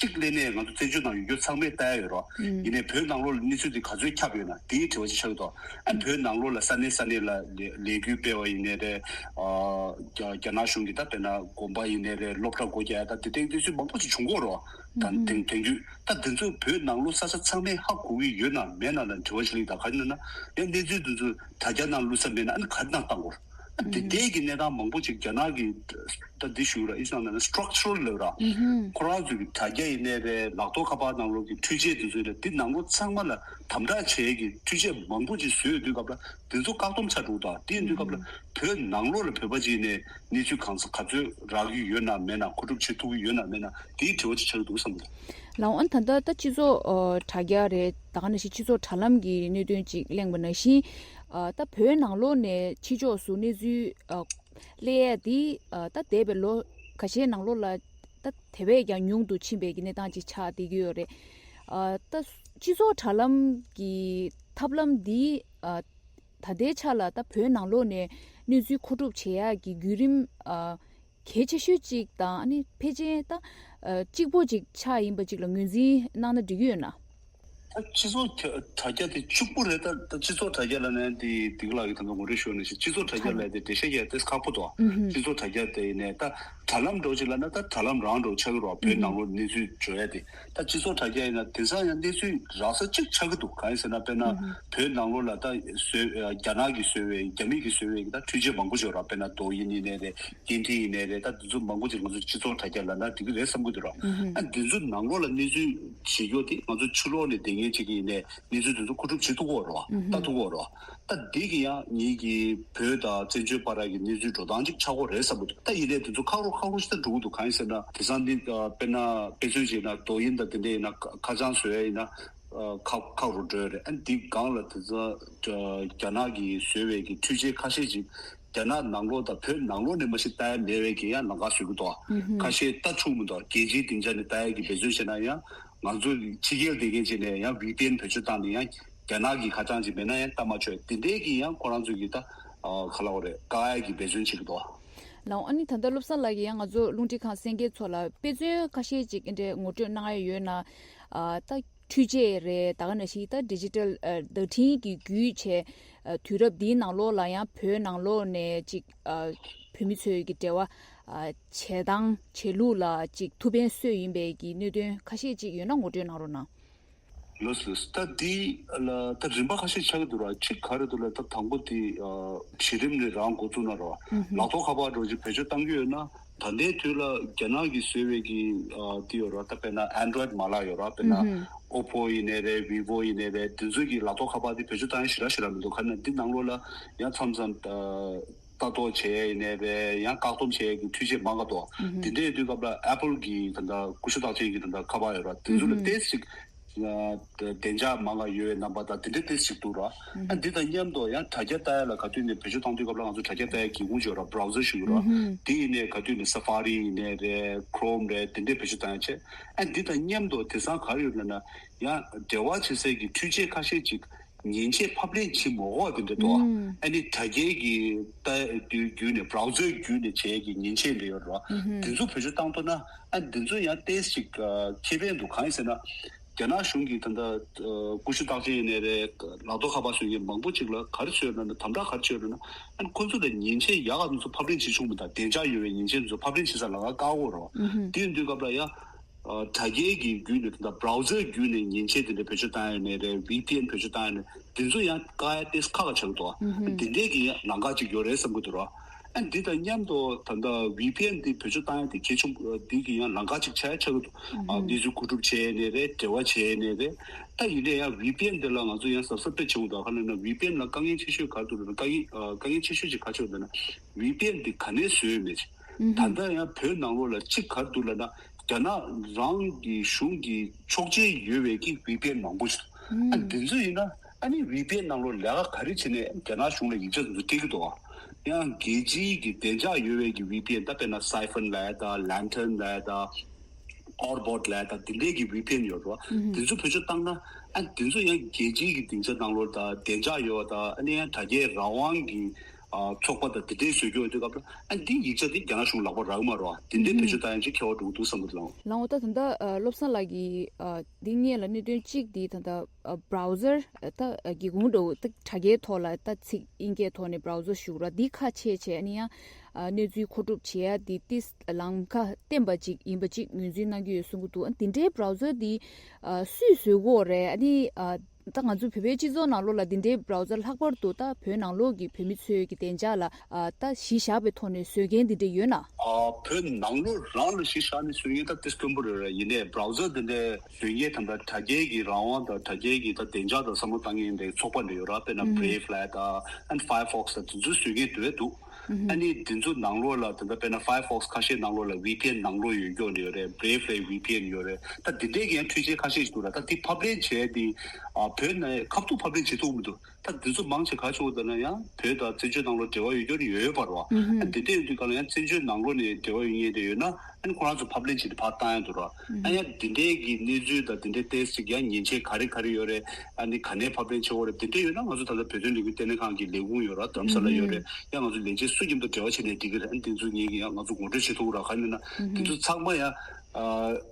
གཅིག་ལས་ནས་ང་ཚོ་བཙན་བྱོལ་ནང་ཡོད་རྒྱུ་ཚང་མས་ལྟ་ཡ་ཡོད་རེད་བ། ཡིན་ནའི་བོད་ནང་ལོགས་ལ་གནས་ཚུལ་དེ་ག་ཚོད་ཁྱབ་ཡོད་ན་དེའི་དྲི་བ་ཅིག་ཆགས་ཀྱི་འདུག་ཨ་བོད་ནང་ལོགས་ལ་ས་གནས་ས་གནས་ལ་ལས་ལས་འགུལ་སྤེལ་བ་ཡིན་ནའི་རེད། ཨ་རྒྱ་རྒྱ་ནག་གཞུང་གི་ད་དཔེར་ན་དགོན་པ་ཡིན་ནའི་རེད། སློབ་གྲྭ་སྒོ་རྒྱག་ཡ་ད་དེ་འདྲའི་གནས་ཚུལ་མང་པོ་ཞིག་བྱུང་གི་ཡོད་རེད་བ། ད་དེང་དེང་དུས་ད་དེ་ཚོ་བོད་ནང་ལོགས་ས་ཆ་ཚང་མས་ཧ་གོ་གི་ཡོད་ན་མེད་ན་ལ་དྲི་བ་ཞིག་སླེབས། ད་ག་ཡིན་ན་ཡང་གནས་ཚུལ་དེ་ཚོ་དྲ་རྒྱ་ནང་བླུགས་ས་མེད་ན་ཨ་ནི་ག་རེ་ནང་བཏང་དགོས། ཨ་དེ་འདྲའི་གི་གནས་སྟངས་མང་པོ་ཅིག་རྒྱ་ནག་གི་ད་འདི་ཞུ་ར་ཨི་སང་ན་structural level ར། ཁོ་རང་ཚོའི་གི་དྲ་རྒྱ་ཡིན་ནའི་རེད། ལག་ཐོག་ཁ་པར་ནང་ལོགས་ཀྱི་འཕྲུལ་ཆས་དེ་ཚོ་ལ་འདི་ནང་ལོགས་ཚང་མ་ལ་དམ་དྲག་བྱེད་ཀྱི་འཕྲུལ་ཆས་མང་པོ་ཅིག་བཟོས་ཡོད་དུས་སྐབས་ལ་དེ་ཚོ་བཀག་སྡོམ་ཆགས་འགྲོ། ད་དེ་ཡིན་དུས་སྐབས་ལ་བོད་ནང་ལོགས་ལ་བོད་པ་ཅིག་ནས་གནས་ཚུལ་གང་ས་ག་ཚོད་རག་གི་ཡོད་ན་མེད་ན། མཁོ་སྒྲུབ་བྱེད་ཐུབ་ཀྱི་ཡོད་ན་མེད་ན་དེའི་དྲི་བ་ཅིག་ཆགས་ཀྱི་འདུག་བསམ་གྱི་འདུག་ལའོ། ཨ་ད་ལྟ་ད་སྤྱི་ཚོགས་ཨ་དྲ་རྒྱ་རེད། ད་ག་ནང་བཞིན་སྤྱི་ཚོགས་དྲ་ལམ་གྱི་གནད་དོན་ཅིག་གླེང་བ་ནང་བཞིན། ཨ་ད་བོད་ནང་ལོགས་ནས་ཕྱི་ཕྱོགས་སུ་གནས་ཚུལ་ཨ་གླེང་ཡས་འདི་ཨ་ད་འདས་པའི་ལོ་ཁ་ཤས་ནང་ལོགས་ལ་ད་དེ་བས་ཀྱང་ཉུང་དུ་ཕྱིན་པའི་གི་གནས་སྟངས་ཅིག་ཆགས་བསྡད་ཀྱི་ཡོད་རེད། ཨ་ད་སྤྱི་ཚོགས་དྲ་ལམ་གྱི་ཐབས་ལམ་འདི་ཨ་ད་ལྟའི་ཆ་ལ་ད་བོད་ནང་ལོགས་ནས་གནས་ཚུལ་མཁོ་སྒྲུབ་བྱེད་ཡག་གི་བརྒྱུད་རིམ་ཨ་གལ་ཆེ་ཤོས་ཅིག་དང་། ཨ་ནི་ཕལ་ཆེར་ད་ཨ་གཅིག་པོ་ཅིག་ཆགས་ཡིན་པ་ཅིག་ལ་ངོས་འཛིན་གནང་ན་འགྲིག་གི་ཡོད་ན། ད་སྤྱི་ཚོགས་དྲ་དྲ་རྒྱ་དེ་གཅིག་པུ་རེད། ད་ད་སྤྱི་ཚོགས་དྲ་རྒྱ་ལབ་ནས་དེ་དེ་ག་ལ་གི་ད་ང་ངོ་སྤྲོད་ཞུ་ནས་ཤིག་སྤྱི་ཚོགས་དྲ་རྒྱ་ལབ་དེ་འགྲེལ་བཤད་རྒྱག་དེ་ཁག་པོ་འདུག་སྤྱི་ཚོགས་དྲ་རྒྱ་དེ་ཡིན་ནའི་ད་དྲ་ལམ་འདྲ་བོ་ཅིག་ལབ་ན་ད་དྲ་ལམ་རང་འདྲ་བོ་ཆགས་ཀྱི་རེད་བ། བོད་ནང་ལོགས་གནས་ཚུལ་བརྗོད་ཡ་དེ། ད་སྤྱི་ཚོགས་དྲ་རྒྱ་ཡིན་ན་དེང་སང་ཡང་གནས་ཚུལ་རགས་ས་གཅིག་ཆགས་ཀྱི་འདུག་གང་ཡིན་ཟེར་ན། དཔེར་ན་བོད་ནང་ལོགས་ལ་ད་བཟོས་རྒྱ་ནག་གིས་བཟོས་པའི་རྒྱ་མི་གིས་བཟོས་པའི་ད་འཕྲུལ་ཆས་མང་པོ་ཅིག་ཡོད་ར། དཔེར་ན་དོ་དབྱིན་ཡིན་ནའི་རེད། སྐད་འཕྲིན་ཡིན་ནའི་རེད། ད་འདི་ཚོ་མང་པོ་ཅིག་ང་ཚོ་སྤྱི་ཚོགས་དྲ་རྒྱ་ལབ་ན་འགྲིག་གི་རེད་བསམ་གྱི་འདུག་ར། ཨ་འདི་ཚོ་ནང་ལོགས་ལ་གནས་ཚུལ་ བྱེད་རྒྱུ་དེ་ང་ཚོ་ཕྱི་ལོགས་ནས་བསྡད་མཁན་ཅིག་ཡིན་ནའི་གནས་ཚུལ་དེ་ཚོ་མཁོ་སྒྲུབ་བྱེད་ཐུབ་ཀྱི་ཡོད་རེད་བ། ལྟ་ཐུབ་ཀྱི་ཡོད་རེད་བ། ད་འདི་གི་ཡང་ངེད་ཀྱི་བོད་དང་བཙན་བྱོལ་བར་གྱི་གནས་ཚུལ་འགྲོ་སྟངས་ཅིག་ཆགས་ཀྱི་རེད་བསམ་གྱི་འདུག་ད་ཡིན་ནའི་དེ་ཚོ་ཁག་རུ་ཁག་རུ་ཞིག་ད་འགྲོ་གི་འདུག་གང་ཡིན་ཟེར་ན་དེང་སང་འདི་དཔེར་ན་དཔེ་མཚོན་བྱས་ན་རྡོ་དབྱིབས་དང་དེ་འདྲ་ཡིན་ན་ཁ་ཁ་བྱང་བཟོ་ཡ་ཡིན་ན། ཁག་ཁག་རུ་འགྲོ་ཡ་རེད། ཨ་འདི་སྒང་ལ་དེ་ཚོ་རྒྱ་ནག་གིས་བཟོས་པའི་གི་འཕྲུལ་ཆས་ཁ་ཤས་ཅིག་རྒྱ་ནག་ནང་ལོགས་དང་བོད་ནང་ལོགས་ནས་མ་གཞི་ལྟ་ཡ་མེད་པའི་གི་ཡང་ལམ་ཁ་བཟོ་གི་འདུག་ཁ་ཤས་ལྟ་ཆོག་མི་འདུག་རྒྱལ་སྤྱིའི་སྡིངས་ཆ་ནས་ལྟ་ཡ་གི་འབད་བརྩོན་བྱས་ན་ཡང་ང་ཚོ་ཕྱི་རྒྱལ་བསྡད་མཁན་བྱས་ནས་ཡང་ཝི་པི་ཨེན་བེད་སྤྱོད་བཏང་ནས་ཡང་རྒྱ་ནག་གི་ཁ་བྱང་ཅིག་མེད་ན་ཡང་ལྟ་མ་ཆོག་དེ་འདྲའི་གི་ཡང་ཁོ་རང་ཚོ་གི་ད་ག་ལ་བ་རེད་བཀག་ཡ་གི་འབད་བརྩོན་བྱེད་གི་འདུག་ལའོ། ཨ་ནི་ད་ལྟ་བློ་བཟང་ལགས་ཀྱིས་ཡང་ང་ཚོ་རླུང་འཕྲིན་ཁང་གསན་མཁན་ཚོ་ལ་དཔེ་མཚོན་ཁ་ཤས་ཅིག་འདྲ་ངོ་སྤྲོད་གནང་ཡ་ཡོད་ན། ཨ་ད་འཕྲུལ་ཆས་རེད། ད་ག་ནང་བཞིན་ད་ཌི་ཇི་ཊལ་ཨ་བརྡ་འཕྲིན་གྱི་བརྒྱུད་བྱས་ཨ་དུས་རབས་འདིའི་ནང་ལོགས་ལ་ཡང་བོད་ནང་ལོགས་ནས་ཅིག་ཨ་བོད་མི་ཚོའི་གི་འབྲེལ་བ་ཨ་བྱེད་སྟངས་བྱེད་ལུགས་ལ་ཅིག་ཐུགས་ཕན་གསོས་ཡིན་པའི་གི་གནད་དོན་ཁ་ཤས་ཅིག་ཡོད་ན་ངོ་སྤྲོད་གནང་རོགས་གནང་། ལགས་ལགས། ད་འདི་ལ་ད་རིམ་པ་ཁ་ཤས་ཆགས་ཀྱི་འདུག་ར། གཅིག་ག་རེ་འདུག་ལ་ད་དང་པོ་དེ་ཨ་གཞི་རིམ་ནས་རང་འགོ་བཙུགས་ན་ར། ལག་ཐོག་ཁ་པར་འདྲ་ཅིག་བེད་སྤྱོད་གཏང་གི་ཡོད་ན་ད་ལྟའི་དུས་ལ་རྒྱ་ནག་གིས་བཟོས་པའི་གི་ཨ་དེ་ཡོད་ར། ད་དཔེར་ན་ཨན་ཌོ་རོ་ཡིཌ་མ་ལག་ཡོད་ར། དཔེར་ན་ཨོ་པོ་ཡིན་ནའི་རེད། བི་བོ་ཡིན་ནའི་རེད། དེ་ཚོ་གི་ལག་ཐོག་ཁ་པར་དེ་བེད་སྤྱོད་གཏང་ཡ་ཞེ་དྲག་ཞེ་དྲག་མི་འདུག་ག་ནས་འདི་ནང་ལོགས་ལ་ཡང་མཚམས་མཚམས་ཨ། ལྟ་རྟོག་བྱེད་ཡ་ཡིན་ནའི་རེད། ཡང་བཀག་སྡོམ་བྱེད་ཡ་གི་འཕྲུལ་ཆས་མང་ག་འདུག་དེ་འདྲ་ཡོད་དུས་སྐབས་ལ་ཨེ་པལ་གི་ད་ལྟ་ཀུ་ཤུ་རྟགས་ཅན་གྱི་ད་ལྟ་ཁ་པར་ཡོད་ར། དེ་ཚོ་ལ་ཏོག་ཙམ་ཅིག་བདེ་འཇགས་མང་ག་ཡོད་པའི་རྣམ་པ་དང་དེ་འདྲ་ཏོག་ཙམ་ཅིག་འདུག་ར། ཨ་འདི་དང་མཉམ་དུ་ཡང་དྲ་རྒྱ་ལྟ་ཡ་ལ་ག་དུས་ནས་བེད་སྤྱོད་གཏང་དུས་སྐབས་ལ་ང་ཚོ་དྲ་རྒྱ་ལྟ་ཡ་སྒེའུ་ཁུང་ཅིག་ཡོད་ར། བྷ་རའུ་ཛར་ཞིག་ཡོད་ར། དེ་ཡིན་ནའི་ག་དུས་ནས་སེ་ཕ་རི་ཡིན་ནའི་རེད། ཁོ་རོམ་རེད། དེ་འདྲ་བེད་སྤྱོད་གཏང་ཡ་བྱས། ཨ་འདི་དང་མཉམ་དུ་དེང་སང་ག་རེ་ཡོད་ལབ་ན་ཡང་འབྲེལ་བ་བྱེད་སའི་གི་འཕྲུལ་ཆས་ཁ་ཤས་ཅིག་མཉེན་ཆས་ཕབ་ལེན་བྱེད་མ་དགོས་པ་དེ་འདྲ་འདུག་ཨ་ནི་དྲ་རྒྱའི་གི་ལྟ་བརྒྱུད་ནས་བྷ་རའུ་ཛར་བརྒྱུད་ནས་བྱེད་ཀྱི་མཉེན་ཆས་འདྲ་ཡོད་རེད་བ། དེ་ཚོ་བེད་སྤྱོད་བཏང་ཐུབ་ན་ཨ་འདི་ཚོ་ཡང་ཏོག་ཙམ་ཅིག་ཁེ་ཕན་འདུག་གང་ཡིན་ཟེར་ན་རྒྱ་ནག་གཞུང་གིས་ད་ལྟ་ཀུ་ཤུ་རྟགས་ཅན་ཡིན་ནའི་རེད། ལག་ཐོག་ཁ་པར་བཟོ་མཁན་མང་པོ་ཅིག་ལ་ག་རེ་བཟོས་ཡོད་ན་དམ་དྲག་ག་རེ་བྱས་ཡོད་ན་ཨ་ནི་ཁོ་ཚོ་ལ་མཉེན་ཆས་ཡག་ག་དེ་ཚོ་ཕབ་ལེན་བྱེད་ཆོག་མི་འདུག་བདེ་འཇགས་ཡོད་པའི་མཉེན་ཆས་དེ་ཚོ་ཕབ་ལེན་བྱེད་ས་ལམ་ཁ་བཀག་ཡོད་རེད་བ། དེ་ཡིན་དུས་སྐབས་ལ་ཡང་། དྲ་རྒྱའི་གི་བརྒྱུད་ནས་ད་ལྟ་བྷ་རའུ་ཛར་བརྒྱུད་ནས་མཉེན་ཆས་དེ་འདྲ་བེད་སྤྱོད་བཏང་ཡ་ནས་རེད། ཝི་པི་ཨེན་བེད་སྤྱོད་བཏང་ཡ་ནས་དེ་ཚོ་ཡང་བཀག་ཡ་ཏོག་ཙམ་ཁག་ཁག་ཆགས་ཀྱི་འདུག་ཨ་འདི་འདྲས་ཀྱི་ཡང་ལམ་ཁ་ཅིག་ཡོད་རེད་བསམ་གྱི་འདུག་ར། ཨ་འདི་དང་མཉམ་དུ་ད་ལྟ་ཝི་པི་ཨེན་འདི་བེད་སྤྱོད་བཏང་ཡ་དེ་གལ་ཆེན་པོ་འདི་གི་ཡང་ལམ་ཁ་ཅིག་ཆགས་ཡ་ཆགས་ཀྱི་འདུག་ཨ་གནས་ཚུལ་མཁོ་སྒྲུབ་བྱས་ཡ་ནས་རེད། འབྲེལ་བ་བྱས་ཡ་ནས་རེད། ད་ཡིན་ནའི་ཡང་ཝི་པི་ཨེན་འདི་ལ་ང་ཚོ་ཡང་གཟབ་གཟབ་དཔེ་བྱེད་དགོས་འདུག་ག་ལབ་ན་ཝི་པི་ཨེན་ལ་དཀའ་ངལ་ཆེ་ཤོས་ག་རེ་འདུག་ལབ་ན་དཀའ་ངལ་དཀའ་ངལ་ཆེ་ཤོས་ཅིག་ག་རེ་ཆགས་ཡོད་ལབ་ན་ཝི་པི་ཨེན་འདི་ག་ནས་བཟོས་ཡོད་མེད་ཅིག་ད་ལྟ་ཡང་བོད་ནང་ལོགས་ལ་གཅིག་ག་རེ་འདུག་ལབ་ན། རྒྱ་ནག་རང་གི་གཞུང་གི་ཆོག་མཆན་ཡོད་པའི་གི་ཝི་པི་ཨེན་མང་པོ་ཞིག་འདུག་ཨ་འདི་ཚོ་ཡིན་ན་ཨ་ནི་ཝི་པི་ཨེན་ནང་ལོགས་ལས་ཀ་ག་རེ་བྱས་ནས་རྒྱ་ནག་གཞུང་ལ་ཡིག་ཆ་དེ་ཚོ་སྤྲད་ཀྱི་འདུག་ཡང་རྒྱལ་སྤྱིའི་གི་བདེ་འཇགས་ཡོད་པའི་གི་ཝི་པི་ཨེན་ད་དཔེར་ན་སའི་ཕོན་ལབ་ཡ་ད་ལན་ཊརན་ལབ་ཡ་ད་ཨོར་བོཊ་ལབ་ཡ་ད་འདི་འདྲའི་གི་ཝི་པི་ཨེན་ཡོད་རེད་བ། འདི་ཚོ་བེད་སྤྱོད་བཏང་ན་ཨ་འདི་ཚོ་ཡང་རྒྱལ་སྤྱིའི་གི་སྡིངས་ཆ་ནང་ལོགས་ད་བདེ་འཇགས་ཡོད་པ་ད་ཨ་ནི་ཡང་དྲ་རྒྱའི་རང་དབང་གི་ཨ་ཚོགས་པ་དང་དེ་འདྲའི་བཟོས་ཀྱི་ཡོད་དུས་སྐབས་ལ་ཨ་འདི་ཡིག་ཆ་དེ་རྒྱ་ནག་གཞུང་ལག་པ་རག་གི་མ་རེད་བ། དེ་འདྲའི་བེད་སྤྱོད་བཏང་ཡང་ཅིག་ཁྱད་པར་འགྲོ་གི་འདུག་བསམ་གི་འདུག་ལགས། ལགས་འོ། ད་ད་ལྟ་ཨ་བློ་བཟང་ལགས་ཀྱིས་ཨ་འདི་སྔོན་ལ་གནད་དོན་གཅིག་འདི་ད་ལྟ་ཨ་བྷ་རའུ་ཛར་ད་ཨ་སྒེའུ་ཁུང་འདྲ་བོ་ད་དྲ་རྒྱའི་ཐོག་ལ་ད་ཚིག་དབྱིན་སྐད་ཐོག་ནས་བྷ་རའུ་ཛར་ཞུ་ར་འདི་ཁ་ཕྱེ་བྱས་ཨ་ནི་ཡང་ཨ་གནས་ཚུལ་མཁོ་སྒྲུབ་བྱེད་ཡ་འདི་ཏིས་ལམ་ཁ་བརྟན་པ་ཅིག་ཡིན་པ་ཅིག་ངོས་འཛིན་གནང་གི་ཡོད་གསུང་གི་འདུག་ཨ་འདི་འདྲའི་བྷ་རའུ་ཛར་འདི་ཨ་སུས་བཟོས་ཀྱི་ཡོད་རེད། ཨ་ནི་ཨ། ད་ང་ཚོ་བོད་པའི་སྤྱི་ཚོགས་ནང་ལོགས་ལ་འདི་འདྲའི་བྷ་རའུ་ཛར་ལྷག་པར་དུ་ད་བོད་ནང་ལོགས་ཀྱི་བོད་མི་ཚོའི་གི་བདེ་འཇགས་ལ་ཨ་ད་གཞི་བཞག་པའི་ཐོག་ནས་བཟོ་མཁན་འདི་འདྲ་ཡོད་ན། ཨ་བོད་ནང་ལོགས་རང་ལ་གཞི་བཞག་ནས་བཟོ་མཁན་ད་དེ་དཀོན་པོ་རེད་རེད། ཡིན་ནའི་བྷ་རའུ་ཛར་འདི་འདྲའི་བཟོ་མཁན་དམ་པ་དྲ་རྒྱའི་གི་རང་དབང་དང་དྲ་རྒྱའི་གི་ད་བདེ་འཇགས་དང་བསམ་བློ་བཏང་མཁན་འདི་ཚོགས་པ་འདྲ་ཡོད་ར། དཔེར་ན་བྷི་རེབ་ལབ་ཡ་ད་ཨན་ཕ་ཡར་ཕོག་སི་ད་དེ་ཚོ་བཟོ་མཁན་འདུག་བས་འདུག་ཨ་ནི་འདི་ཚོ་ནང་ལོགས་ལ་ད་ལྟ་དཔེར་ན་ཕ་ཡར་ཕོག་སི་ཁ་ཤས་ནང་ལོགས་ལ་ཝི་པི་ཨེན་ནང་ལོགས་ཡོད་རྒྱུ་འདྲ་ཡོད་རེད། བྷི་རེབ་ལ་ཝི་པི་ཨེན་ཡོད་རེད། ད་འདི་འདྲའི་གི་ཡང་འཕྲུལ་ཆས་ཁ་ཤས་ཤིག་འདུག་ར། ད་འདི་ཕབ་ལེན་བྱས་ཏེ་ཨ་བོད་ནང་ཁ་ཐུག་ཕབ་ལེན་བྱེད་ཐུབ་མི་འདུག་ད་འདི་ཚོ་མང་ཆེ་ག་ཆོག་ད་ན་ཡང་བོད་དང་བཙན་བྱོལ་ནང་ལོགས་འབྲེལ་བ་ཡོད་རྒྱུ་ཡོད་ཡོད་པ་རེད་བ། ཨ་འདི་འདྲ་ཡིན་དུས་ག་ལ་ཡང་བཙན་བྱོལ་ནང་ལོགས་ནས་འབྲེལ་བ་ཡོད་མཁན་དེ་ཡོད་ན་ཨ་ནི་ཁོ་རང་ཚོ་ཕབ་ལེན་བྱས་ཏེ་ཕར་བཏང་ཡ་འདུག་ར། ཨ་ཡང་འདི་འདྲའི་གི་གནས་ཚུལ་དང་འདི་འདྲའི་ཏོག་ཙམ་ཡང་མཉེན་ཆས་ག་རེ་ག་རེ་ཡོད་རེད། ཨ་ནི་ག་ནས་ཕབ་ལེན་བྱེད་དགོས་རེད། འདི་འདྲ་ཡོད་ན་ང་ཚོ་ད་ལྟ་བོད་དོན་ལས་འགུལ་ལྟེ་གནས་ཁང་གི་ལས་ཁུངས་ཡོད་ར། རྡ་རམ་ས་ལ་ཡོད་རེད། ཡང་ང་ཚོ་ལས་བྱེད་སུ་མཉམ་དུ་འབྲེལ་བ་བྱས་ནས་འགྲིག་གི་རེད། ཨ་ནི་དེ་ཚོ་ངེད་ཀྱིས་ཡང་ང་ཚོ་ངོ་སྤྲོད་བྱེད་ཐུབ་ར། ག་ཡིན་ན་དེ་ཚོ་ཚང་མ་ཡང་ཨ་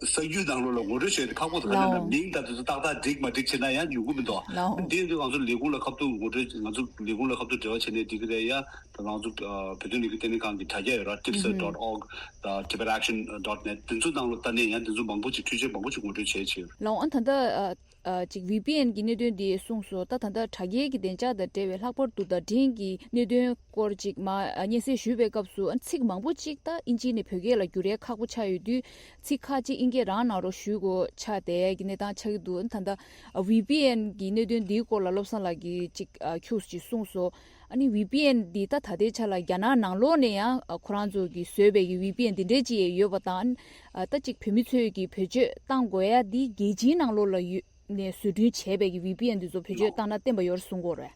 གསར་འགྱུར་ནང་ལོགས་ལ་ངོ་སྤྲོད་བྱས་ཏེ་ཁག་པོ་དེ་ག་ཡིན་ན་མིང་དང་དེ་ཚོ་ཏག་ཏག་འགྲིག་མ་འགྲིག་བྱས་ན་ཡང་ཡོང་གི་མི་འདུག་ཨ་ནི་དེ་ཡིན་དུས་ང་ཚོ་ལས་ཁུངས་ལ་ཁ་ཐུག་ངོ་སྤྲོད་ང་ཚོ་ལས་ཁུངས་ལ་ཁ་ཐུག་འབྲེལ་བ་བྱས་ནས་འགྲིག་གི་རེད། ཡང་ད་ང་ཚོ་ཨ་བོད་དོན་ལས་འགུལ་ལྟེ་གནས་ཁང་གི་དྲ་རྒྱ་ཡོད་ར། ཏིབ་སི་ཌོཊ་ཨོར་གྷི་དང་ཊི་བེཊ་ཨེག་ཤན་ཌོཊ་ནེཊ་དེ་ཚོ་ནང་ལོགས་ལྟ་ནས་ཡང་དེ་ཚོ་མང་པོ་ཅིག་འཕྲུལ་ཆས་མང་པོ་ཅིག་ངོ་སྤྲོད་བྱས་བྱས་ཡོད། ལགས་འོ། ད་ལྟ་ ཨ་ཅིག་ཝི་པི་ཨེན་གྱི་གནད་དོན་འདི་གསུངས་སོང་། ད་ད་ལྟ་དྲ་རྒྱའི་གི་བདེ་འཇགས་དང་འབྲེལ་བའི་ལྷག་པར་དུ་བརྡ་འཕྲིན་གྱི་གནད་དོན་སྐོར་ཅིག་མ་ཨ་སྙན་སེང་ཞུས་པའི་སྐབས་སུ་ཨ་ཚིག་མང་པོ་ཅིག་ད་ཨིན་ཇི་ནས་བོད་སྐད་ལ་བསྒྱུར་ཡས་ཁག་པོ་ཆགས་ཡོད་དུས། ཚིག་ཁ་ཅིག་ཨིན་སྐད་རང་གནང་རོགས་ཞུ་དགོས་ཆགས་བསྡད་ཡས་ཀྱི་གནས་སྟངས་ཆགས་ཀྱི་འདུག་ད་ལྟ་ཝི་པི་ཨེན་གྱི་གནད་དོན་འདིའི་སྐོར་ལ་བློ་བཟང་ལགས་ཀྱིས་ཅིག་ཨ་ཁྱུག་ཅིག་གསུངས་སོང་། ཨ་ནི་ཝི་པི་ཨེན་འདི་ད་ད་ལྟའི་ཆ་ལ་རྒྱ་ནག་ནང་ལོགས་ནས་ཡང་ཨ་ཁོ་རང་ཚོ་གིས་བཟོས་པའི་གི་ཝི་པི་ཨེན་འདི་འདྲས་ཅིག་ཡོད་པ་དང་། ཨ་ད་ཅིག་བོད་མི་ཚོས་ཀྱིས་བེད་སྤྱོད་བཏང་དགོས་ཡ་འདི་རྒྱལ་སྤྱིའི་ནང་ལོགས་ལ་ཡོད་ནས་བཟོ་སྐྲུན་བྱས་པའི་གི་ཝི་པི་ཨེན་འདི་ཚོ་བེད་སྤྱོད་བཏང་ན་བརྟན་པ་ཡོད་རེད་གསུང་གི་ཡོད་རེད།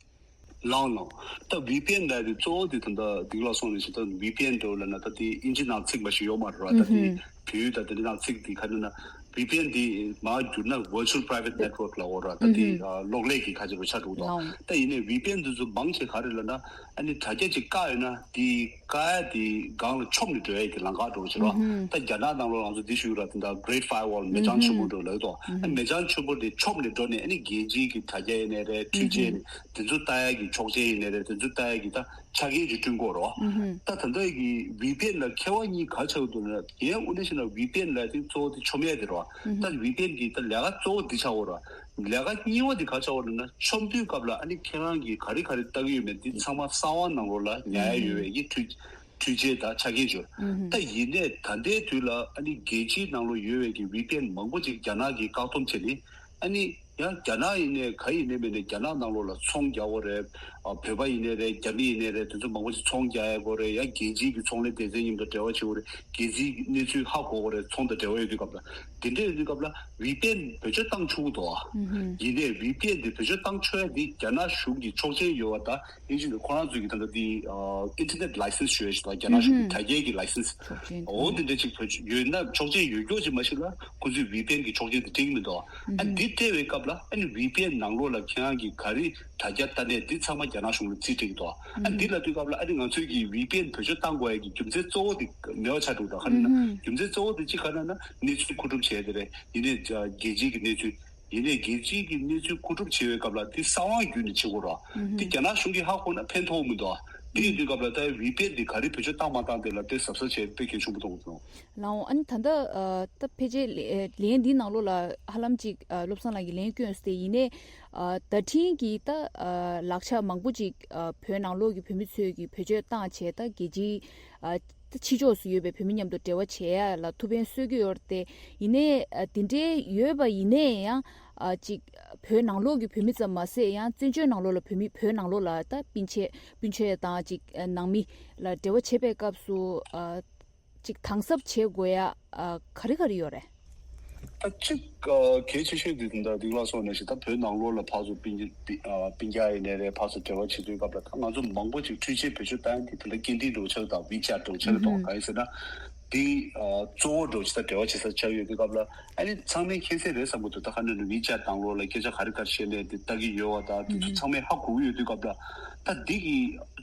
ལགས་ལགས། ད་ཝི་པི་ཨེན་ལབ་དེ་གཙོ་བོ་དེ་ད་ལྟ་འདི་ལ་སོང་ནས་ཞེ་ད་ཝི་པི་ཨེན་འདྲ་བོ་ལབ་ན་ད་དེ་ཨིན་ཇི་ནང་ཚིག་མ་ཞིག་ཡོད་མ་རེད་བ། ད་དེ་བོད་ཡིག་དང་དེ་འདྲ་ནང་ཚིག་དེ་ག་ནས་ན་ཝི་པི་ཨེན་དེ་མར་བསྒྱུར་ན་Virtual Private Network ལབ་ཡོད་རེད། ད་དེ་ཨ་གློག་ཀླད་ཀྱི་ཁ་ཆེ་རུ་ཆགས་འགྲོ་འདུག་ད་ཡིན་ནའི་ཝི་པི་ཨེན་དེ་ཚོ་མང་ཆེ་ག་རེ་ལབ་ན། ཨ་ནི་དྲ་རྒྱ་ཅིག་བཀག་ཡོད་ན་དེ་བཀག་ཡ་དེ་སྒང་ལ་ཆོབ་ནས་འགྲོ་ཡ་གི་ལམ་ཁ་འགྲོ་བ་ཞིག་རེད་བ། ད་རྒྱ་ནག་ནང་ལོགས་ང་ཚོ་འདི་ཞུ་ར་དེ་འདྲ་Great Firewall མེ་བྱང་ཆེན་པོ་འགྲོ་ལབ་འདུག་ཨ་མེ་བྱང་ཆེན་པོ་དེ་ཆོབ་ནས་འགྲོ་ནས་ཨ་ནི་རྒྱལ་སྤྱིའི་གི་དྲ་རྒྱ་ཡིན་ནའི་རེད། འཕྲུལ་ཆས་ཡིན་ནའི་དེ་ཚོ་ལྟ་ཡ་གི་ཆོག་མཆན་ཡིན་ནའི་རེད། དེ་ཚོ་ལྟ་ཡ་གི་ད་ཆ་རྐྱེན་ཅིག་བསྐྲུན་དགོས་རེད་བ། ད་ད་ལྟ་གི་ཝི་པི་ཨེན་ལ་ཁྱད་པར་གཉིས་ག་ཆགས་འདུག་ན། ཡང་དངོས་གནས་བཤད་ན་ཝི་པི་ཨེན་ལབ་དེ་གཙོ་བོ་དེ་ཆོམ་ཡ་དེ་རེད་བ། ད་ཝི་པི་ཨེན་གི་ད་ལས་ཀ་གཙོ་བོ་འདི་ཆགས་ཡོད་རེད་བ། ལས་ཀ་གཉིས་པ་དེ་ག་ཆགས་ཡོད་རེད་ན། ཆོམ་དུས་སྐབས་ལ་ཨ་ནི་ཁྱེད་རང་གིས་ག་རེ་ག་རེ་ལྟ་གི་ཡོད་མེད་འདི་ཚང་མ་གསང་བ་ནང་ལོགས་ལ་ཉར་ཡ་ཡོད་པའི་གི་འཕྲུལ་འཕྲུལ་ཆས་དང་ཆ་རྐྱེན་ཅིག་ཡོད། ད་ཡིན་ནའི་ད་ལྟའི་དུས་ལ་ཨ་ནི་རྒྱལ་སྤྱིའི་ནང་ལོགས་ཡོད་པའི་གི་ཝི་པི་ཨེན་མང་པོ་ཅིག་རྒྱ་ནག་གིས་བཀག་སྡོམ་བྱས་ནས། ཨ་ནི་ཡང་རྒྱ་ནག་ཡིན་ནའི་ག་ཡིན་ནའི་མིན་ནའི་རྒྱ་ནག་ནང་ལོགས་ལ་ཚོང་རྒྱག་དགོས་རེད། ཨ་བོད་པ་ཡིན་ནའི་རེད། རྒྱ་མི་ཡིན་ནའི་རེད། དེ་ཚོ་མང་པོ་ཞིག་ཚོང་རྒྱག་ཡ་དགོས་རེད། ཡང་རྒྱལ་སྤྱིའི་གི་ཚོང་ལས་སྡེ་ཚན་མཉམ་དུ་འབྲེལ་བ་བྱེད་དགོས་རེད། རྒྱལ་སྤྱིའི་གནས་ཚུལ་ཧ་གོ་དགོས་རེད། ཚོང་དང་འབྲེལ་བ་ཡོད་དུས་སྐབས་ལ། དེ་འདྲ་ཡོད་དུས་སྐབས་ལ་ཝི་པི་ཨེན་བེད་སྤྱོད་བཏང་ཆོག་གི་འདུག་ཨ། ཡིན་ནའི་ཝི་པི་ཨེན་དེ་བེད་སྤྱོད་བཏང་ཆོག་ཡ་དེ་རྒྱ་ནག་གཞུང་གི་ཆོག་མཆན་ཡོད་པ་དང་། ཨིན་ཇི་ནས་ཁོ་རང་ཚོའི་གི་ད་ལྟ་དེ་ཨ་internet license ཞུ་ཡ་ཞིག་དང་རྒྱ་ནག་གཞུང་གི་དྲ་རྒྱའི་གི་license། ཆོག་མཆན། འོ་དེ་འདྲ་ཅིག་བེད་སྤྱོད་ཡོད་ན་ཆོག་མཆན་ཡོད་མཁན་ཅིག་མ་ཞིག་ལ་ཁོ་ཚོས་ཝི་པི་ཨེན་གི་ཆོག་མཆན་དེ་སྤྲད་ཀྱི་མི་འདུག་ཨ། ཨ་འདི་སྤྲད་པའི་སྐབས་ལ་ཨ་ནི་ཝི་པི་ཨེན་ནང་ལོགས་ལ་ཁྱེད་རང་གི་ག་རེ་དྲ་རྒྱ་ལྟ་གནས་འདི་ཚང་མ་རྒྱ་ནག་གཞུང་ལ་རྩིས་སྤྲད་ཀྱི་འདུག་ཨ། ཨ་འདི་ལབ་དུས་སྐབས་ལ་ཨ་ནི་ང་ཚོས་གི་ཝི་པི་ཨེན་བེད་སྤྱོད་བཏང་དགོས་ཡ་གི་རྒྱུ་མཚན་གཙོ་བོ་དེ་མེད་པ་ཆགས་འགྲོ་འདུག་ཨ། ཧ་ན་རྒྱུ་མཚན་གཙོ་བོ་དེ་ཅི་ག་ན་ན་གནས་ཚུལ་མཁོ་སྒྲུབ་བྱས་དེ་རེད། ཡིན་ནའི་རྒྱལ་སྤྱིའི་གི་གནས་ཚུལ། ཡིན་ནའི་རྒྱལ་སྤྱིའི་གི་གནས་ཚུལ་མཁོ་སྒྲུབ་བྱེད་པའི་སྐབས་ལ་དེ་གསང་བ་བརྒྱུད་ནས་བྱེད་དགོས་ར། དེ་རྒྱ་ནག་གཞུང་གིས་ཧ་གོ་ན་ཕན་ཐོགས་མི་འདུག་ཨ། དེ་ཡིན་དུས་སྐབས་ལ་ད་ཝི་པི་ཨེན་དེ་ག་རེ་བེད་སྤྱོད་བཏང་མ་བཏང་དེ་ལ་དེ་གཟབ་གཟབ་བྱས་དཔེ་གལ་ཆེན་པོ་མཐོང་གི་འདུག་ལགས་འོང་། ཨ་ནི་ད་ལྟ་ཨ་ད་ཕལ་ཆེར་ལན་ལན་འདིའི་ནང་ལོགས་ལ་ཧ་ལམ་ཅིག་ཨ་བློ་བཟང་ལགས་ཀྱིས་ལན་བསྐྱོན་སོང་སྟེ། ཡིན་ནའི་ཨ་བརྡ་འཕྲིན་གྱི་ད་ཨ་ལག་ཆ་མང་པོ་ཅིག་ཨ་བོད་ནང་ལོགས་ཀྱི་བོད་མི་ཚོས་ཀྱིས་བེད་སྤྱོད་བཏང་བྱས། ད་རྒྱལ་སྤྱིའི་ཨ་ད་ཕྱི་ཕྱོགས་སུ་ཡོད་པའི་བོད་མི་མཉམ་དུ་འབྲེལ་བ་བྱེད་ཡ་ལ་ཐུགས་ཕན་གསོས་ཀྱི་ཡོད་རེད་དེ། ཡིན་ནའི་ཨ་དེ་འདྲའི་ཡོད་པ་ཡིན་ནའི་ཡང་ཨ་ཅིག་བོད་ནང་ལོགས་ཀྱི་བོད་མི་ཙམ་མ་ཟད་ཡང་བཙན་བྱོལ་ནང་ལོགས་ལ་བོད་མི་བོད་ནང་ལོགས་ལ་ད་སྤུན་མཆེད་སྤུན་མཆེད་དང་ཅིག་ཨ་ནང་མི་ལ་འབྲེལ་བ་བྱེད་པའི་སྐབས་སུ་ཨ་ཅིག་དམ་ཟབ་བྱེད་དགོས་ཡ་ཨ་ག་རེ་ག་རེ་ཡོད་རེད། ད་གཅིག་ཨ་གལ་ཆེ་ཤོས་དེ་ད་ལྟ་འདི་ལ་སོང་ནས་ཞིག་ད་བོད་ནང་ལོགས་ལ་ཕར་ཚུར་སྤུན་ཀྱག་སྤུན་ཨ་སྤུན་ཀྱག་ཡིན་ནའི་རེད། ཕར་ཚུར་འབྲེལ་བ་བྱེད་དུས་སྐབས་ལ་ད་ང་ཚོ་མང་པོ་ཅིག་འཕྲུལ་ཆས་བེད་སྤྱོད་བཏང་ཡ་དེ་ད་ལྟ་སྐད་འཕྲིན་འདྲ་བོ་ཆགས་ད་WeChat འདྲ་བོ་ཆགས་ད་གང་ཡིན་ཟེར་ན། དེ་ཨ་གཙོ་བོ་འདྲ་བོ་ཅིག་ད་འབྲེལ་བ་བྱེད་ས་ཆགས་ཡོད་དུས་སྐབས་ལ་ཨ་ནི་ཚང་མས་མཁྱེན་གསལ་རེད་བསམ་གྱི་འདུག་ད་ཁ་ནས་ནི་WeChat ནང་ལོགས་ལ་སྐད་ཆ་ག་རེ་ག་རེ་བཤད་ནས་དེ་ལྟ་གི་ཡོད་པ་ད་དེ་ཚོ་ཚང་མས་ཧ་གོ་གི་ཡོད་དུས་སྐབས་ལ། ད་འདི་གི་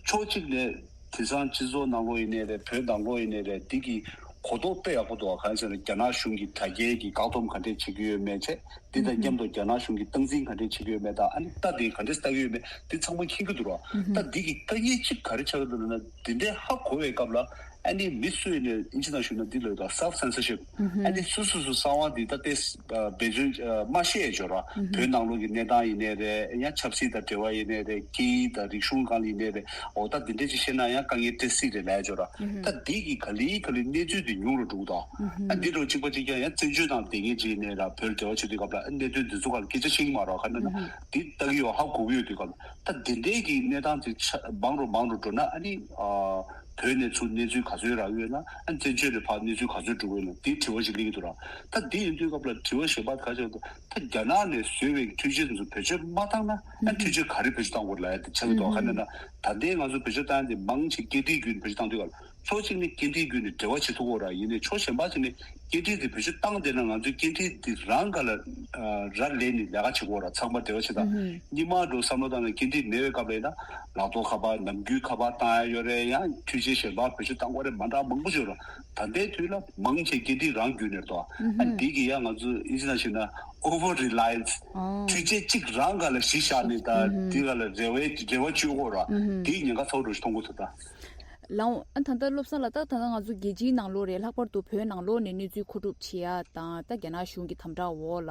ཕྱོགས་གཅིག་ནས་དེང་སང་སྤྱི་ཚོགས་ནང་ལོགས་ཡིན་ནའི་རེད། བོད་ནང་ལོགས་ཡིན་ནའི་རེད། འདི་གི་གོ་རྟོགས་དཔེ་ཡག་པོ་འདུག་གང་ཟེར་ན་རྒྱ་ནག་གཞུང་གི་དྲ་རྒྱའི་གི་བཀག་སྡོམ་ག་འདྲས་བྱེད་ཀྱི་ཡོད་མེད་བྱས། འདི་དང་མཉམ་དུ་རྒྱ་ནག་གཞུང་གིས་སྟངས་འཛིན་ག་འདྲས་བྱེད་ཀྱི་ཡོད་མེད་དང་། ཨ་ནི་ལྟ་དེ་ག་འདྲས་ལྟ་གི་ཡོད་མེད་འདི་ཚང་མ་མཁྱེན་གྱི་འདུག་ར། ད་འདི་གི་དཀའ་ངལ་གཅིག་ག་རེ་ཆགས་ཀྱི་འདུག་ལབ་ན། འདི་འདྲའི་ཧ་གོ་བའི་སྐབས་ལ་ཨ་ནི་མི་སུ་ཡིན་ནའི་ཨིན་ཇི་ནང་ཞུས་ན་འདི་ལབ་ཡོད་ད། self censorship། ཨ་ནི་སུ་སུ་སུ་གསང་བ་འདི་ད་ཏེ་སྦས་བརྩོན་མ་བཤད་ཡ་ཅོ་ར། བོད་ནང་ལོགས་ཀྱི་གནས་སྟངས་ཡིན་ནའི་རེད། ཡང་ཆབ་སྲིད་དང་འབྲེལ་བ་ཡིན་ནའི་རེད། སྐད་ཡིག་དང་རིག་གཞུང་སྒང་ལ་ཡིན་ནའི་རེད། འོ་ད་འདི་འདྲས་ཅིག་བཤད་ན་ཡང་དཀའ་ངལ་འཕྲད་སྲིད་རེད་ལབ་ཡ་ཅོ་ར། ད་འདི་གི་ག་ལེ་ག་ལེ་གནས་ཚུལ་འདི་ཉུང་རུ་འགྲོ་གི་འདུག་ཨ་འདི་འདྲ་གཅིག་པ་གཅིག་རྐྱང་ཡང་བཙན་བྱོལ་དང་སྡོད་མཁན་ཅིག་ཡིན་ནའི་ར། བོད་ལ་འབྲེལ་བ་བྱེད་དུས་སྐབས་ལ་གནད་དོན་འདི་ཚོ་སྒང་ལ་སྐད་ཆ་བཤད་ཀྱི་མ་རེད། ག་ནས་ན་འདི་ལྟ་གི་ཡོད། ཧ་གོ་གི་ཡོད་དུས་སྐབས་ལ། ད་འདི་འདྲས་ཀྱི་གནས་སྟངས་ཅིག་ཆ་མང་རུ་མང་རུ་འགྲོ་ན་ཨ་ནི་ཨ། བོད་ནས་ཚུར་གནས་ཚུལ་ག་ཚོད་རག་ཡོད་ན། ཨ་བཙན་བྱོལ་ནས་ཕར་གནས་ཚུལ་ག་ཚོད་འགྲོ་གི་ཡོད་ན་དེའི་དྲི་བ་ཞིག་སླེབས་ཀྱི་འདུག་ར། ད་དེ་ཡིན་དུས་སྐབས་ལ་དྲི་བ་གཞན་པ་ག་ཚོད་འདུག་ད་རྒྱ་ནག་ནས་བཟོས་པའི་འཕྲུལ་ཆས་དེ་ཚོ་བེད་སྤྱོད་མ་བཏང་ན། ཨ་འཕྲུལ་ཆས་ག་རེ་བེད་སྤྱོད་བཏང་དགོས་ལབ་ཡ་དེ་ཆགས་ཀྱི་འདུག་ག་ནས་ན་ད་ལྟའི་ང་ཚོ་བེད་སྤྱོད་བཏང་ཡ་དེ་མང་ཆེ་སྐད་འཕྲིན་བརྒྱུད་ནས་བེད་སྤྱོད་བཏང་དུས་སྐབས་ལ། ཕྱོགས་གཅིག་ནས་སྐད་འཕྲིན་བརྒྱུད་ནས་འབྲེལ་བ་བྱེད་ཐུབ་ཀྱི་ཡོད་ར། ཡིན་ནའི་ཕྱོགས་གཞན་པ་ཅིག་ནས་སྐད་འཕྲིན་དེ་བེད་སྤྱོད་བཏང་བསྡད་ན་ང་ཚོའི་སྐད་འཕྲིན་དེ་རང་སྒང་ལ་ཨ་རག་ལས་ནས་ལས་ཀ་བྱེད་ཀྱི་ཡོད་ར། ཚང་མ་འབྲེལ་བ་བྱེད་སྟངས། སྔོན་མ་འདྲ་བསམ་བློ་བཏང་ན་སྐད་འཕྲིན་མེད་པའི་སྐབས་ལ་ཡིན་ན་ལག་ཐོག་ཁ་པར་ནམ་རྒྱུན་ཁ་པར་བཏང་ཡ་ཡོད་རེད། ཡང་འཕྲུལ་ཆས་གཞན་པ་བེད་སྤྱོད་བཏང་དགོས་རེད། མ་འདྲ་མང་པོ་ཡོད་ར། ད་ལྟའི་དུས་ལ་མང་ཆེ་སྐད་འཕྲིན་རང་བརྒྱུད་ནས་འགྲོ། ཨ་འདི་གི་ཡང་ང་ཚོ་ཨིན་ཇི་ནང་བཤད་ན་over reliance། འཕྲུལ་ཆས་གཅིག་རང་སྒང་ལ་གཞི་བཞག་ནས་ད་འདི་སྒང་ལ་རེ་བའི་རེ་བ་བཅོལ་ཀྱི་ཡོད་ར། འདིའི་ཉེན་ཁ་ཚ་པོ་འདྲ་ཞིག་མཐོང་གི་འདུག་ད། ལའོ། ཨ་ད་ལྟ་བློ་བཟང་ལགས། ད་ད་ལྟ་ང་ཚོ་རྒྱལ་སྤྱིའི་ནང་ལོགས་རེད། ལྷག་པར་དུ་བོད་ནང་ལོགས་ནས་གནས་ཚུལ་མཁོ་སྒྲུབ་བྱེད་ཡ་དང་། ད་རྒྱ་ནག་གཞུང་གི་དམ་དྲག་འོག་ལ་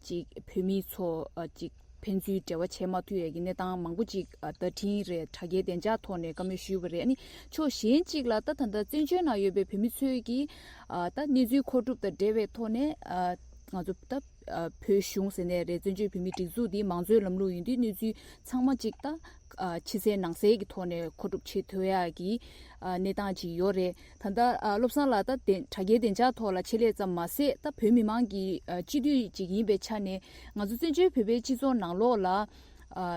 ཅིག་བོད་མི་ཚོ་ཨ་ཅིག་ཕན་ཚུན་འབྲེལ་བ་བྱེད་མ་ཐུབ་ཡ་གི་གནས་སྟངས་མང་པོ་ཅིག་ཨ་བརྡ་འཕྲིན་རེད། དྲ་རྒྱའི་བདེ་འཇགས་ཐོག་ནས་བཀའ་མོལ་ཞུས་པ་རེད། ཨ་ནི་ཕྱོགས་གཞན་ཅིག་ལ་ད་ད་ལྟ་བཙན་བྱོལ་ནང་ཡོད་པའི་བོད་མི་ཚོས་ཀྱིས་ཨ་ད་གནས་ཚུལ་མཁོ་སྒྲུབ་དང་འབྲེལ་བའི་ཐོག་ནས་ཨ་ང་ཚོ་ད་ཨ་བོད་གཞུང་ཟེར་ནའི་རེད། བཙན་བྱོལ་བོད་མིའི་སྒྲིག་འཛུགས་འདི་མང་གཙོའི་ལམ་ལུགས་ཡིན་དུས། གནས་ཚུལ་ཚང་མ་ཅིག་ད་ཨ་ཕྱི་གསལ་ནང་གསལ་གྱི་ཐོག་ནས་མཁོ་སྒྲུབ་བྱེད་ཐུབ་ཡག་གི་ཨ་གནས་སྟངས་ཅིག་ཡོད་རེད། ད་ལྟ་ཨ་བློ་བཟང་ལགས། ད་དེ་དྲ་རྒྱའི་བདེ་འཇགས་ཐོག་ལ་ཆེད་ལས་ཙམ་མ་ཟད། ད་བོད་མི་མང་གི་ཨ་སྤྱི་འཐུས་ཅིག་ཡིན་པའི་ཆ་ནས། ང་ཚོ་བཙན་བྱོལ་བོད་པའི་སྤྱི་ཚོགས་ནང་ལོགས་ལ་ཨ་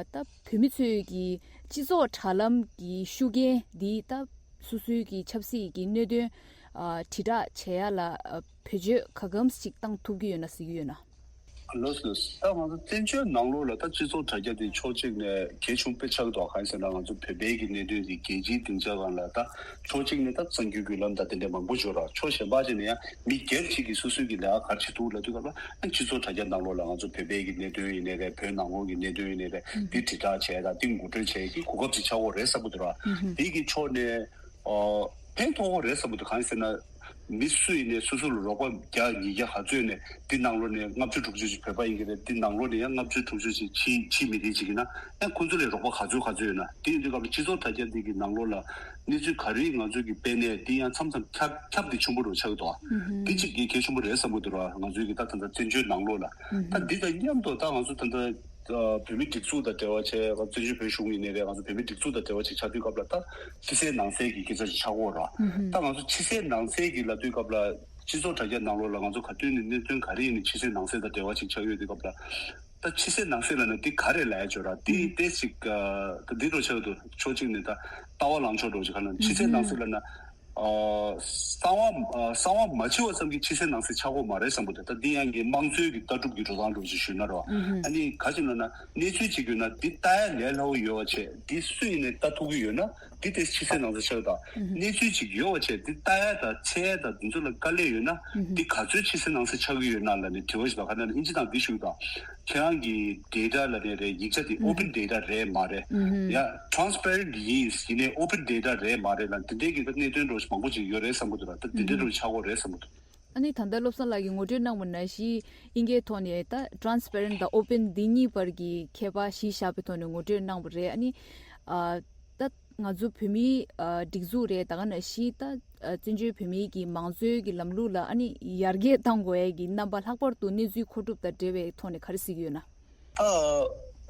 ད་བོད་མི་ཚོས་ཀྱི་སྤྱི་ཚོགས་དྲ་ལམ་གྱི་ཤུགས་རྐྱེན་འདི་ད་སོ་སོའི་གི་ཆབ་སྲིད་ཀྱི་གནད་དོན་ཨ་དྲིལ་བསྒྲགས་བྱེད་ཡ་ལ་ཨ་བེད་སྤྱོད་ག་གམ་ཞིག་བཏང་ཐུབ་ཀྱི་ཡོད་ན་ཟེར་གྱི་ཡོད་ན། ལགས་སོ། ལགས་སོ། ད་ང་ཚོ་བཙན་བྱོལ་ནང་ལོགས་ལ་ད་སྤྱི་ཚོགས་དྲ་རྒྱ་དེ་ཕྱོགས་གཅིག་ནས་གལ་ཆེན་པོ་དཔེ་ཆགས་འདུག་གང་ཡིན་ཟེར་ན། ང་ཚོ་བོད་པའི་གི་གནད་དོན་དེ་རྒྱལ་སྤྱིའི་སྡིངས་ཆ་སྒང་ལ་ད་ཕྱོགས་གཅིག་ནས་ད་གསར་འགྱུར་བརྒྱུད་ལམ་དང་དེ་འདྲ་མང་པོ་འབྱོར་ར། ཕྱོགས་གཞན་པ་ཅིག་ནས་ཡང་མི་སྒེར་གཅིག་གིས་སོ་སོའི་གི་ལས་ཀ་ག་རེ་བྱེད་འདུག་ལབ་དུས་སྐབས་ལ། ཨ་སྤྱི་ཚོགས་དྲ་རྒྱ་ནང་ལོགས་ལ་ང་ཚོ་བོད་པའི་གི་གནད་དོན་ཡིན་ནའི་རེད། བོད་ནང་ལོགས་ཀྱི་གནད་དོན་ཡིན་ནའི་རེད། འདི་དྲིལ་བསྒྲགས་བྱས་དང་འདི་ངོ་སྤྲོད་བྱས་ཀྱི་གོ་སྐབས་ཅིག་ཆགས་ཀྱི་ཡོད་རེད་བསམ་གྱི་འདུག་ར། འདི་གི་ཕྱོགས་ནས་ཨོ་ཕན་ཐོགས་ཀྱི་ཡོད་རེད་བསམ་གྱི་འདུག་གང་ཡིན་ཟེར་ན། མི་སུ་ཡིན་ནའི་སོ་སོ་ལ་རོགས་པ་བརྒྱ་ཉིས་བརྒྱ་ག་ཚོད་ནས་འདི་ནང་ལོགས་ནས་ལྔ་བཅུ་དྲུག་ཅུ་ཅིག་བོད་པ་ཡིན་གྱི་རེད། འདི་ནང་ལོགས་ནས་ཡང་ལྔ་བཅུ་དྲུག་ཅུ་ཅིག་ཕྱིའི་ཕྱིའི་མི་རིགས་ཅིག་ཡིན་ན། ཡང་ཁོང་ཚོ་ལ་རོགས་པ་ག་ཚོད་ག་ཚོད་ཡོད་ན། དེ་ཡིན་དུས་སྐབས་ལ་སྤྱི་ཚོགས་དྲ་རྒྱ་འདི་གི་ནང་ལོགས་ལ་གནས་ཚུལ་ག་རེ་ང་ཚོ་གི་སྤེལ་ནས་འདི་ཡང་མཚམས་མཚམས་ཁྱབ་ཁྱབ་དེ་ཆེན་པོ་རུ་ཆགས་ཀྱི་འདུག་འདི་གཅིག་གི་གལ་ཆེན་པོ་རེད་བསམ་གྱི་འདུག་ར། ང་ཚོའི་གི་ད་ད་ལྟ་བཙན་བྱོལ་ནང་ལོགས་ལ། ད་འདི་དང་མཉམ་དུ་ད་ང་ཚོ་ད་ལྟ་བོད་མིའི་སྒྲིག་འཛུགས་དང་འབྲེལ་བ་བྱས། བཙན་བྱོལ་བོད་གཞུང་ཡིན་ནའི་རེད། ང་ཚོ་བོད་མིའི་སྒྲིག་འཛུགས་དང་འབྲེལ་བ་ཅིག་ཆགས་དུས་སྐབས་ལ་ད་ཕྱི་གསལ་ནང་གསལ་གྱི་སྐད་ཆ་ཅིག་ཆགས་ཀྱི་ཡོད་ར། ད་ང་ཚོ་ཕྱི་གསལ་ནང་གསལ་གྱི་ལབ་དུས་སྐབས་ལ་སྤྱི་ཚོགས་དྲ་རྒྱ་ནང་ལོགས་ལ་ང་ཚོ་ག་དུས་ནས་གནད་དོན་ག་རེ་ཡིན་ནའི་ཕྱི་གསལ་ནང་གསལ་དང་འབྲེལ་བ་ཅིག་ཆགས་ཡོད་དུས་སྐབས་ལ། ད་ཕྱི་གསལ་ནང་གསལ་ལབ་ན་འདི་ག་རེ་ལབ་ཡ་ཅིག་ཡོད་ར། འདི་ཏོག་ཙམ་ཅིག་ད་འདི་འདྲ་ཆགས་འདུག་ཕྱོགས་གཅིག་ནས་ད་ལྟ་བ་ལངས་ཕྱོགས་འདྲ་ཅིག་ག་ལབ་ན། ཕྱི་གསལ་ནང་གསལ་ལབ་ན། ཨ་གསང་བ་ཨ་གསང་བ་མ་བྱས་པ་ཙམ་གྱིས་ཕྱི་གསལ་ནང་གསལ་ཆགས་ཀྱི་ཡོད་མ་རེད་བསམ་གྱི་འདུག་ད་འདི་ཡང་གི་དམངས་གཙོའི་གི་ལྟ་གྲུབ་ཀྱི་འགྲོ་སྟངས་འདྲ་ཅིག་ཞུས་ན་ར། ཨ་ནི་ག་ཅིག་ལབ་ན། གནས་ཚུལ་ཅིག་ཡོད་ན་འདི་ལྟ་ཡ་ལས་སླ་པོ་ཡོད་པ་བྱས། འདི་སུ་ཡིན་ནའི་ལྟ་ཐུབ་ཀྱི་ཡོད་ན་འདི་དེ་ཕྱི་གསལ་ནང་གསལ་ཆགས་ཀྱི་འདུག་གནས་ཚུལ་ཅིག་ཡོད་པ་བྱས་འདི་ལྟ་ཡ་དང་འཚོལ་ཡ་དང་འདི་ཚོ་ལ་དཀའ་ལས་ཡོད་ན་འདི་ག་ཚོད་ཕྱི་གསལ་ནང་གསལ་ཆགས་ཀྱི་ཡོད་ན་ལབ་ནས་དྲི་བ་ཞིག་དང་། ག་ན་ན་ཨིན་ཇི་དང་འདི་ཞུ་དང་། ཁྱེད་རང་གི་data ལབ་ནའི་རེད། ཡིག་ཆ་དེ་open data རེད་མ་རེད། ཡ་transparent ཡིན་ཡིན་ནའི་open data རེད་མ་རེད་ལ་འདི་འདྲའི་གི་གནད་དོན་འདྲ་མང་པོ་ཅིག་ཡོད་རེད་བསམ་གྱི་འདུག་ར། ད་འདི་འདྲའི་འདྲ་ཆགས་ཀྱི་ཡོད་རེད་བསམ་གྱི་འདུག་ཨ་ནི་ད་ལྟ་བློ་བཟང་ལགས་ཀྱིས་ངོ་སྤྲོད་གནང་བ་ནང་བཞིན་དབྱིན་སྐད་ཐོག་ནས་ད་transparent དང་open འདི་གཉིས་བར་གྱི་ཁྱད་པར་གཞི་བཞག་པའི་ཐོག་ནས་ངོ་སྤྲོད་གནང་བ་རེད། ཨ་ནི་ཨ་ད་ང་ཚོ་བོད་མིའི་ཨ་སྒྲིག་འཛུགས་རེད། ད་ག་ནང་བཞིན་ད་ཨ་བཙན་བྱོལ་བོད་མིའི་གི་མང་གཙོའི་གི་ལམ་ལུགས་ལ་ཨ་ནི་ཡར་རྒྱས་གཏང་དགོས་ཡས་ཀྱི་རྣམ་པ། ལྷག་པར་དུ་གནས་ཚུལ་མཁོ་སྒྲུབ་དང་འབྲེལ་བའི་ཐོག་ནས་ག་རེ་གཟིགས་ཡོད་ན།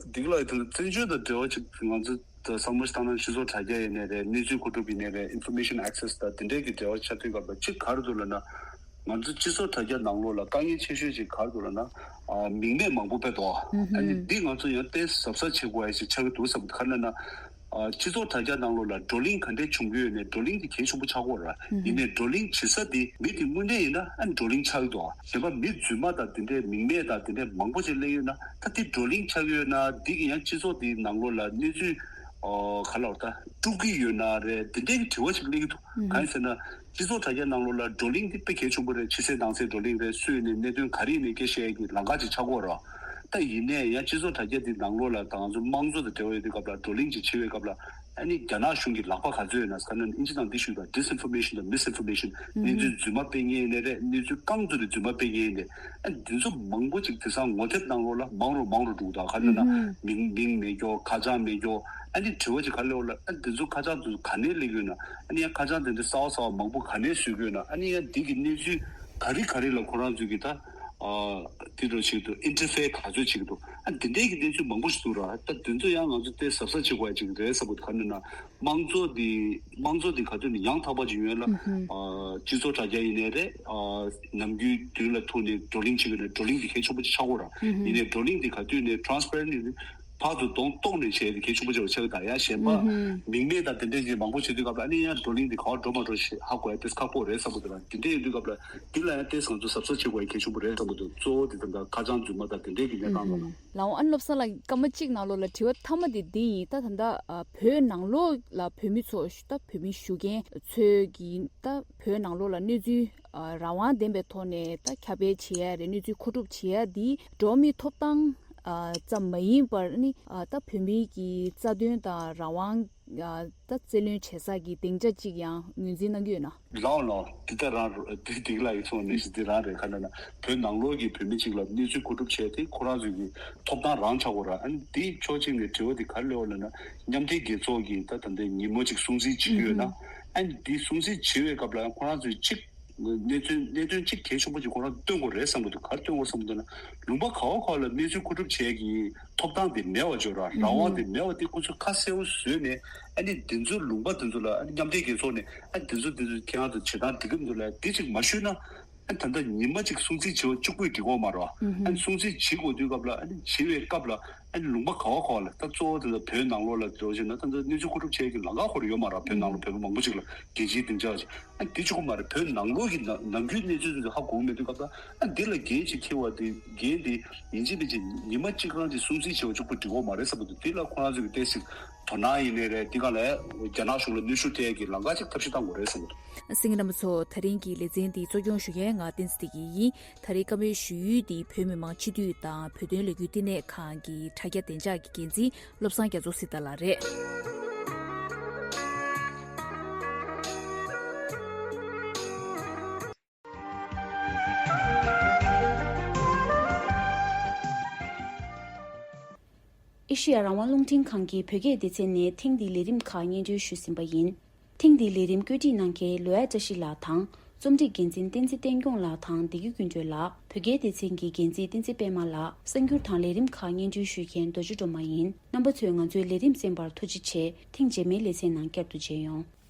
ད་འདི་ག་ལ་ཡིན་ད་བཙན་བྱོལ་དང་འབྲེལ་བ་ཅིག་ང་ཚོ་ད་བསམ་བློ་ཞིག་བཏང་ན་སྤྱི་ཚོགས་དྲ་རྒྱ་ཡིན་ནའི་རེད། གནས་ཚུལ་མཁོ་སྒྲུབ་ཡིན་ནའི་རེད། information access དང་དེ་འདྲའི་གི་འབྲེལ་བ་ཆགས་དུས་སྐབས་ལ་ཅིག་ག་རེ་འདུག་ལབ་ན། ང་ཚོ་སྤྱི་ཚོགས་དྲ་རྒྱ་ནང་ལོགས་ལ་དཀའ་ངལ་ཆེ་ཤོས་ཅིག་ག་རེ་འདུག་ལབ་ན། ཨ་མིང་མེད་མང་པོ་དཔེ་འདུག་ཨ་ནི་འདི་ང་ཚོ་ཡང་ཏོག་ཙམ་གཟབ་གཟབ་བྱེད་དགོས་ཡ་ཞིག་ཆགས་ཀྱི་འདུག་བསམ། ག་རེ་ལབ་ན། ཨ་སྤྱི་ཚོགས་དྲ་རྒྱ་ནང་ལོགས་ལ་བགྲོ་གླེང་ག་འདྲས་བྱུང་གི་ཡོད་ནའི་བགྲོ་གླེང་དེ་གལ་ཆེན་པོ་ཆགས་ཀྱི་ཡོད་ར། ཡིན་ནའི་བགྲོ་གླེང་བྱེད་ས་དེ་མི་དེ་དངོས་གནས་ཡིན་ན་ཨ་ནི་བགྲོ་གླེང་ཆགས་ཀྱི་འདུག་གཞན་པ་མི་རྫུན་མ་དང་དེ་འདྲས་མིང་མེད་དང་དེ་འདྲས་མང་པོ་ཅིག་སླེབས་ཡོད་ན། ད་དེ་བགྲོ་གླེང་ཆགས་ཀྱི་ཡོད་ན་འདི་གི་ཡང་སྤྱི་ཚོགས་དེའི་ནང་ལོགས་ལ་གནས་ཚུལ་ཨོ་ག་ལབ་ད་དཀྲུག་གི་ཡོད་ན་རེད། དེ་འདྲས་ཀྱི་དྲི་བ་ཞིག་སླེབས་ཀྱི་འདུག་གང་ཡིན་ཟེར་ན། སྤྱི་ཚོགས་དྲ་རྒྱ་ནང་ལོགས་ལ་བགྲོ་གླེང་འདི་དཔེ་གལ་ཆེན་པོ་རེད། ཕྱི་གསལ་ནང་གསལ་བགྲོ་གླེང་རེད། སུ་ཡིན་ནའི་གནད་དོན་ག་རེ་ཡིན་ནའི་སྐད་བཤད་ཡས་ཀྱི་ལམ་ཁ་ཅིག་ཆགས་ཀྱི་ཡོད་ར། ད་ཡིན་ནའི་ཡང་སྤྱི་ཚོགས་དྲ་རྒྱ་འདི་ནང་ལོགས་ལ་ད་ང་ཚོ་དམངས་གཙོ་དང་འབྲེལ་བ་ཡོད་དུས་སྐབས་ལ་བགྲོ་གླེང་ཅིག་བྱེད་པའི་སྐབས་ལ་ཨ་ནི་རྒྱ་ནག་གཞུང་གི་ལག་པ་ག་ཚོད་ཡོད་ན། ག་ན་ཨིན་ཇི་དང་འདི་ཞུས་པ་disinformation དང་misinformation གནས་ཚུལ་རྫུན་མ་སྤེལ་མཁན་ཡིན་ནའི་རེད། གནས་ཚུལ་རྐང་བཙུགས་ནས་རྫུན་མ་སྤེལ་མཁན་ཡིན་ནའི་ཨ་འདི་ཚོ་མང་པོ་ཅིག་དེང་སང་ངོ་དེབ་ནང་ལོགས་ལ་མང་རུ་མང་རུ་འགྲོ་གི་འདུག་ག་ལབ་ན་མིང་མིང་མེད་སྐྱོ་ཁ་བྱང་མེད་སྐྱོ། ཨ་ནི་དྲི་བ་ཅིག་ག་ལབ་ལ་ཨ་འདི་ཚོ་ཁ་བྱང་དེ་ཚོ་ག་ནས་སླེབས་ཡོད་ན། ཨ་ནི་ཡང་ཁ་བྱང་དེ་འདྲ་གསར་པ་གསར་པ་མང་པོ་ག་ནས་བཟོས་ཀྱི་ཡོད་ན། ཨ་ནི་ཡང་འདི་གི་གནས་ཚུལ་ག་རེ་ག་རེ་ལ་ཁོ་རང་ཚོས་ཀྱི་ད་ཨ་དེ་འདྲ་བྱེད་ཀྱི་འདུག interfere ག་ཚོད་བྱེད་ཀྱི་འདུག་ཨ་འདི་འདྲའི་གི་གནས་ཚུལ་མང་པོ་ཞིག་འདུག་ར། ད་དེ་ཚོ་ཡང་ང་ཚོ་དེ་གཟབ་གཟབ་བྱེད་དགོས་ཡ་ཅིག་རེད་བསམ་གྱི་འདུག་ག་ནས་ན། དམངས་གཙོ་འདི་དམངས་གཙོ་འདི་ག་དུས་ནས་ཡང་དག་པ་ཅིག་ཡོང་ཡ་ལ་ཨ་སྤྱི་ཚོགས་དྲ་རྒྱ་ཡིན་ནའི་རེད། ཨ་ནམ་རྒྱུན་མདུན་ལ་ཐུག་ནས་བགྲོ་གླེང་བྱེད་དགོས་ན་བགྲོ་གླེང་འདི་གལ་ཆེན་པོ་ཅིག་ཆགས་ཀྱི་ཡོད་ར། ཡིན་ནའི་བགྲོ་གླེང་འདི་ག་དུས་ནས་transparent ཡིན་ཕར་ཚུར་གདོང་གཏོང་ནས་བྱས་ཏེ་གལ་ཆེན་པོ་ཆགས་ཆགས་ཀྱི་འདུག་ཡ། གཞན་པ་མིང་མེད་དང་དེ་འདྲས་ཀྱི་མང་པོ་བྱེད་དུས་སྐབས་ལ་ཨ་ནི་ཡང་བགྲོ་གླེང་འདི་ག་པར་འགྲོ་མ་འགྲོ་ཞེས་ཧ་གོ་ཡ་དེ་ཁག་པོ་རེད་བསམ་གྱི་འདུག་ར། དེ་འདྲས་ཡིན་དུས་སྐབས་ལ་འདི་ལ་ཡང་ཏོག་ཙམ་ང་ཚོ་གཟབ་གཟབ་བྱེད་དགོས་ཡ་གལ་ཆེན་པོ་རེད་བསམ་གྱི་འདུག་གཙོ་བོ་དེ་ད་ལྟ་ཁ་བྱང་རྫུན་མ་དང་དེ་འདྲས་ཀྱི་གནས་སྟངས་ལ། ལའོ། ཨ་ནི་བློ་བཟང་ལགས་སྐར་མ་གཅིག་ནང་ལོགས་ལ་དྲི་བ་མཐའ་མ་དེ་འདི་ཡིན། ད་ད་ལྟ་ཨ་བོད་ནང་ལོགས་ལ་བོད་མི་ཚོ་ད་བོད་མི་བཞུགས་མཁན་ཚོས་ཀྱིས་ད་བོད་ནང་ལོགས་ལ་གནས་ཚུལ་ཨ་རང་དབང་ལྡན་པའི་ཐོག་ནས་ད་ཁྱབ་སྤེལ་བྱེད་ཡ་རེད། གནས་ཚུལ་མཁོ་སྒྲུབ་བྱེད་ཡ་འདི་འགྲོ་བ་མིའི་ཐོབ་ཐང་ཨ་ཙམ་མ་ཡིན་པར་ནི་ཨ་ད་བོད་མིའི་གི་རྩ་དོན་དང་རང་དབང་ ད་རྩལ་ལེན་བྱེད་ས་གི་སྡིངས་ཆ་གཅིག་ཡང་ངོས་འཛིན་གནང་གི་ཡོད་ན། ལའོ་ལའོ། འདི་ལྟ་རང་རེད། འདི་འདི་ལ་ཡིག་ཚང་མ་ནས་ཤི་འདི་རང་རེད། ག་ན་ན་བོད་ནང་ལོགས་ཀྱི་བོད་མི་གཅིག་ལ་གནས་ཚུལ་མཁོ་སྒྲུབ་བྱས་ཏེ་ཁོ་རང་ཚོའི་གི་ཐོབ་ཐང་རང་ཆགས་དགོས་ར། ཨ་ནི་འདི་ཕྱོགས་གཅིག་ནས་དྲི་བ་འདི་ག་རེ་སླེབས་པ་ལབ་ན། མཉམ་འབྲེལ་རྒྱལ་ཚོགས་ཀྱི་ད་ད་ལྟའི་ཉིན་མོ་གཅིག་སྲུང་བརྩི་བྱེད་ཀྱི་ཡོད་ན། ཨ་ནི་འདི་སྲུང་བརྩི་བྱེད་པའི་སྐབས་ལ་ཁོ་རང་ཚོས་གཅིག་གནད་དོན་གནད་དོན་གཅིག་གལ་ཆེན་པོ་ཅིག་ཁོ་རང་སྟོན་དགོས་རེད་བསམ་གྱི་འདུག་ག་རེ་སྟོན་དགོས་བསམ་གྱི་འདུག་ན། ལུང་པ་ག་བ་ག་བ་ལ་གནས་ཚུལ་མཁོ་སྒྲུབ་བྱེད་ཀྱི་ཐོབ་ཐང་དེ་མེད་པ་བརྗོད་ར། རང་དབང་དེ་མེད་པ་དེ་ཁོ་ཚོས་ཁ་གསལ་པོ་བཟོས་ནས། ཨ་ནི་དེ་ཚོའི་ལུང་པ་དེ་ཚོ་ལ། ཨ་ནི་མཉམ་འབྲེལ་རྒྱལ་ཚོགས་ནས། ཨ་ནི་དེ་ཚོ་དེ་ཚོ་ཁྱེད་རང་ཚོ་བྱེད་སྟངས་འགྲིག་གི་མི་འདུག་ལབ་དེ་ཅིག་མ་ཞུས་ན། ཨ་ནི་ད་ལྟ་ཉི་མ་གཅིག་སྲུང་བརྩི་བྱེད་པ་གཅིག་པུས་འགྲིག་གི་མ་རེད། ཨ་ནི་སྲུང་བརྩི་བྱེད་དགོས་དུས་སྐབས་ལ། ཨ་ནི་བྱེད་པའི་སྐབས་ལ། ཨ་ནི་ལུང་པ་ག་བ་ག་བ་ལ། ད་གཙོ་བོ་དེ་ཚོ་བོད་ནང་ལོགས་ལ་འགྲོ་བཞིན་ན། ད་ལྟ་གནས་ཚུལ་མཁོ་སྒྲུབ་བྱེད་ཀྱི་ལམ་ཁ་ཁོ་རང་ཡོད་མ་རེད། བོད་ནང་ལ་བོད་པ་མང་པོ་ཅིག་ལ་རྒྱལ་སྤྱིའི་སྡིངས་ཆ་ཅིག་ཨ་དེ་གཅིག་པོ་མ་རེད། བོད་ནང་ལོགས་ཀྱི་ནང་ནང་ཁུལ་གནས་ཚུལ་དེ་ཚོ་ཧ་གོ་གི་མེད་དུས་སྐབས་ལ། ཨ་འདི་ལ་འགན་ཅིག་འཁྱེར་བ་དེ། འགན་དེ་ཡིན་གཅིག་མིན་གཅིག་ཉི་མ་གཅིག་རང་གཅིག་སྲུང་བརྩི་བྱེད་པ་གཅིག་པུ་འགྲིག་གི་མ་རེད་བསམ་པ་འདུག་དེ་ལ་ཁོ་རང་ཚོ་གི་ཏོག་ཙམ་དོ་སྣང་ཡིན་ནའི་རེད། དེ་གང་ལ་རྒྱ་ནག་གཞུང་ལ་གནོན་ཤུགས་སྤྲད་ཀྱི་ལམ་ཁ་ཅིག་ཐབས་ཤེས་གཏང་དགོས་རེད་བསམ་གྱི་འདུག་གསན་མཁན་རྣམ་པ་ཚོ། ད་རིང་གི་ལེ་ཚན་འདི་གཙོ་སྐྱོང་ཞུ་མཁན་ང་བསྟན་འཛིན་བདེ་སྐྱིད་ཡིན། ད་རེས་བཀའ་མོལ་ཞུ་ཡུལ་འདི་བོད་མི་མང་སྤྱི་འཐུས་དང་བོད་དོན་ལས་འགུལ་བསྟི་གནས་ཁང་གི་དྲ་རྒྱ་བདེ་འཇགས་ཀྱི་འགན་འཛིན་བློ་བཟང་རྒྱ་མཚོ་སྲི་ཐར་ལགས་རེད། ཨེ་ཤེ་ཡ་རང་དབང་རླུང་འཕྲིན་ཁང་གི་བོད་སྐད་སྡེ་ཚན་ནས་ཐེངས་འདིའི་ལས་རིམ་ཁག་སྙན་སྒྲོན་ཞུས་ཟིན་པ་ཡིན། ཐེངས་འདིའི་ལས་རིམ་བཀོད་སྒྲིག་གནང་མཁན་ལོ་ཡ་བཀྲ་ཤིས་ལགས་དང་། རྩོམ་སྒྲིག་འགན་འཛིན་བསྟན་འཛིན་བསྟན་སྐྱོང་ལགས་དང་བདེ་སྐྱིད་ཀུན་སྒྲོན་ལགས། བོད་སྐད་སྡེ་ཚན་གྱི་འགན་འཛིན་བསྟན་འཛིན་པད་མ་ལགས། གསར་འགྱུར་དང་ལས་རིམ་ཁག་སྙན་སྒྲོན་ཞུ་མཁན་རྡོ་རྗེ་སྒྲོལ་མ་ཡིན། རྣམ་པ་ཚོས་ང་ཚོའི་ལས་རིམ་གསན་པར་ཐུགས་རྗེ་ཆེ། ཐེངས་རྗེས་མའི་ལེ་ཚན་ནང་བསྐྱར་དུ་མཇལ་ཡོང་།